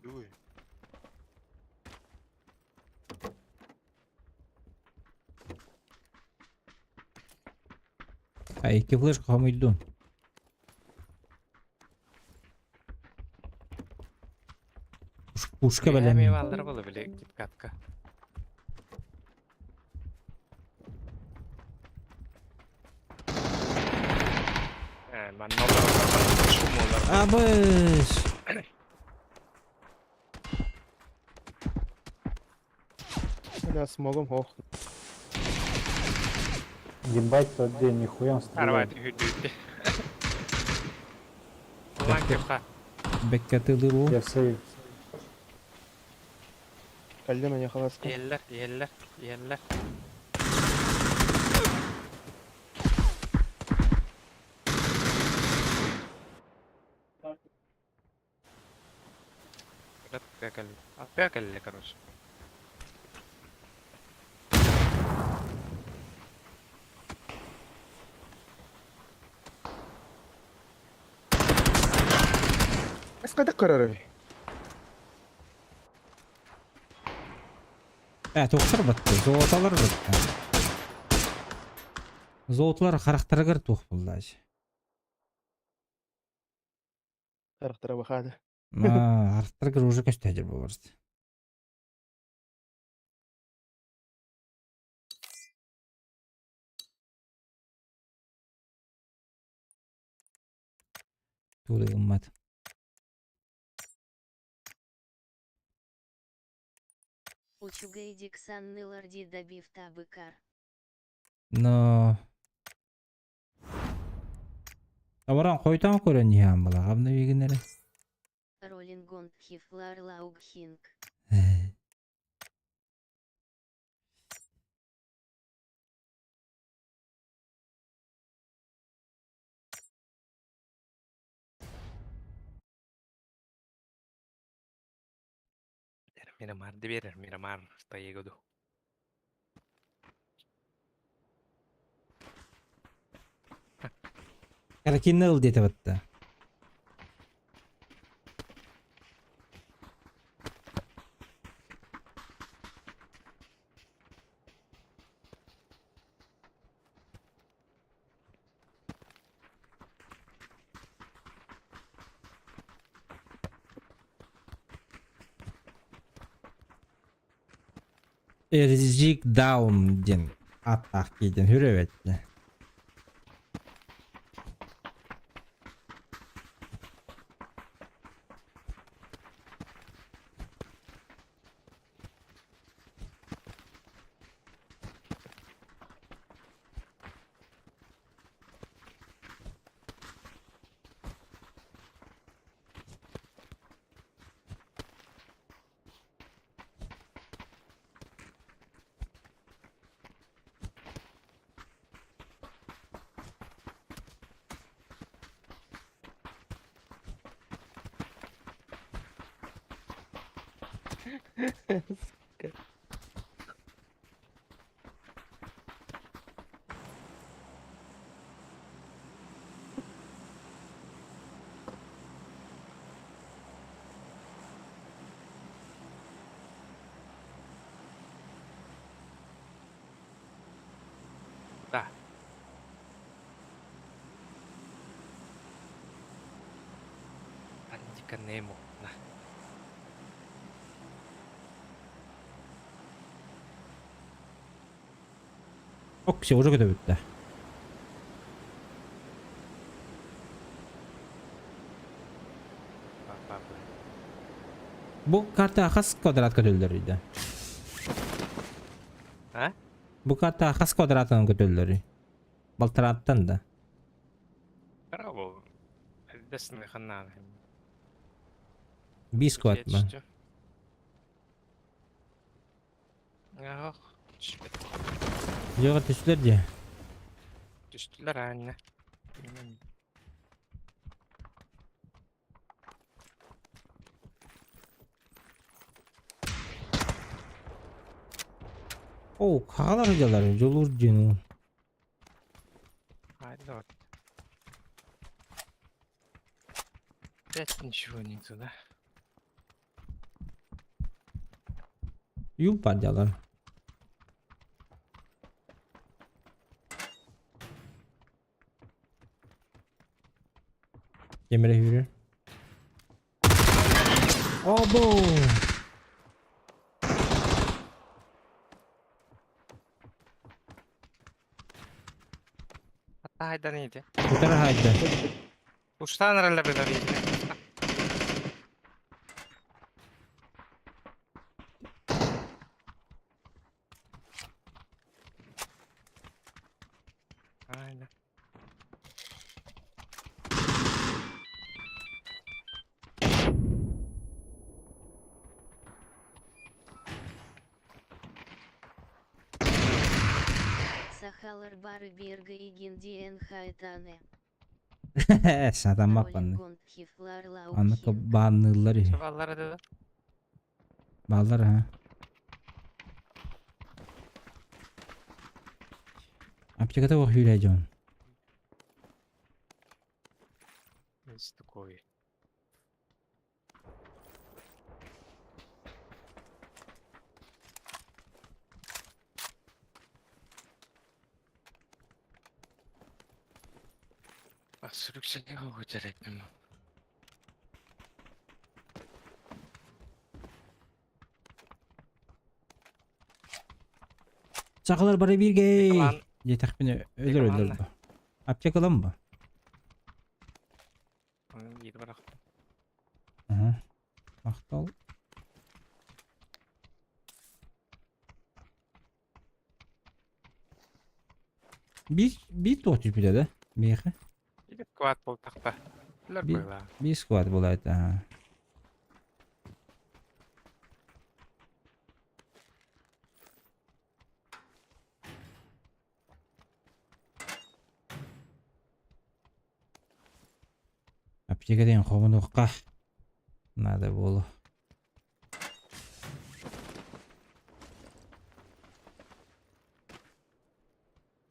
Дуй. А икки флешка хомуйдум. Пушка Бля, бэлэм. миваллар было, бля, киткатка. Манна Абыс! Бля, смогом, ох. Ебать тот день, нихуя он стреляет. Арват хүдүүтэ. Ланкеха. Бэккатылы Я в сейв. Кальдена не халаска. Еллер, еллер, еллер. Опекали, короче. Эскада көрөрөй. Э, туохтар батты, золоталар батты. Золоталар харахтарыгар туох буллаачы. Харахтара бахады. Ма, харахтарыгар уже көстәжір боларыз. Тулы гыммат. Учугайдик санныларди добив табыкар. Но... Абаран койтан көрөн иһаан була, абна бигинере. Ролингон хифлар лаугхинг. Мирамар, дверь, Мирамар, стоегоду. Каракиннел диэте батта. Эрзик даун ден аттах кейден хүрөбетте. Сука. Да. Антика Немо. На. Окси уже көтөбүттэ. Бу карта хас квадрат көтөллөрүй да? А? Бу карта хас квадратынан көтөллөрүй? Балтараттан да. Браво. Дэсны ханнан. Бис квадрат ма? Ах, түспэт. Дьиэҕэ түстүлэр дии. Түстүлэр аанньа. Оо, хаалар дьалар, дьулуур диэн ол. Айда вот. Опять ничего нету, да? Юпа дьалар. Кемере yürü. Abo! Хайдан иди. Утары хайда. Уштан ролля бедовите. Айда. Сахалар бары берга и гиндиэн хайтане. Сатаммаппын. Аннык баанныыллар үһү. Баллара да. Бааллар ha. Аптеката ох хүлэ дьон. Такой. Сүрүксэни көтөрөтүм. Сахалар бары бииргэ. Диэтэхпинэ өлөр өлөр бу. Аптекалан бу. Биир барах. Аха. Махтал. Биир биир туох түспүтэ да миэхэ? Биир сквад буолтахта. Билэр Би- буолаа. Биир сквад буолаат аха. Аптека диэн хомунуохха наада буолуо.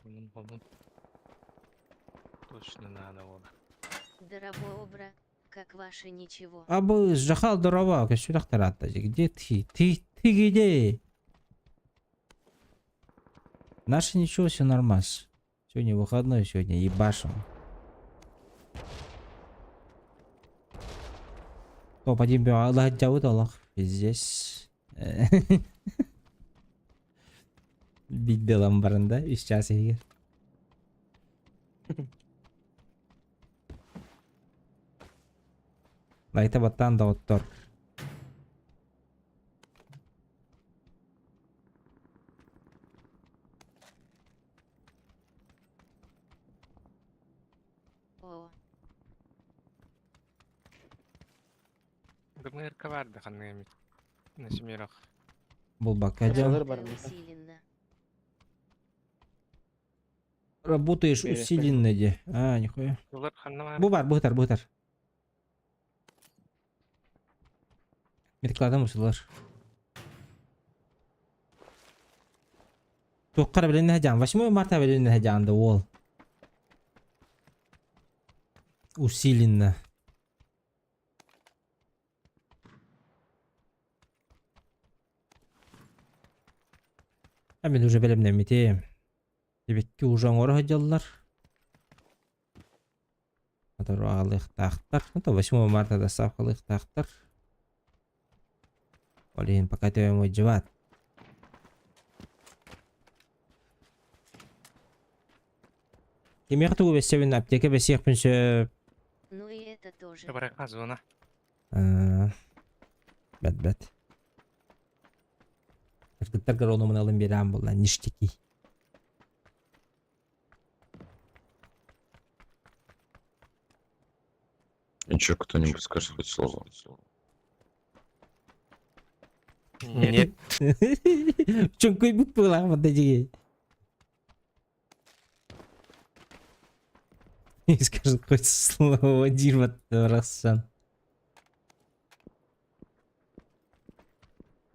Хомун хомун. Точно надо было. Дорабо как ваше ничего. Абы жахал дорова, көстүлэхтэр Где ты? Ты, ты где? Наше ничего, все нормас. Сегодня выходной, сегодня ебашим. Топ-1 Аллах дьабыт олох. Здесь. Бидде ламбарында үс час иһигэр. Лайта баттаан доҕоттор. О. Дымырка бар да ханнык эмит. Насимирах. Булбакка дьон. Усиленно. Работаешь усиленно де. А, нихуя. Улар ханна бар. Бу бар, бу бу Меткладым усылар. Туоххара билиннэ жан. 8 марта билиннэ жан да уол. Усиленно. А мен уже бэлэмнэммитим. Эбикки уже оҥоро сылдьаллар. Атору аҕалыахтаахтар. Ну, то 8 марта доставкалыахтаахтар. Ол иһин пока төбөм ыдьыбат. Кимиэхэ тугу бэссэбин аптека бэссиэхпин сөп. Ну и это тоже. Барыха зона. Бэт бэт. Кыргыттар агрономун алын биэрээн буолла ништяки. И чё, кто-нибудь скажет хоть слово? Нет. Чөҥкөйбүт быылаах баддажиги. И скажет хоть слово Дима Рассан.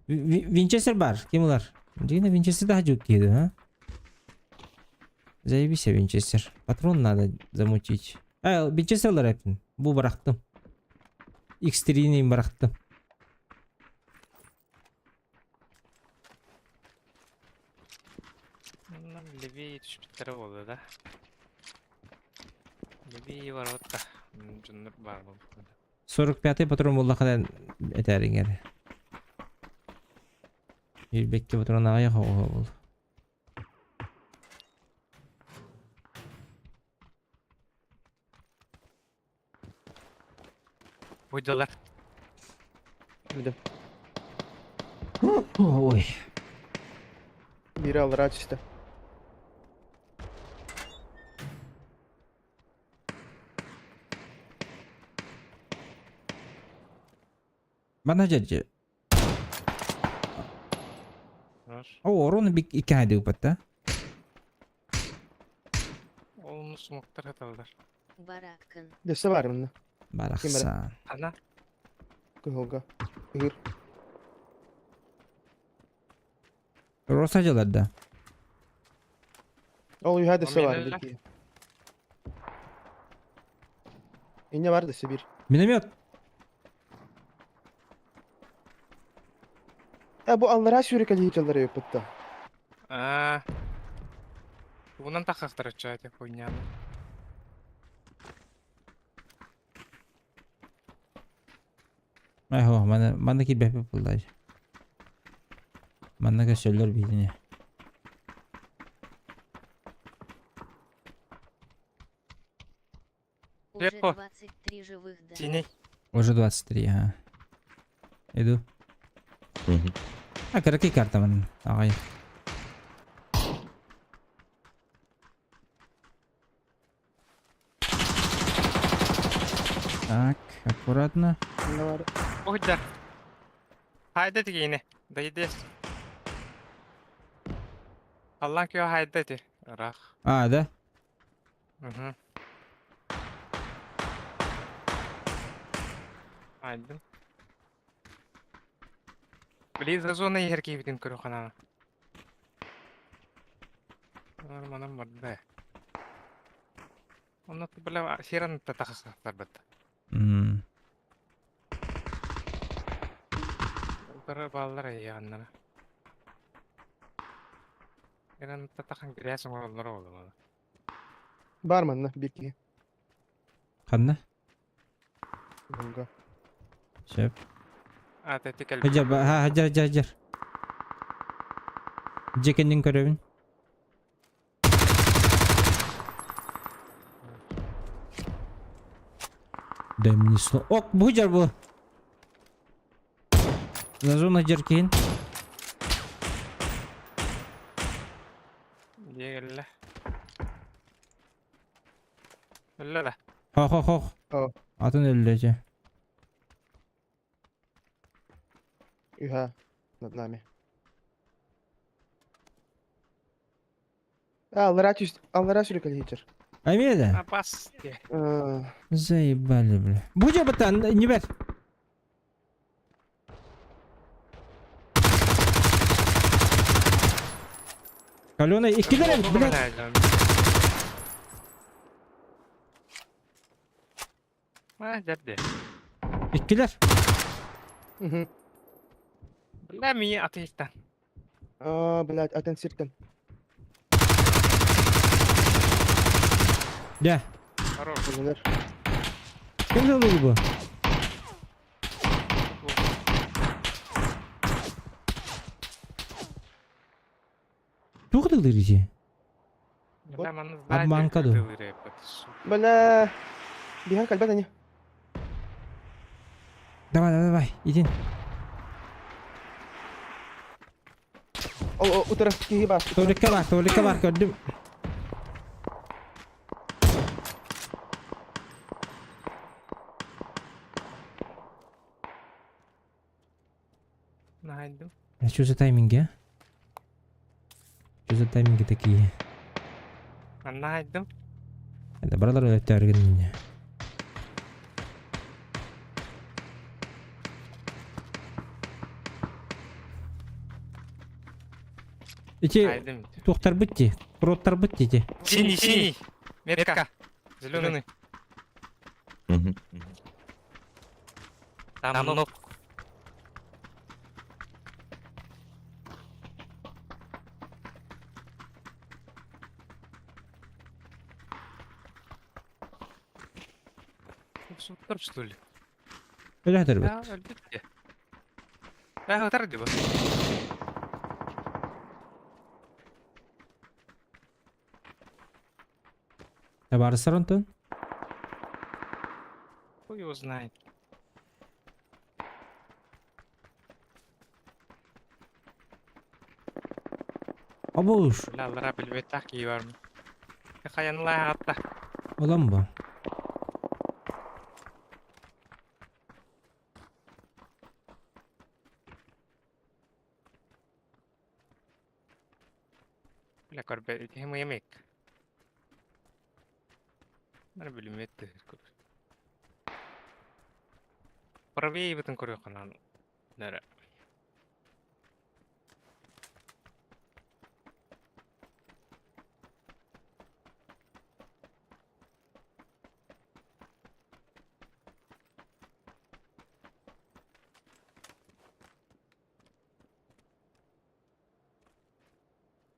Винчестер бар, ким ылар? Дина Винчестер да жук киһи, а? Заебись, Винчестер. Патрон надо замутить. А, Винчестер ылар эппин. Бу бырахтым. X3-ни бырахтым. Нам левее түспүттэрэ буолла да. Левее воротта. Дьоннор баар буолбуттар. 45-й патрон буоллахына этээриҥ Ирбекке патрон аҕыйах оҕо буол. Буйдулар. Билим. Ой. Бири аллараа түстэ. Манна дьэ О, орону бик икки хайды упатта. Ол смоктар хаталлар. Бараккын. Дөссө бар мында. Барахсан. Ана. Кыһылга. Ыгыр. Роса дьаларда. Ол үһэ дөссө бар Омелелер. бир. Инне бар дөссө бир. Миномет. Э бу аллараа сүүрүкэлии дьаллара ыппытта. Аа. Уунан тахахтар оччо хуйняны. Айхо, мана мана кирбэппит буллар. Манна көсөллөр биһине. Уже Легко. 23 живых да. Синий. Уже 23, ага. Иду. Мгм. А, кыракый карта манна. Аҕай. Так, аккуратно. Инне бар. Уйдар. Хайда тигине. Дайдес. Аллан күйө хайда ти. Рах. А, да? Угу. Айдым. Били за зона иһэр киһибитин көрө ханана. Манан барда. Онно била сиран татахастарбат. Утары баллар яннара. Иран татахан грязь оҥороллоро буолла. Бар манна бир киһи. Ханна? Кыһылга. Сөп. А, ты кэл. Хадьар, ха, хадьар, хадьар, хадьар. Дьиэ кэннин көрөбүн. Дай мне сно... Ок, бу дьар бу. За зона дьар киһин. Дьиэ кэллэ. Өллө да. Хох, хох, хох. О. Атын өллө дьэ. Үһэ. Над нами. А, аллараа түс, аллараа сүүрүкэлии сылдьар. Эмиэ да? Апас. Э, Заебали, бля. Бу дьар баттан, не бэр. Каленый, иккилэр эбит, блядь. А, дэрди. Иккилэр. Мгм. Бля, мии атыыстан. А, блядь, атын сиртэн. Дьэ. Хорош. Өлөлөр. Ким дылы бу? Туох дылыр ити? Бля, манна сзади Обманка ду. ытылыр эппит, сука. Бля. Биһа кальбат они. Давай, давай, давай, иди. Ол утары киһи баар. Туалетка бар, көрдүм. Найду. А что за тайминги, а? Что за тайминги такие? Найдым. Это бралар өлөттөргөн меня. Ити Найдым. туохтарбыт дии, куруоттарбыт дии ити. Синий, синий. Метка. Зеленый. Мгм. Там ног. Суттар, что ли? Өлөтөрбүт. Да, өлбүт. Да, утар диба. Табаарыстар онтон. Хуй его знает. Обуш. Бля, лара билбет так бар. Хаянла атта. Olan bu. Бля, корбе, ити хем yemek. Мана билмет. Правее бытын көрүө канан. Нара.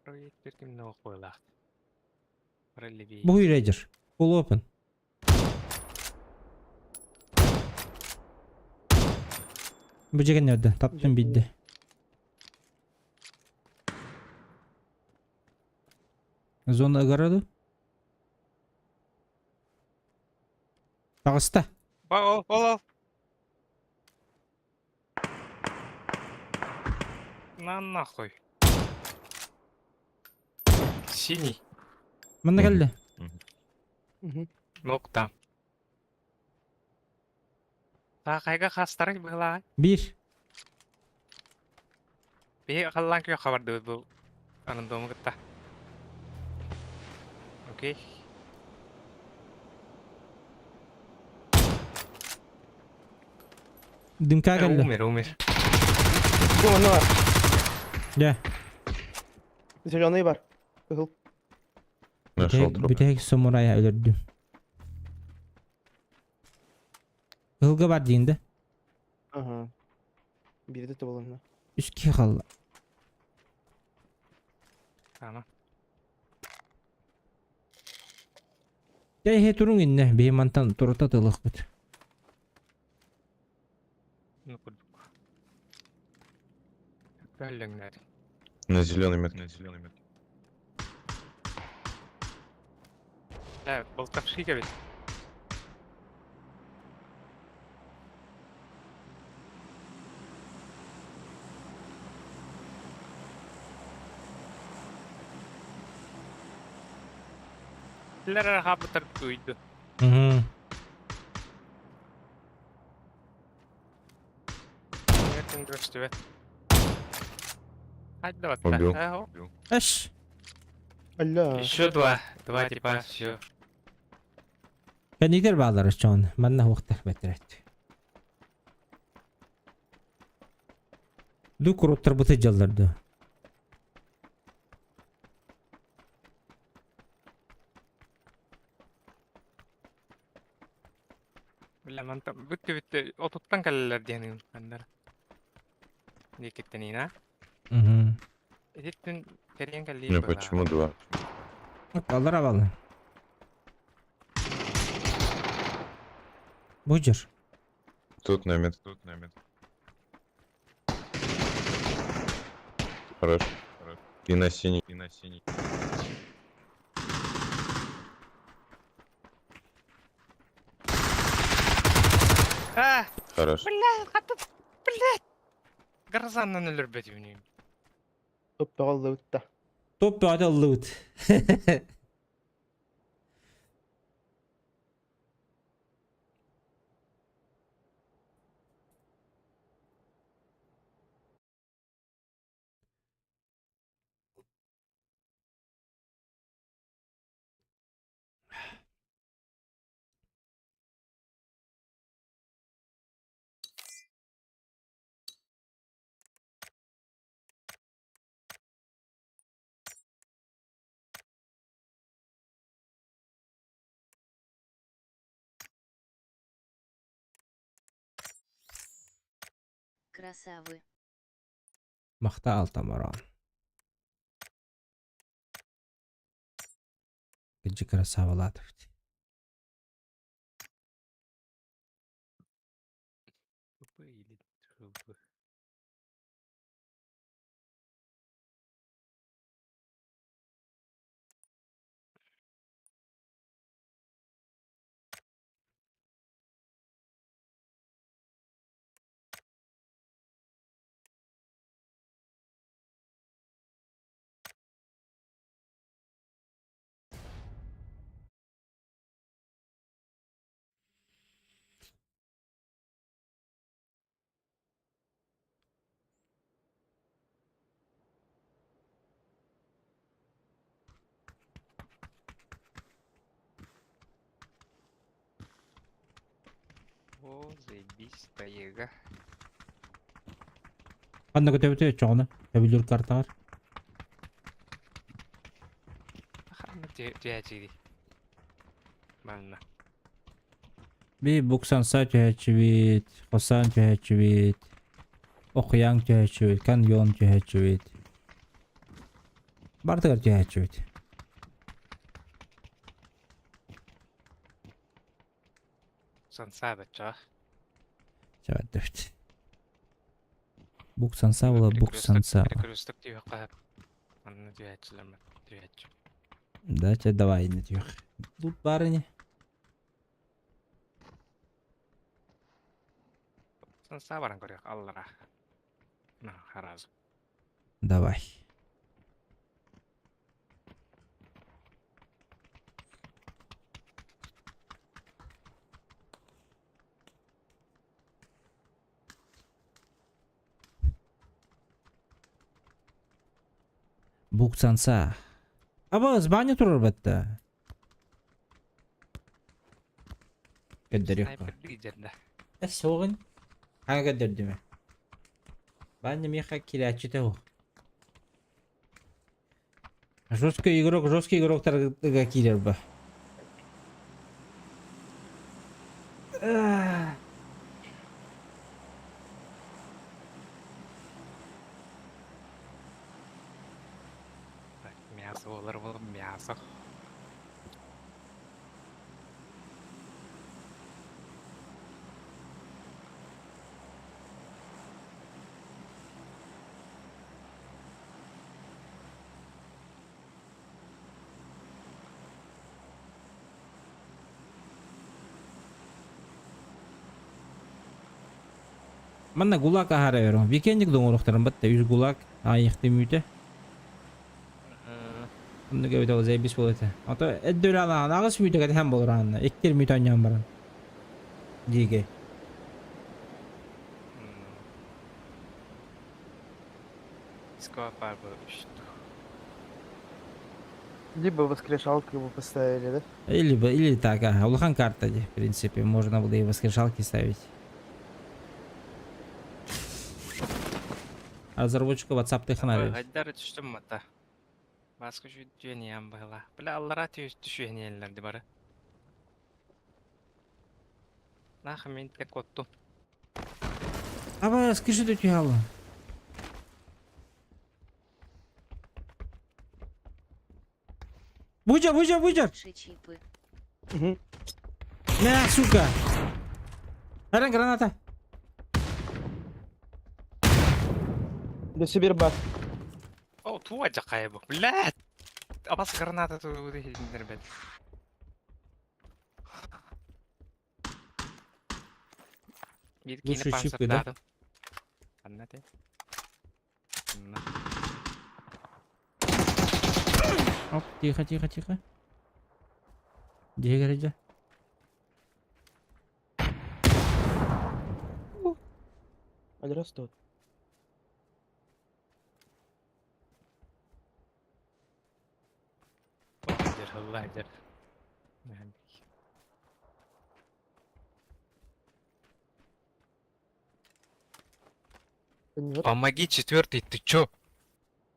Правее ким ног бойлах. Пролеви. Бу рейдер. Full open. Бу жеген öldü. Таптым бидди. Зона огороду. Таҕыста. Ба, ол, ол, ол. На нахуй. Синий. Манна Мгм. кэллэ. Мгм. Ног там. Таакайга хастарык была. Бир. Би халлан күйө хабарды бу. Анын дому кытта. Окей. Дымка кэллэ. Умер, умер. Бу манна бар. Дьэ. Зеленый бар. Кыһыл. Нашел труп. Бүтэһик самурая өлөрдүм. Кыһылга бар диин да. Ага. Биирдэ тобулунна. Үс киһи хаалла. Ама. Дьэ иһэ туруҥ иннэ биһи мантан турута тылыхпыт. Ну курдук. Бөллөңнөр. На зеленой метке. На зеленой метке. Да, болтовщик ведь. Лера хабытар туйду. Мгм. Ертең көрүстүбэт. Хайда Убил. батта. Эш. Алла. Еще два. Два типа, все. Кэннигэр баалар чоон. Манна хуохтар бэтэрээт. Ду куруттар быты дьаллар ду. Бля, манта бүттү бүттү отуттан кэлэллэр диэн аннар. Диэкиттэнина. Мгм. Этиттин тэрийэн кэллии Ну почему два? Аллар абалы. Будешь? Тут на метке. Тут на метке. Хорош. И на синий. И на синий. А, Хорош. бля, хата, блядь. Грозаннан өлөрбөтүм. Топ тоҕоллубутта. Топ бөҕөтө ыллыбыт. Красавы. Махта Алтамаран. Кыджы красавалатов. Тупые или трубы. О, заебись, таега. Ханна көтөбүтэ чоҕуна. Өбүлүр картаҕар. Ханна түһээчиги. Манна. Би буксанса түһээччибит, хосан түһээччибит, окуяң түһээччибит, каньон түһээччибит. Бартыгар түһээччибит. Сансаба ча. Чабаттыбыт. Буксанса була буксанса. Перекресток түһэ Манна түһээччилэр түһээччи. Да, чэ, давай, не түһэх. Тут барыни. Санса баран көрүөх аллара. На, харазы. Давай. Буксанса. Аба, збаня турар батта. Көддөрүөх. Снайпер лидерде. Эс соҕун. Хаҥа көддөрдүмэ. Баня миэхэ килээччитэ ол. Жесткий игрок, жесткий игроктарга киирэр ба. Ах. Так, мясо болар бол, мясо. Манна гулаг аһара өрөм. Викендик доҥоруохтарын батта үс гулаг аайыхты мүтэ. Оннук эбит ол заебись буолуо этэ. Ото эддүр алаан аҕыс мүтэ кэтэһэн буолар аанна. Иккир мүтэ анньан баран. Диигэ. Скопа был что. Либо воскрешалку ему поставили, да? Или, или так, ага. Улахан карта, в принципе, можно было и воскрешалки ставить. Разработчика WhatsApp ты хана. Хайдар түштүм мата. Баска жүдүөн была. Бля, аллара түшүөнеллерди бары. Нах мен тек оттум. Аба, скажи ты тяла. Буджа, буджа, буджа. Лучше чипы. На, сука. Арен, граната. Да Сибирбак. О, туа жакай бу. Блядь. Абас граната туу дехиндер бет. Биир киинэ Лучше чипы, да? паспорттаатым. Ханна этэй? Манна. Оп, тихо, тихо, тихо. Где горяча? Они растут. Лагер, лагер. Помоги, четвертый, ты чё?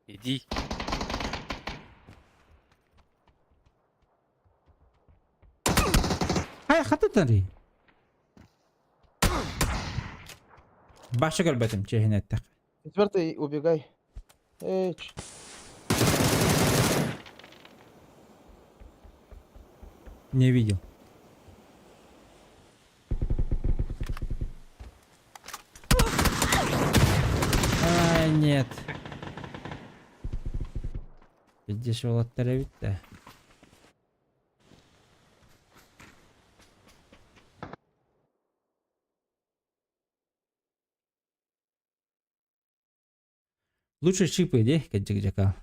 Иди. Хай, хатытари. Баша көрбөтүм, чэһин эттэх. Четвертый, убегай. Эй, Не видел. Ай, нет. Пиздец, уолаттар эбит да. Лучше чипы, де, кэддьик дьакал.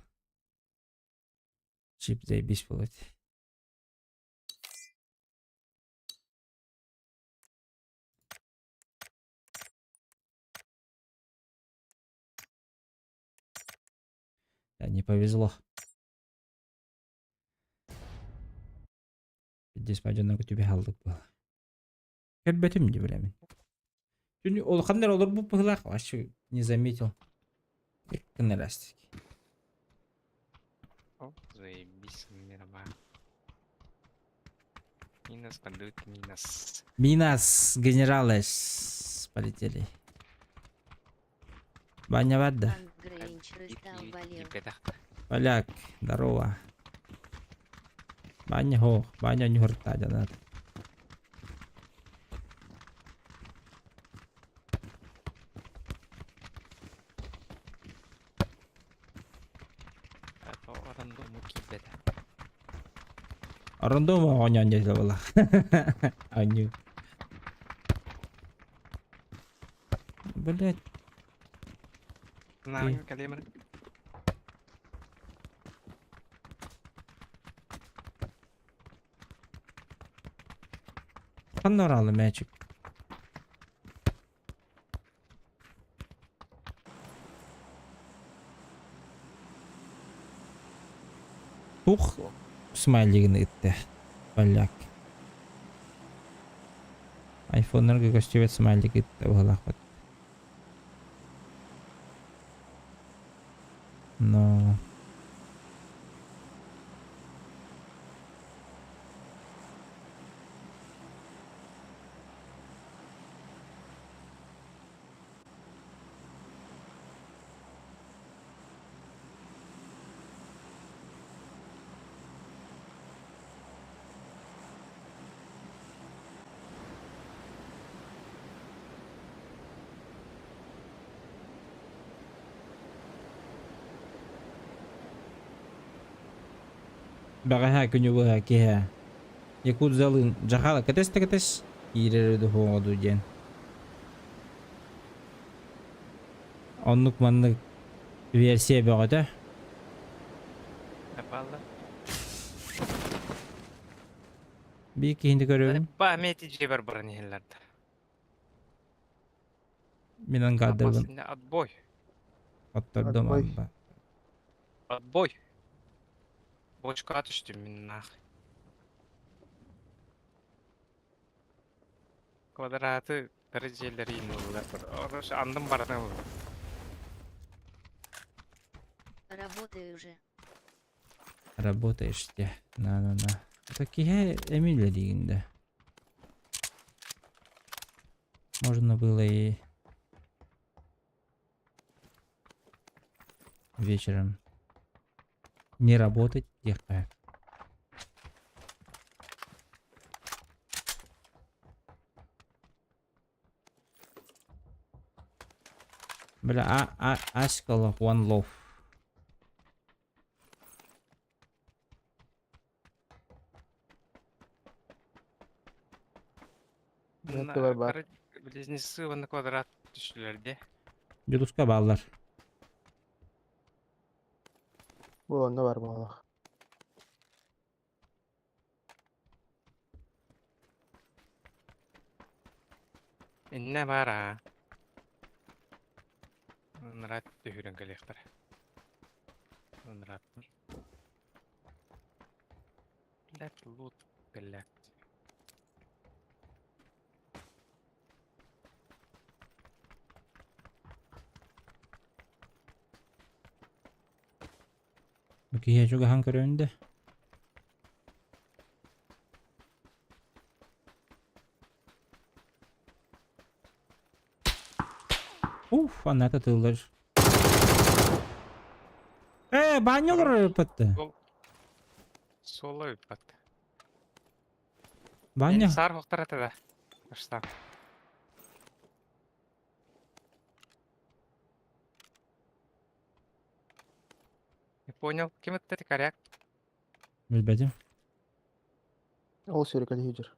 Чип заебись болот. Да, не повезло. Здесь пойдем тебе халдык было. Көрбөтүм дии билэмин. Түн улаханнар олорбут быһыылаах вообще не заметил. Гынарастик. О, заебись, мирова. Минус, подут, минус. Минас генералес полетели. Баня вадда. Ангрейнч рыстал болел. Поляк, здорово. Баня хо, баня не надо. Рандома оонньоон диэтэ буолла. Оонньуу. Блять. Знаю, калемер. Ханна оралы мячик. Тух смайлигин ытты. Поляк. Айфоннарга көстүбэт смайлик ытты быһыылаахпыт. Но... Бэҕэһээ күнү быһа киэһэ Якутзалыын дьахала кэтэс да кэтэс киирэр дуу дуу диэн. Оннук маннык версия бөҕөтө. Попало. Биир киһини көрөбүн. Ба, мети жебер баран иһэллэрдэ. Мин ангардабын Отбой. оттордум Отбой. онно. Отбой. Бочка түстүм мин нах. Квадраты дәрежелери иннулар. Орош андым бараны. Работаю уже. Работаешь те. На-на-на. Такие Эмилия дигинде. Можно было и вечером не работать диэххэ. Бля, а, а, Аскала One Love. Нет, бар. Близнецы уонна квадрат түстүлэр дии. Дьулуска бааллар. Бу онно бар буоллах. Иннэ баар аа. Нрат түһүрэн кэлиэхтэрэ. Нраттар. Блядь, лут, блядь. Бу киһи чугаһан көрөбүн да. Уф, аната тыллар. Э, баня олорор ыппатты. Соло ыппат. Баня. Саар хоқтар да. Баштан. Не понял, ким это коряк? Билбэтим. Ол сөрүкәлі жүр.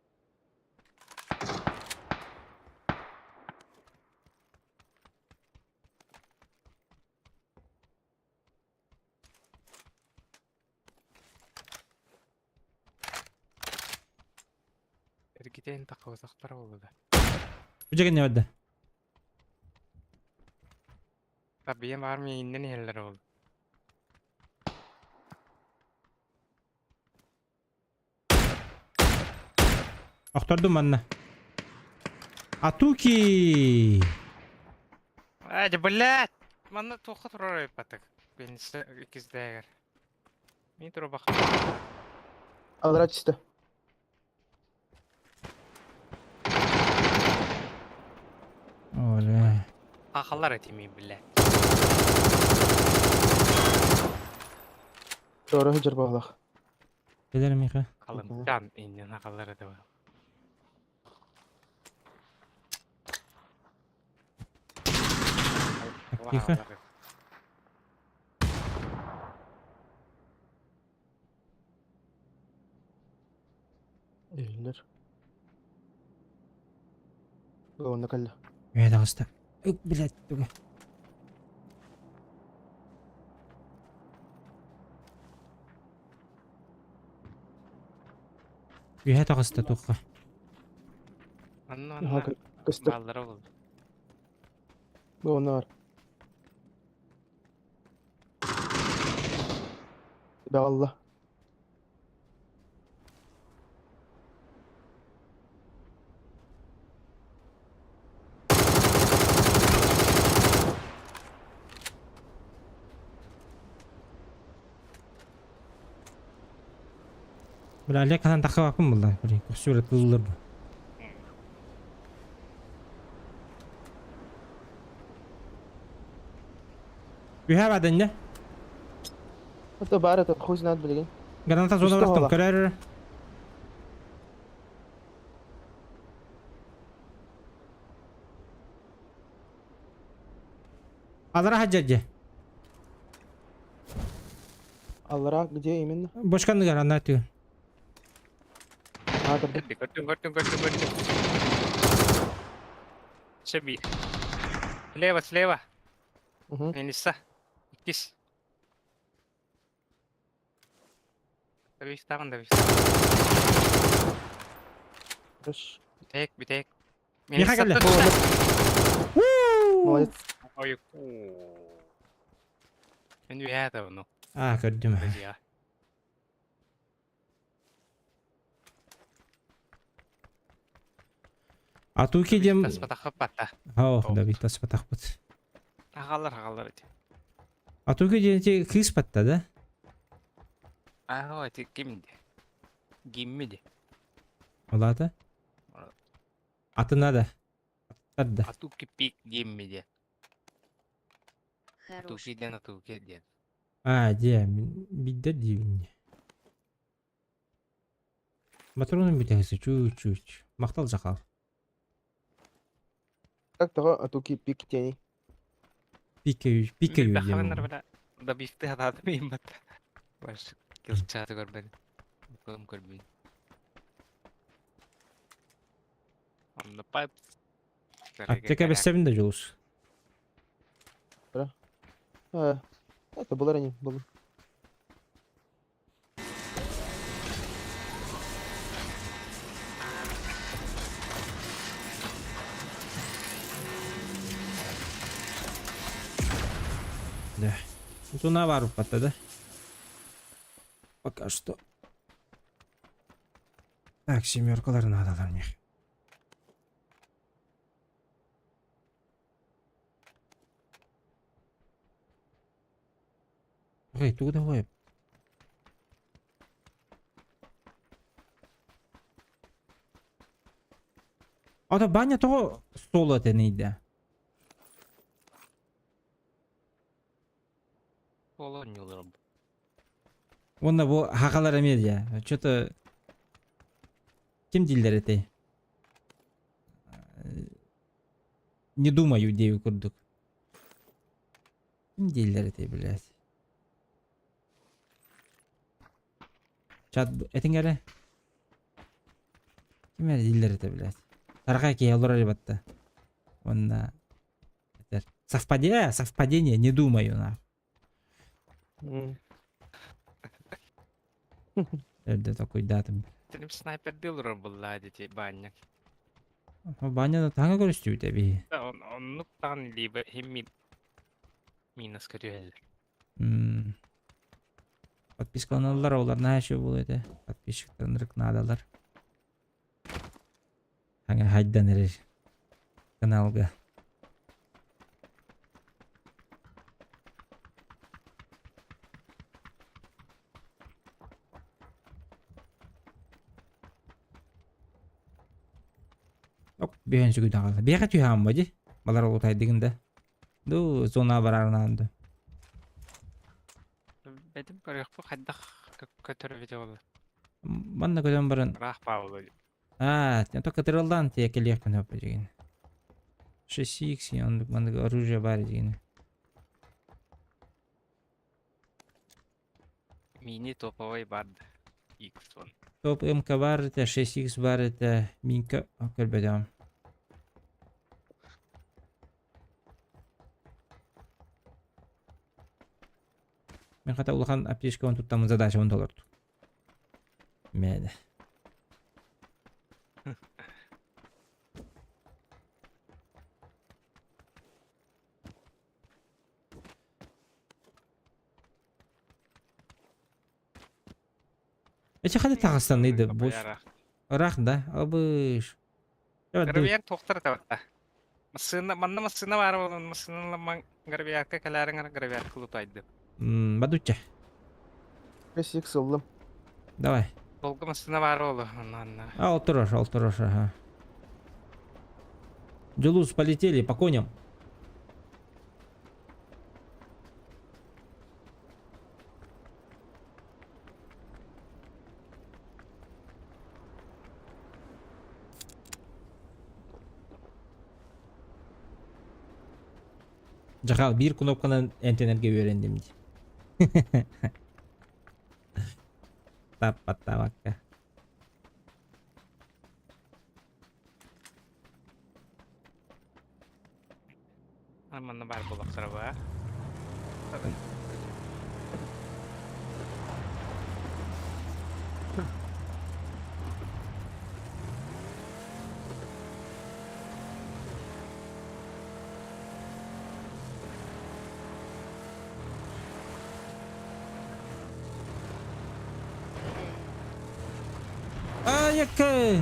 Эргитен тақыбызақтар болды да. Бу жеген не барды? Табием армия иннен иһэллэр ол. Охтордум манна. Атуки! Ай, блядь! Манна туохха турар ыппатык. Бенсе иккиздээгэр. Мин турбах. Алра түсті. Оле. Ахалар этими, блядь. Doğru жүр буоллах. Кэлэр Миха. Халымтан иннен ахалар это был. Так, тихо. Үйлер. Онно кэллэ. Ээ, таҕыста. Ык, блядь, туга. Үһэ таҕыста туохха. Анна Аха, анна көстөр. баллара болды. Бу онно бар. Бәалла. Бля, Олег ханан тахабаппын булла. Блин, көссүрэ тыллыр бу. Үһэ бадын не? Это бар это хуй знает билген. Граната зона Үстэ барахтым буола. көрөр. Алара хаджаджа. Алра где именно? Бошканныгар анна түү. А, көрдүм. Көрдүм, көрдүм, көрдүм, көрдүм. Шеби. Слева, слева. Мгм. Мениса. Иккис. Добивтагын, добивтагын. Хорош. Битек, битек. Миха кэллэ. Молодец. Ой, Мен үһэ давно. А, көрдүм. Друзья. Атуки дем... Таспатахы патта. Ау, да бит таспатахпыт. Агалар, агалар эти. Атуки дем те кыыс патта, да? Ага, эти кимди? Гиммиди. Олата? Атына да. Аттар да. Атуки пик гиммиди. Хорош. Атуки ден, атуки ден. А, де, биддер диибин. Батронун бүтэһиси чуть-чуть. Махтал жакал. Как того атуки пик тени. Пикею, пикею Бахаваннар диэн. бала добивты хатааты мииммат. Баш килчааты көрбен. Кылым көрбүн. On the pipe. Аптека бэссэбин да Дьулус. А, это было ранее, было. Да. Тут навару да? Пока что. Так, семеркалар надо там них. Эй, тугу давай. Ата баня того соло тэнийдэ. Соло ньулар. Уонна бу хахалар эмиэ дьэ. Что-то ким дииллэр этэй? Не думаю диэби курдук. Ким дииллэр этэй, блядь? Чат этиҥ эрэ. Ким эрэ дииллэр этэ, блядь. Тарҕай киһи олорор батта. Уонна этэр. Совпадение, совпадение, не думаю, нахуй. Эрдэ токуйдаатым. Стрим снайпер дылыр булла дити баня. Баняны таҥа көрүстүбүт эбии. Оннук таан либо химми минус көрүһэллэр. Подпискаланаллар, олар наһаа үчүгэй буолуо этэ. Подписчиктарынырык наадалар. Хаҥа хайдан эрэр каналга. Оп, биһэн сүгү даҕаны. Биэхэ түһээн дии. Балар олутайдыгын да. Ду зона барарынан ду. Бэтим көрүөхпү хайдах көтөр видеолар. Манна көтөн баран. Ыраах бааллы. Аа, только тырылдан тие келиэхпин хөп дигин. 6x оннук маннык оружие бар дигин. Мини топовой бар X1. Топ МК бар это, 6x бар это, минка көрбөтөм. Мен хата улахан аптечкабын туттаммын задачабын толордум. Мээнэ. Эчи хата таҕыстанныйда бу Ыраах да, абыш. Гравияк тохтар табатта. Массыына, манна массыына баар буолан, массыыналар гравиякка кэлээриҥэр гравиякка лутайды. Бадучча. 5 ыллым. Давай. Долго массыына баар буолу, онно. А, олтурар, олтурар, ага. Джулус, полетели по коням. Дьахал биир кнопканан эмтэнэргэ үөрэнним дии. Таппаттаабакка. Манна баар буолахтара баа. Айакка!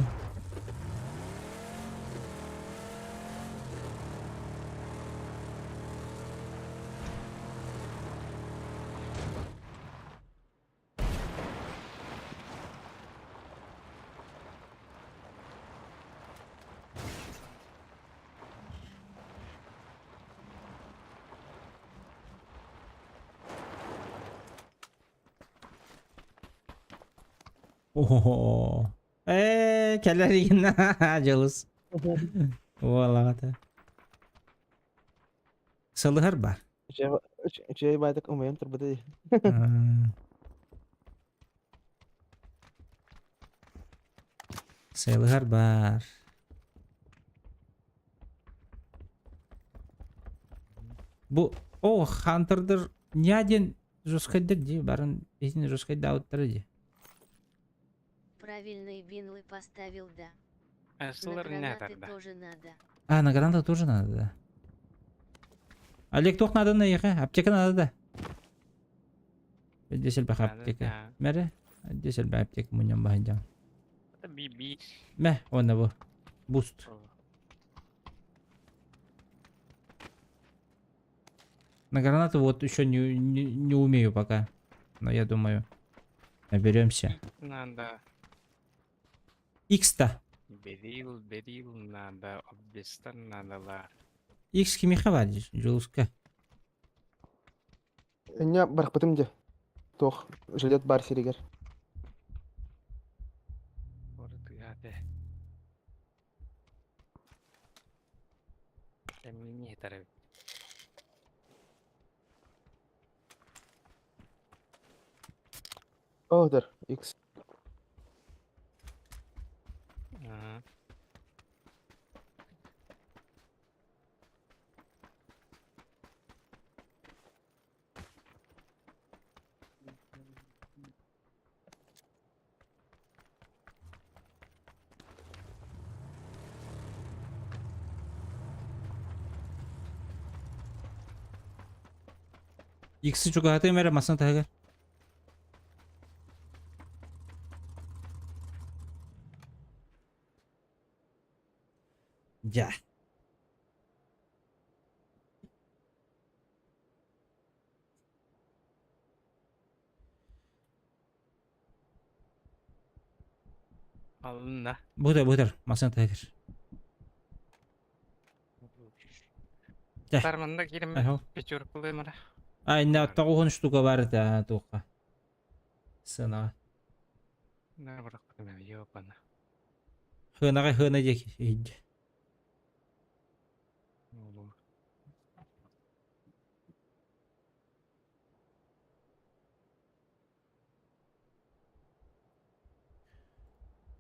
Оо. Ээ, кэлэр игин дьылыс. Уолаҕата. Сылыһар бар. Үчүгэй баайдык умайан турбута дии. Сылыһар бар. Бу, о, хантердар не диэн жесткайдар дии, барын итини жесткайдаабыттара дии. Правильные бинлы поставил, да. На Сылар не гранаты тарда. тоже надо. А, на граната тоже надо, да. Олег, туох надо на Аптека надо, да. Здесь элбэх Надо, аптека. да. Мэре, здесь элбэх аптека мунньан баһыйдам. Би-би. Мэ, онно бу. Буст. На гранату вот еще не умею пока. Но я думаю, наберемся. Надо. X-то. Берил, берил надо, обвестар надо ла. X кимиэхэ баар дии, Дьулуска. Инньэ бырахпытым дии. Туох, жилет баар сиригэр. Ордыгате. Эмини тарабит. Оодор, X. Ага. X-и чугаһатыам эрэ массыына таһыгар. Дьэ. Алынна. Бутар, бутар, массыына таһыгар. Дьэ. Тарманда киирим Аһо. пятеркалыымара. А, инна тоҕуһун штука бар этэ, туохха. Сыанаҕа. На бырахпытым ёпана. Хыанаҕа хыана диэки иһийдэ. Олу.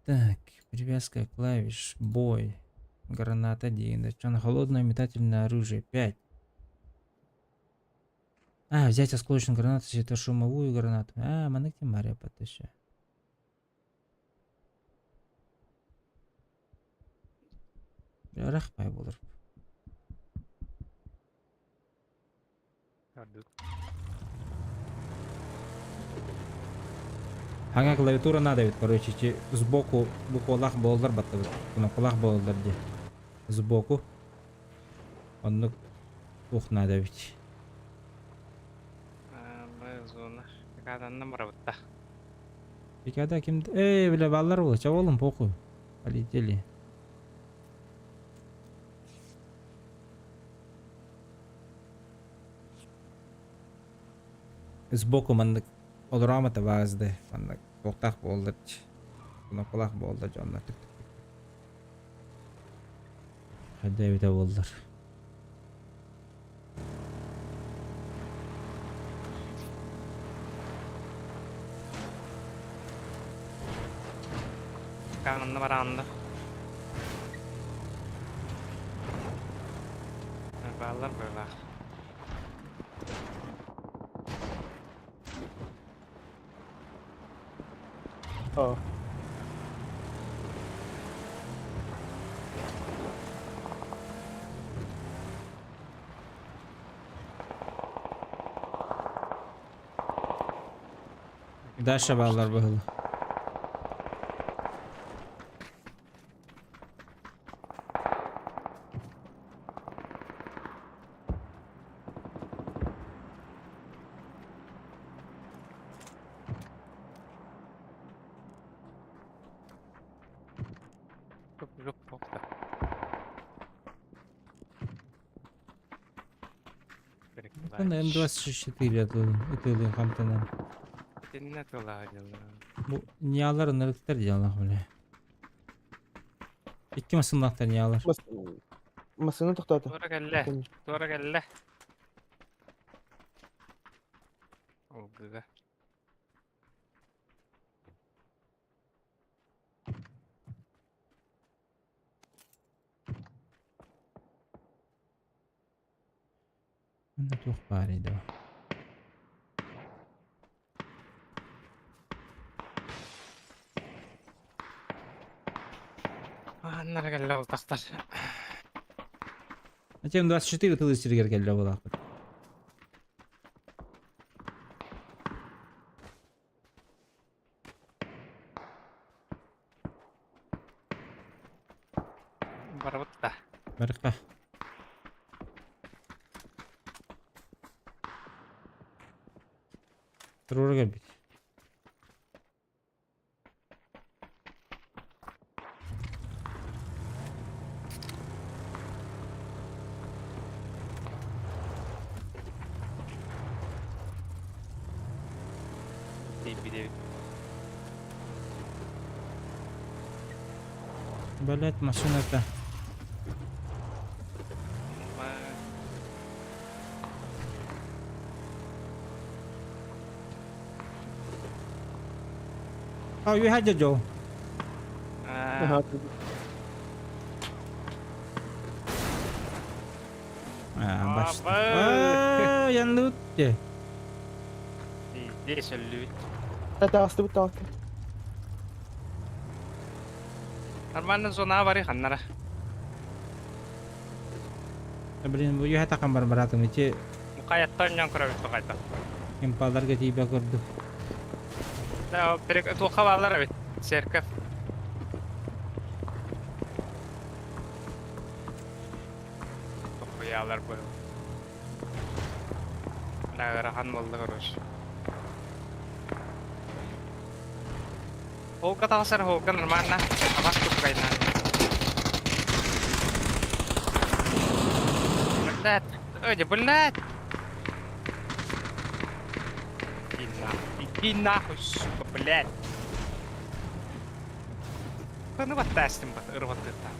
Так, привязка клавиш, бой, граната 1, чон холодное метательное оружие 5. А, взять осколочную гранату, светошумовую гранату. А, маннык Мария потаща. Рахпай болар. Ордук. Ага, клавиатура надо ведь, короче, ти сбоку буквалаах буоллар баттыбыт. Кнопкалаах буоллар дии. Сбоку. Оннук ух надо ведь. Зона. Каданна барабытта. Пикада ким... Эй, бля, баллар был, чего олом похуй. Полетели. Сбоку маннык олоромата баазды. Маннык туохтаах буоллар. Кнопкалаах буоллар дьоннор. Түк түк түк. Хайда эбитэ буоллар. Кананна бараанна. Баллар быылаах. О. Дальше баллар быһылы. Жоп тоқта. На М24 ытылын хамтанан. Тинне тыла дела. Бу нялар ынырыктар дьалах бля. Икки масынлахтар нялар. Массыына тохтоото. Туора кэллэ. Туора кэллэ. Олгыга. Манна туох баарый доо? Аннара кэллэ ол тахтар. Затем 24 тылы сиригэр кэллэ буолаахпыт. Барабыт да. Барыкка. Туруора кэлбит. Тиийбит Блять, машина-то. Oh, you had Joe. Ага. А, башта. А, янлыт. Здесь өллүбүт. Таастыбыт таалка. Нормально зона бары ханнара. Блин, бу юһа такан бар баратым ити Мукаяттан ñон көрөбүт тоқайта. импаларга тиийбэ көрдүк. Да, перек туха балар эбит. Церковь. Тохуялар бу. Нагырахан болду короче. Холка тахсар холка нормально. Абас тупкайна. Блядь, ой, блядь. Иди нахуй, иди нахуй, сука, блядь. Ну вот тестим, вот, рвоты там.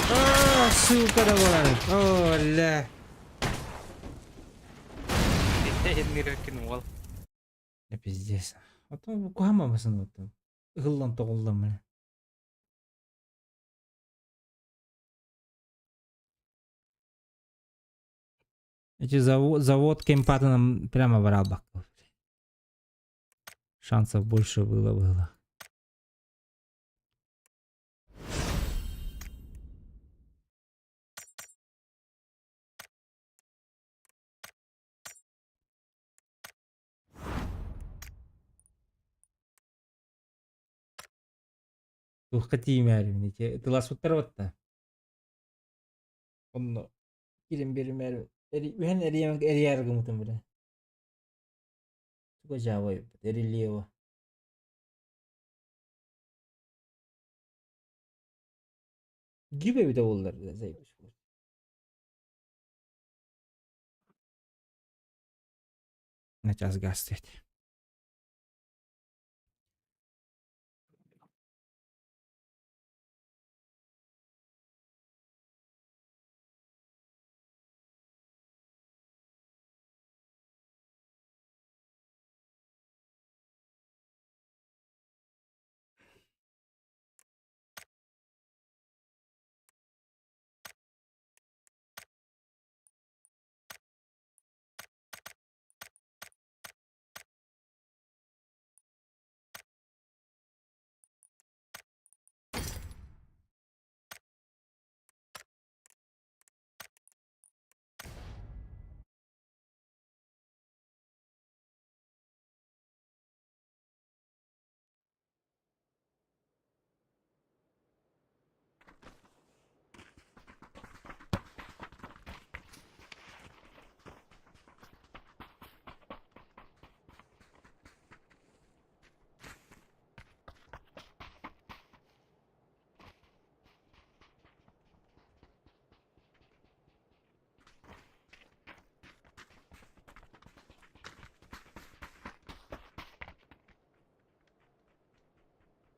О, сука да болар. О, ля. Уол. Да пиздец. А то кухама басын вот. Ыгыллан тоҕуллан міне. Эти завод, завод кемпатыном прямо в. Шансов больше было. Туохха тииймээрибин ити тыласпыттар батта. Онно кирен беримээр үһэн эрийэн эрийээр гымытым биле. Туга жаабай эрилиева. Гибе бите боллар заебись. Начас газ стоит.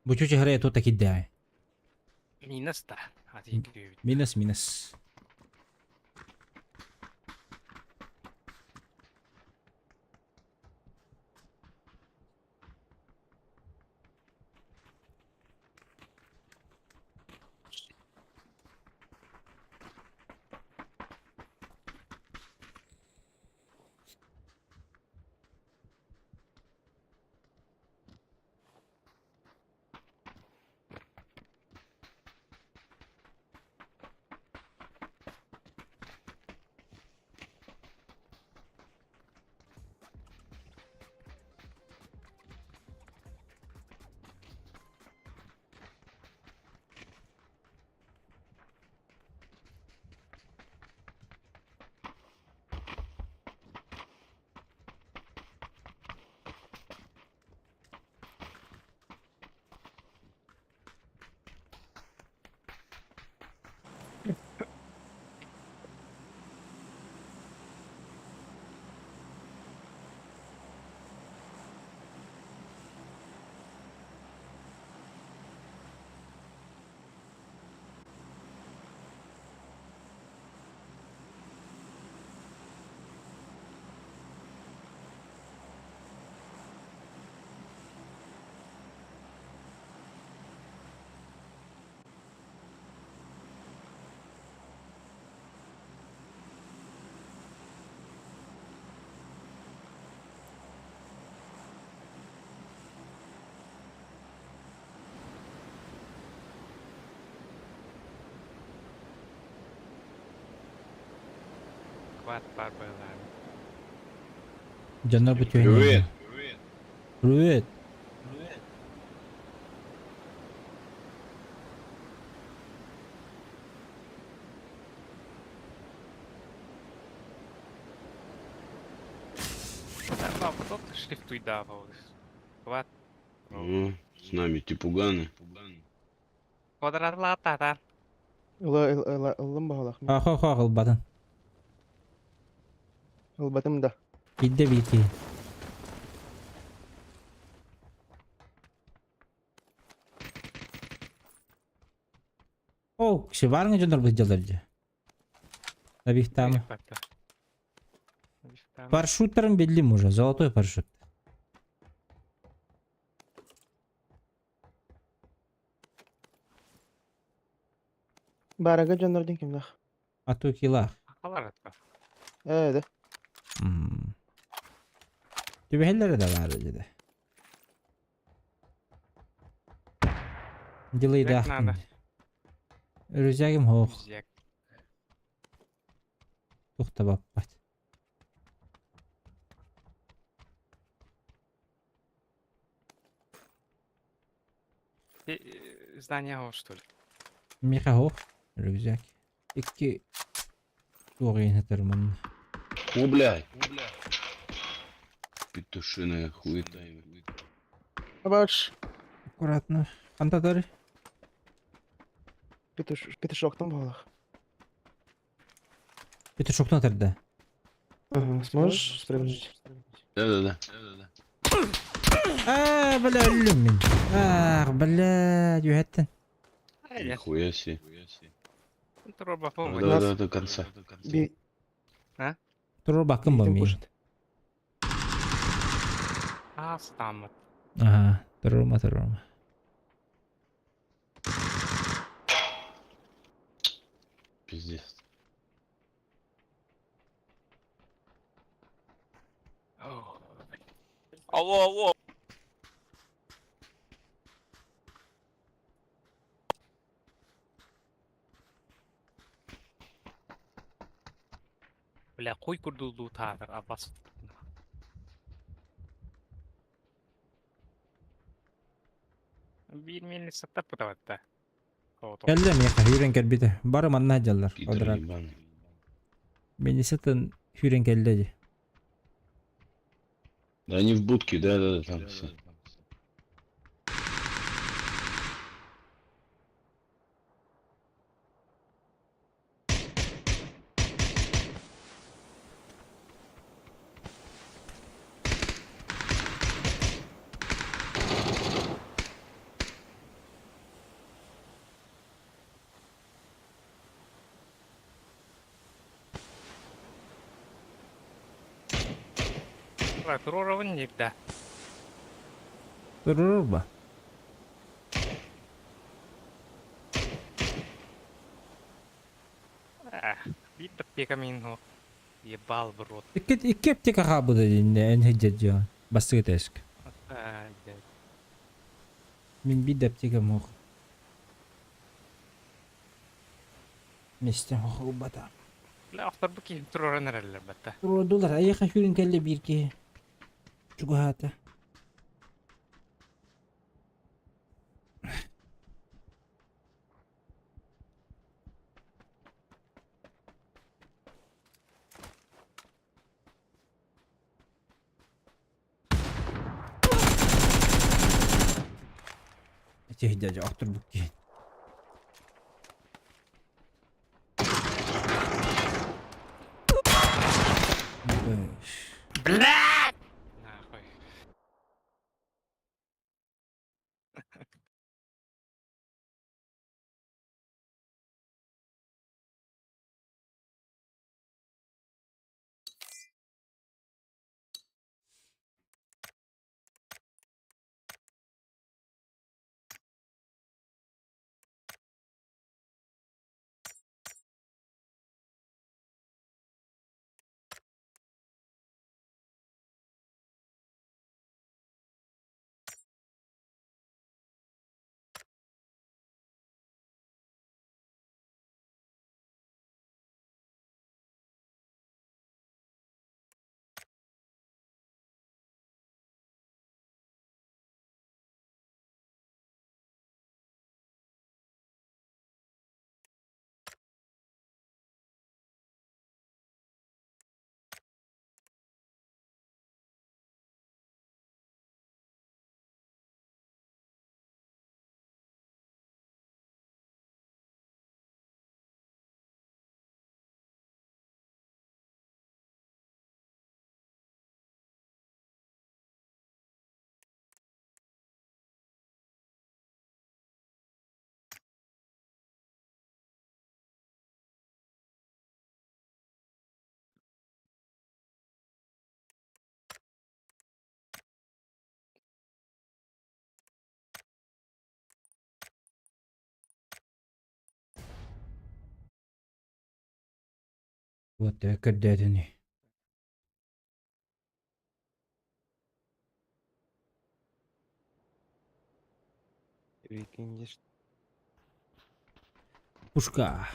Бу чуча хара тут таки да. Минус да. Ати күйбүт. Минус минус. Сквад бар быһылаан. Дьоннор бу түһэн Привет. Привет. Папа, тут шрифтуйдаабы. Сквад. С нами типуганы. Квадратлаатаатаан. Ыла ыла ыллым баҕалаах. Аха ха ылбатын. Ылбатым да. Бидде бити. О, киши барыңа дьоннор быдьалар дьэ. Набихтамы. Парашюттерин биллим уже, золотой парашют. Барага дьоннордун кимнах. А то килах. Халар атта. Ээ да. Түбэһэллэрэ да баар деді. Дилейдаах. надо. Рюкзагым хоох. Рюкзак. Тухта баппат. Здание го, что ли? Миха хоох. Рюкзак. Икки туоҕын хатарман. О, блядь. Петушиная хуета. Баш. Аккуратно. Хантатары. Петуш петушоктан баҕалаах. Петушоктан тарда. Ага, сможешь спрыгнуть? Да-да-да. Аа, бля, өллүм мин. Ах, бля, юһэттен. Нихуя себе. Труба Да, да, до конца. Би А? Турур бакын ба Битим мин. кушать. А, стаммат. Ага, турума, турума. Пиздец. Алло, алло. Бля, хуй курдулду таатар, абас. Биир милли саттап путаватта. Кэллэ миэхэ хүүрэн кэлбитэ. Бары манна дьаллар. Пидор Квадрат. ебаный. Менисетен хүүрэн кэллэ дии. Да они в будке, да-да-да, там все. Туруровын нигда. Турур ба. Биир пека мин хо. Ебал в рот. Икки икки аптека хаабыда дии эн хиджэджо. Бастыгы тэск. А, блядь. Мин бид аптека мох. Местем хохубата. Бля, автор бу киһи туруран эрэллэр батта. Турудулар айаха хүүрэн кэллэ биир киһи. Чугаһаата. Эти хиджэджо автор бу киһи. Блядь! Нахуй. Вот көрдөөтүнүй. Викиндиш. Пушка.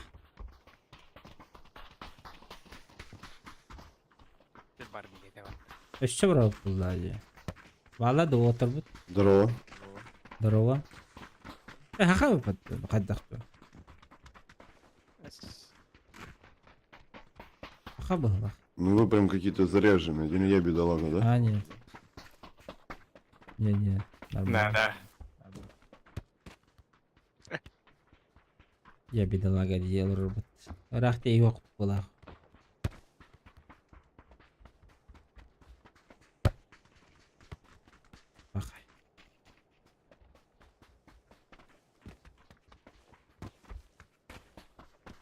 Өссө барабыт булла дии. Вала да уотарбыт. Здорово. Здорово. Э, хаха хайдах Хаха быһылах. Ну вы прям какие-то заряженные. Один я бедолага, да? А, нет. Не-не, нормально. Да, да. Я бедолага делал робот. Рах ты его была. Бахай.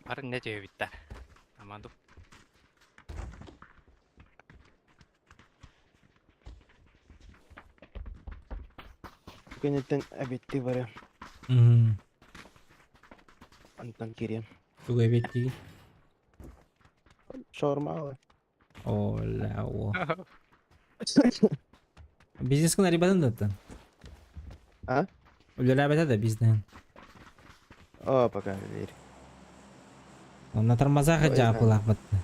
Бары не диэбиттэр. Амаду. Кэнниттэн эбиттии барыам. Мгм. Онтон кириэм. Тугу эбиттии? Шаурма ылар. Оля, о. Бизнес кына ребятын да А? Үлэлээбэтэ да бизнес. О, пока верь. На тормозах Ой, дьаапылаах батта.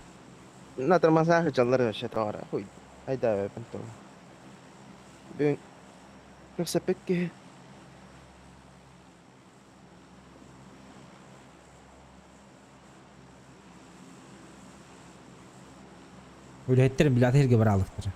На тормозах дьаллар вообще тоҕо хуй. Айда бэпин тоҕо. Бүгүн кэпсэппит киһи. Үлэһиттэр билэт сиргэ бараалыктара.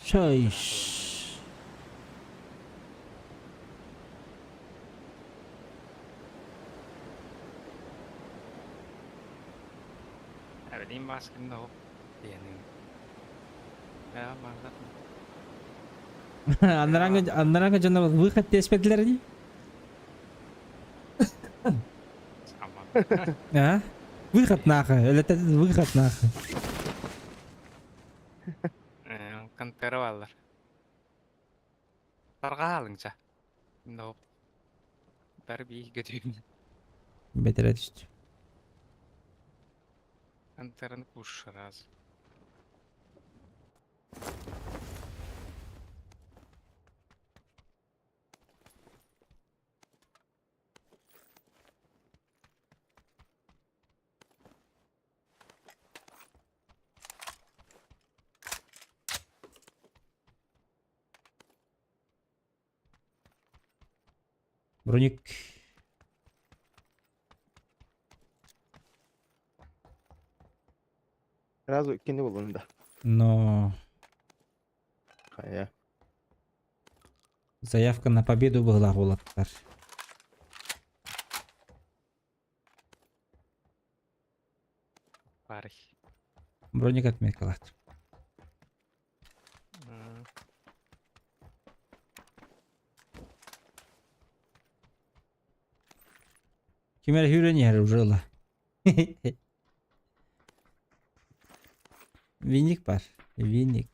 Чай. Эбэлиин мааскын да диэнин. Ээ, бааллар. Аннараҥҥа аннараҥҥа дьоно выход теспэтилэр дии. Сама. А? Выход нахуй. Это выход нахуй. Ээ, контера бааллар. Тарҕаалыҥча. Но. Бары биир көтүүм. Бэтэрэ түстү. Контераны пуш раз. Броник. Сразу кини буллум да. Но Хайа. заявка на победу была уолаттар. Бары. Броник отметкалат. М, Ким эрэ сүүрэн иһэр уже ыла. Виник бар. Виник.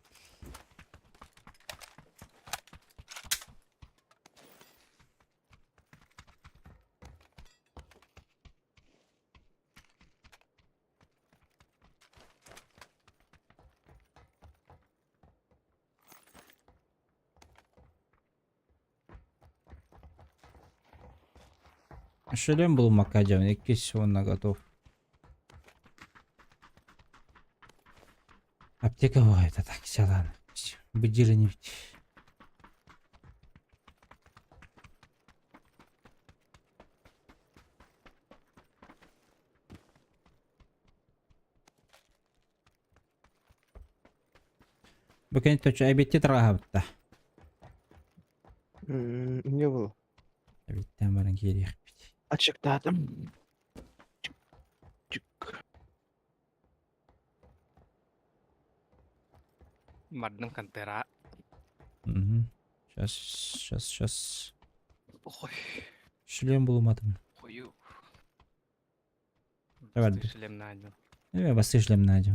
Шлем был Макадиан, иккис уонна готов. Аптека бывает, а так ладно. Бдили-нибудь. Бу кэнниттэн эбиэтти тараһабытта. Не было. Эбиттэн баран киириэхпит. Ачыктаатым. Чик. Бардым контера. Угу. Сейчас, сейчас, сейчас. Ой, Шлем булуматым. хою. Давай. Бастыыр шлем надел. Э, бастыыр шлем надел.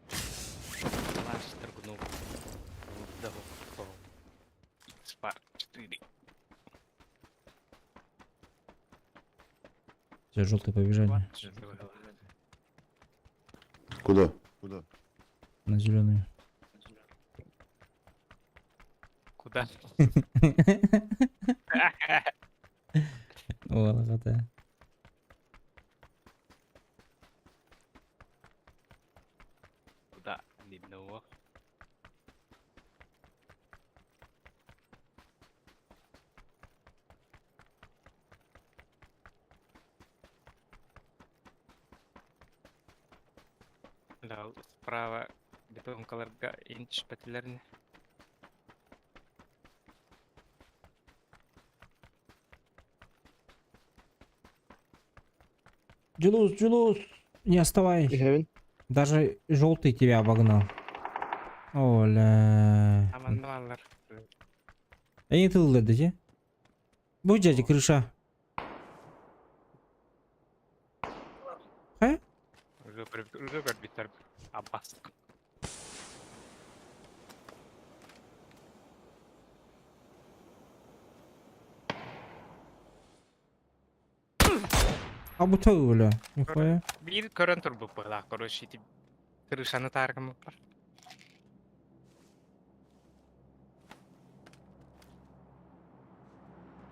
Лаш торгунул. Спар 4. Все, желтые побежали. Куда? Куда? На зеленую. Куда? О, да. Куда? Не know. Да, справа бетонкаларга инч пәтеләрне. Джулус, Джулус, не отставай. Даже желтый тебя обогнал. Оля. Амандалар. Эй, ты ледите? Будь дядя крыша. Э? Уже битер. Аббас. А бу бля. Нихуя. Бир көрөн турбуп была, короче, ити крышаны таргам бар.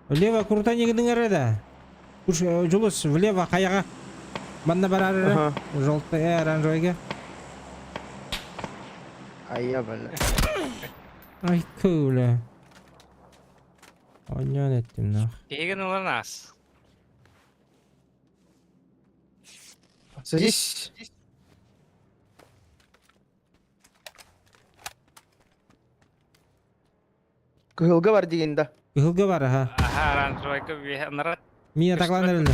Влево круто не да. Уж Джулус, влево хаяга. Манна барар. Ага. Желтый, оранжевый. А я, бля. Ай, куля. Ойнон еттим нах. Деген улар нас. Садись. Кыһылга бар деген да. Кыһылга бар, аха. Аха, оранжевый бе нарат. Мина такланыр эле.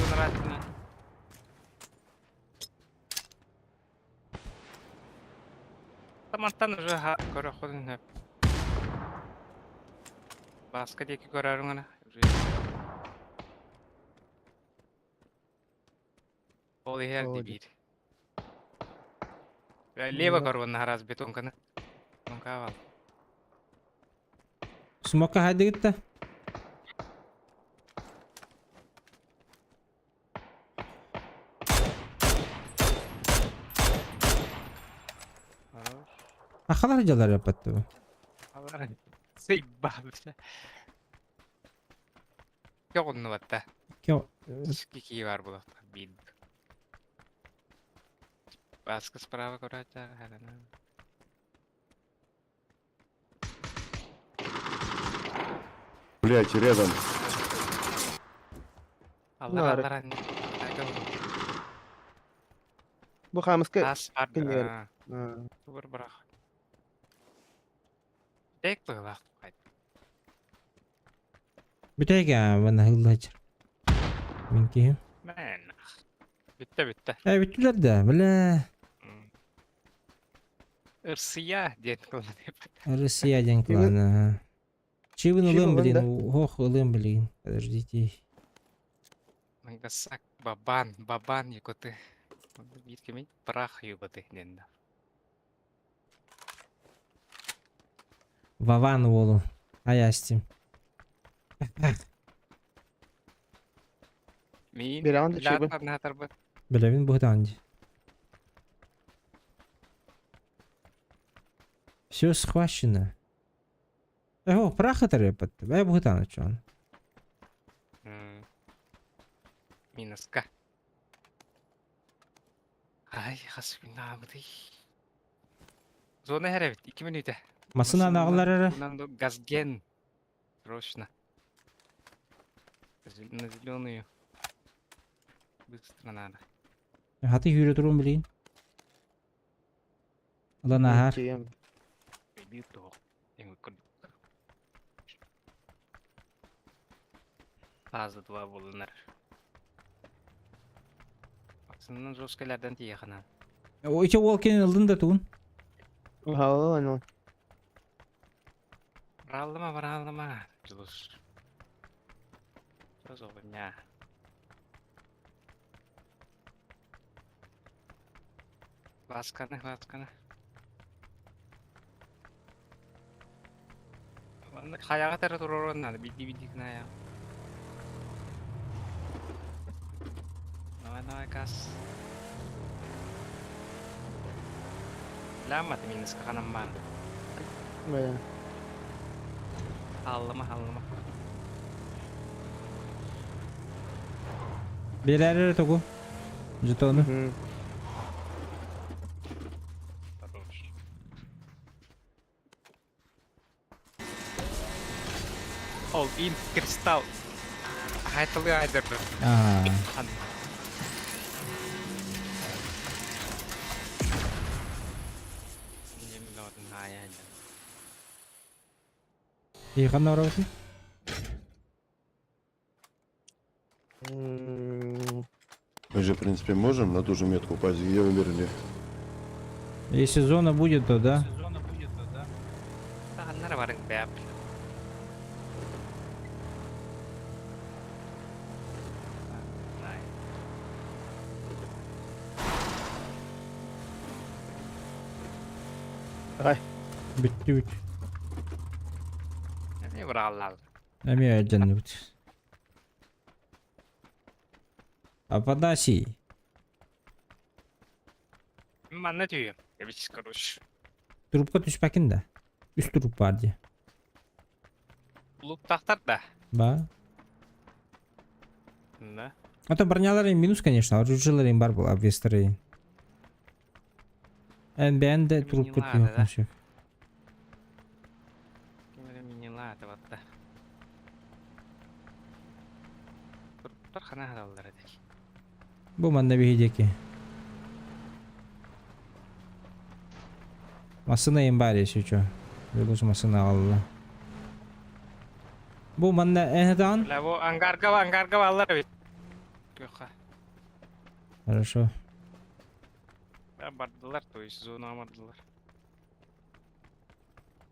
Тамантан уже ха көрө ходун хөп. Баска деки көрөрүң ана. Ол ихер дибир. Лево көрүн хараз бетонканы. Бетонка ал. Смока хайды гитте. Ахалар жалар япатты бу. Алар. Сейба. Көгөннү батта. Кё Кики бар булат бил. Баска справа көрөчө, харана. Блять, рядом. Аллар аллар. Бу хамыска Ас бар. кинер. Тур бирок. Бек быгылак. Бүтәгә мына хыллачыр. Мин киһим. Мен. Бүтте бүтте. Э, бүттүләр да, бля. Ырсыя диэн кылын. Россия ден клана. Чивын Чивын ылым, блин, да. ох, ылым, блин. Подождите. Мангасак бабан, бабан якоты. Бир кемей прах юбаты ден. Вован уолу. Аястим. Мин Беран да чибы. Натарбы. Бля, мин бухтанди. Все схвачено. Э, прах это репат. Бля, бухтан чон. Минуска. Ай, хасбинабды. Зона хәрәбит, 2 минута. Масына нагылар эрэ. Газген. Срочно. На зеленую. Быстро надо. Хаты хүрө турун билин. Алан ахар. Фаза 2 булыныр. Аксыннан жесткілерден тие ханан. О, иче ол кен ылдын да тугун. Ха, Бараллама, бараллама. Жылыш. Сөз оғыня. Басканы, басканы. Маннык хайаҕа тара туруоруон наада, биирдии-биирдии гына айаҕа. Давай, давай, газ. Лааммата минуска ханан баар. Бля. Хааллама, хааллама. Биэрээр эрэ тугу? Жетону. Хорош. Ол им кристалл. Хайтылы айдырды. Аа. И ханна барабытый? Мы же, в принципе, можем на ту же метку упасть, где умерли. Если зона будет, то да. Ханнара барың бәп. Давай. Бүттү бүт. Не бұраллал. Эмиэ дьэннибит. Афанасий. Манна түйем. Эбич, короче. Трубка түспэкин да. Үс труп бар дии. Луктахтар да. Ба. Да. А то бронялар минус, конечно, оружиелар бар был, обвестары. НБН де трубка Не надо, да? түһүөх. Не надо, вот да. Туруптар хана хадаллар эдек. Бу манна биһидеки. Массына им бар если чё. Белус массына алла. Бу манна эһдан. Бля, бу ангарга ангарга баллар бит. Көхө. Хорошо. Да, бардылар, то есть зона бардылар.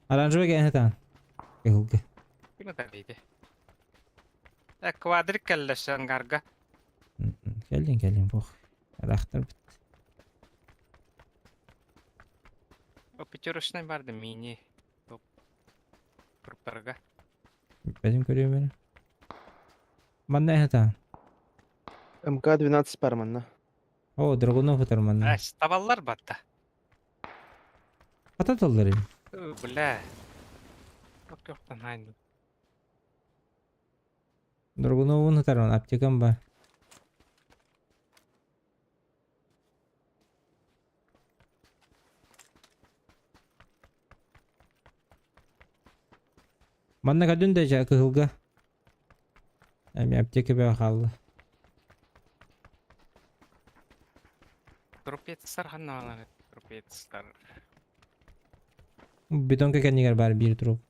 Оранжевый эһдан. Кыһылгы. Ким это Э, квадрик келлеш ангарга. Кэллин кэллин бох. Рахтар бит. О, пятерочный барды мини. Топ. Труптарга. Бәдим көрүөм Манна эһдан. МК-12 бар манна. О, Драгунов ытар манна. Ә, табаллар батта. Ата толлар им. Бля. Yok yoktан aynı. Драгуновун ытар ман аптекам бар. Манна кадын да жа кыһылга. Эми аптека бә халлы. Трупецтар ханна алар. Трупецтар. Бетонка кэннигэр бар биир труп.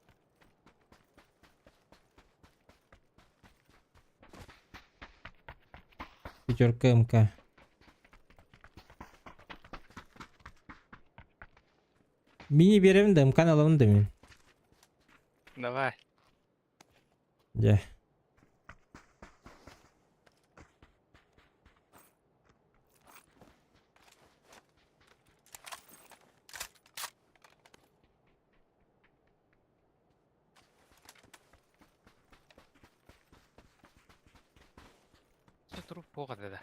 Пятерка МК. Мини беремин да МК аламын да мин. Давай. Дьэ. Şu труп боғады да.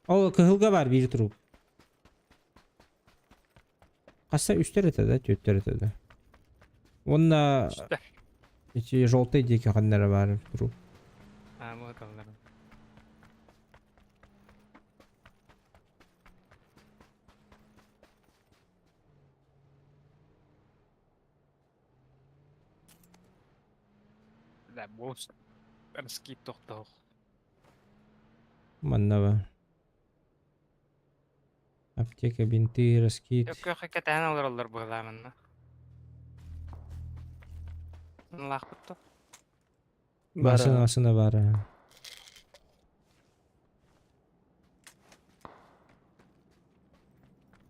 Ол кыһылга бар биир труп. Хасса үстер это да, түөттэр это да. Онна Үстер. эти желтый диэки ханнара бар труп. А, вот алар. Да, бос. Раскид тоқтау. Манна бар. Аптека, бинты, раскид. Yok yok hakikaten alır alır bu adamın. Лахпытты. Массына, массына бар.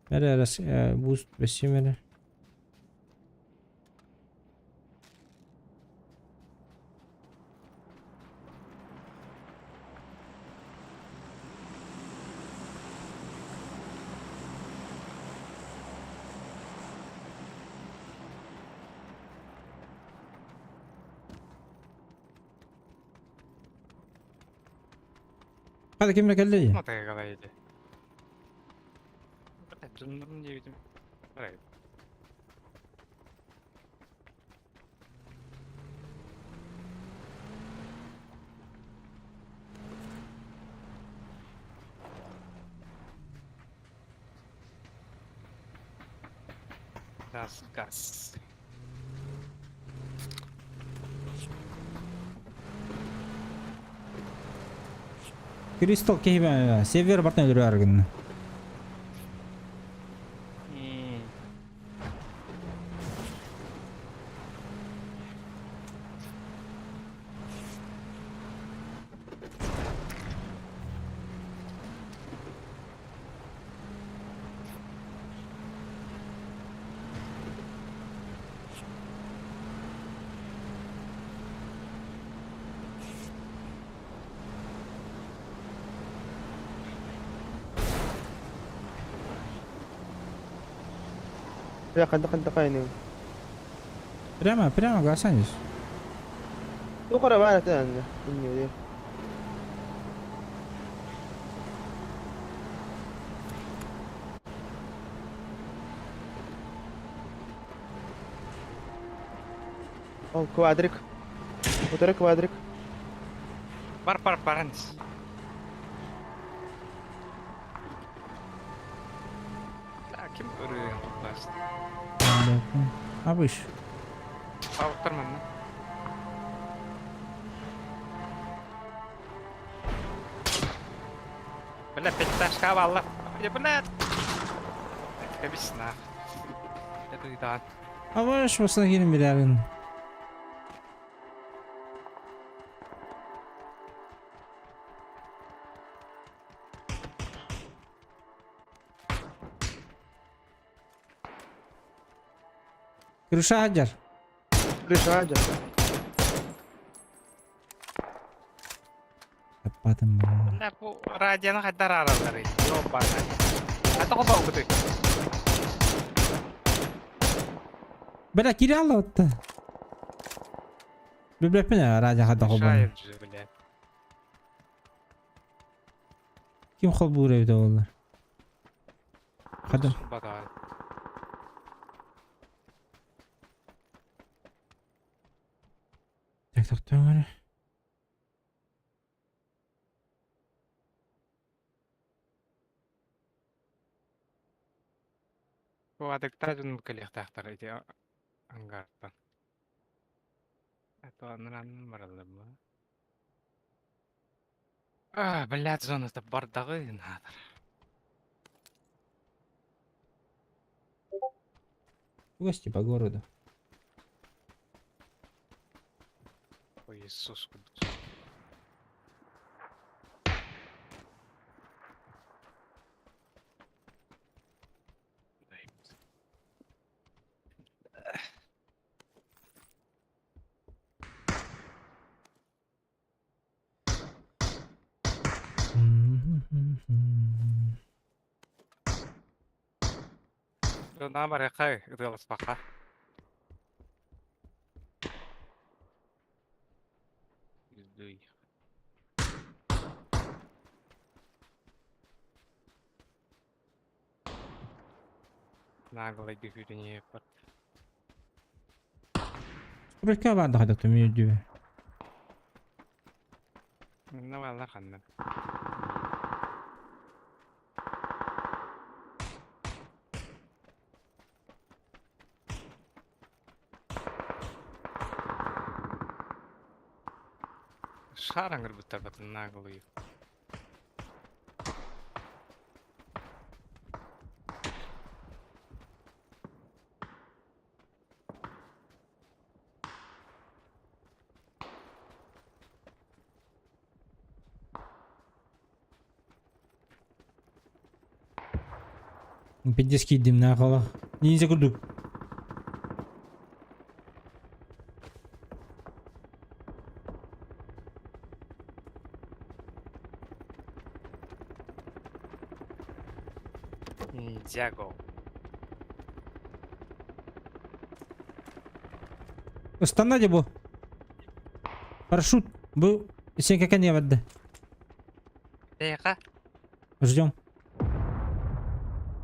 Мере рас буст бэсимере. Хата ким кэллэ дии? Мотоциклы иди. Дьоннорун диэбитим. Арай. Газ, газ. Кристал киһи север бартан өлөрөр гынна. Бля, ханна ханна кайны. Прямо, прямо гасанис. Бу кара бар ата анна. Инне. Ол квадрик. Утары квадрик. Бар бар баранс. Ким өрүөн куллааст? Абыш. Павыктар манна. Бля, пятиташка балла. Бля, Кэбис нах. Это и Абыш, басына кирин билэрин. Крыша сылдьар. Крыша сылдьар. Таппатым Бля, бу радионы хайдар аралларый? Ёбана. А то холбообутуй? Бля, кире аллабытта. Билбэппин радио хадда холбоон. Мешает же, блядь. Ким холбуур эбитэ буоллар? Хадда. Бадаҕа. Так, так, так. Бу адыктар дьонум кэлиэхтээхтэр ити ангартан. Это аннан бараллар бу. А, блядь, зоната бардаҕы наадar. Гости по городу. Ой, Иисус. На барыахха ытыаласпакка. Пиздуй. Наглый дыхүтүнү пат. Стройка баар да төмүй дүү. На баллар ханна. Шараңыр буттар батын наглый. Пиздец киирдим наахала. Ниндзя курдук. Ниндзяго. Ыстанна дии бу. Парашют. Бу сен кэкэн диэбэт да. Тихо. Ждем.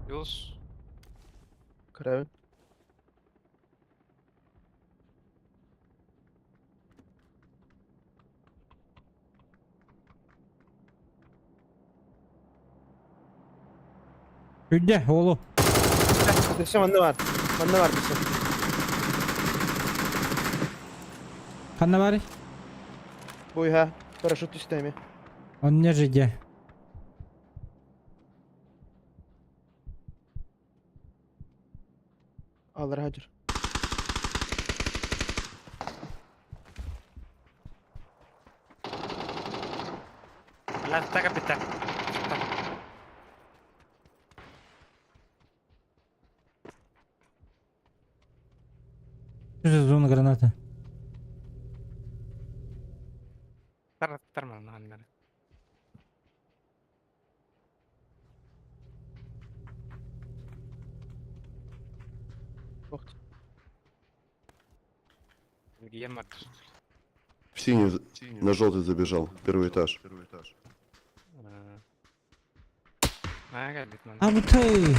Юс. Көрөбүн. Үрдэ, оҕолу. Өссө манна бар. Манна бар өссө. Ханна барый? Буйха. Парашют түстэ эми. Он не же где. Аллар хадыр. Латтага битэ. Что за зона граната? Тар манна. В синий, на желтый забежал, первый этаж. А вот ты!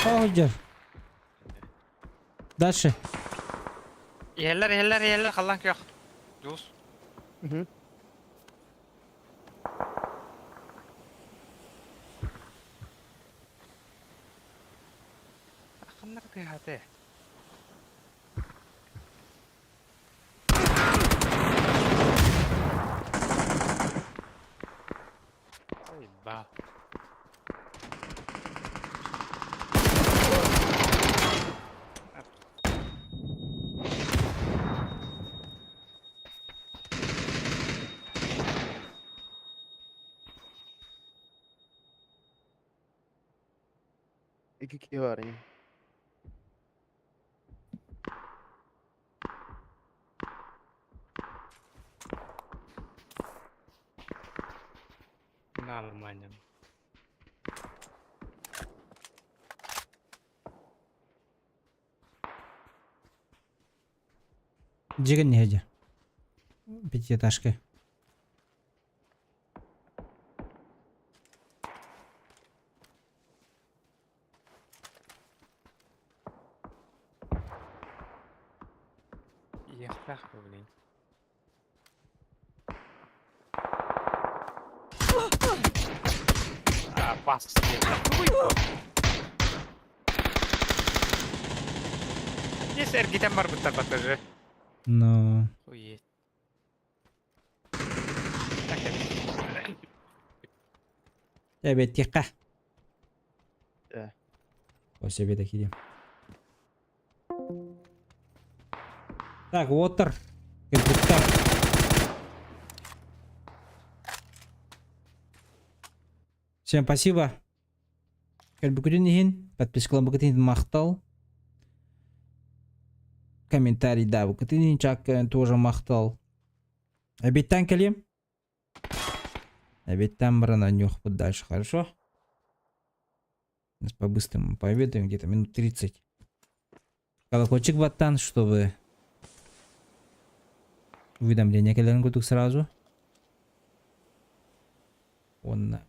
Ходер. Дальше. Иһэллэр, иһэллэр, иһэллэр, халлаан күөх. Дьулус. Мгм. Ханна тыаһаатэ? Ой, ба. Икки киһи бар ини. Нормально. Дьиэгин иһэ Пятиэтажка. Иэхтээх блин. А, пас. Есть эргитен барбыттар батыры. Но... Хуеть. Так, эбит. Эбет тихо. Э. О себе такие. Так, Уотер. Кирпиттар. Всем спасибо. Көрбүкүтүн иһин, подпискаламмыкытын иһин махтал. Комментарий даабыкытын иһин чак тоже махтал. Эбиттэн кэлиэм. Эбиттэн баран оонньуохпут дальше, хорошо? Сейчас по-быстрому пообедаем, где-то минут 30. Колокольчик баттан, чтобы уведомление кэлэрин курдук сразу. Он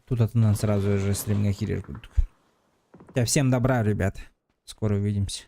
тут атынан сразу же стримҥа киирэр курдук. Всем добра, ребят. Скоро увидимся.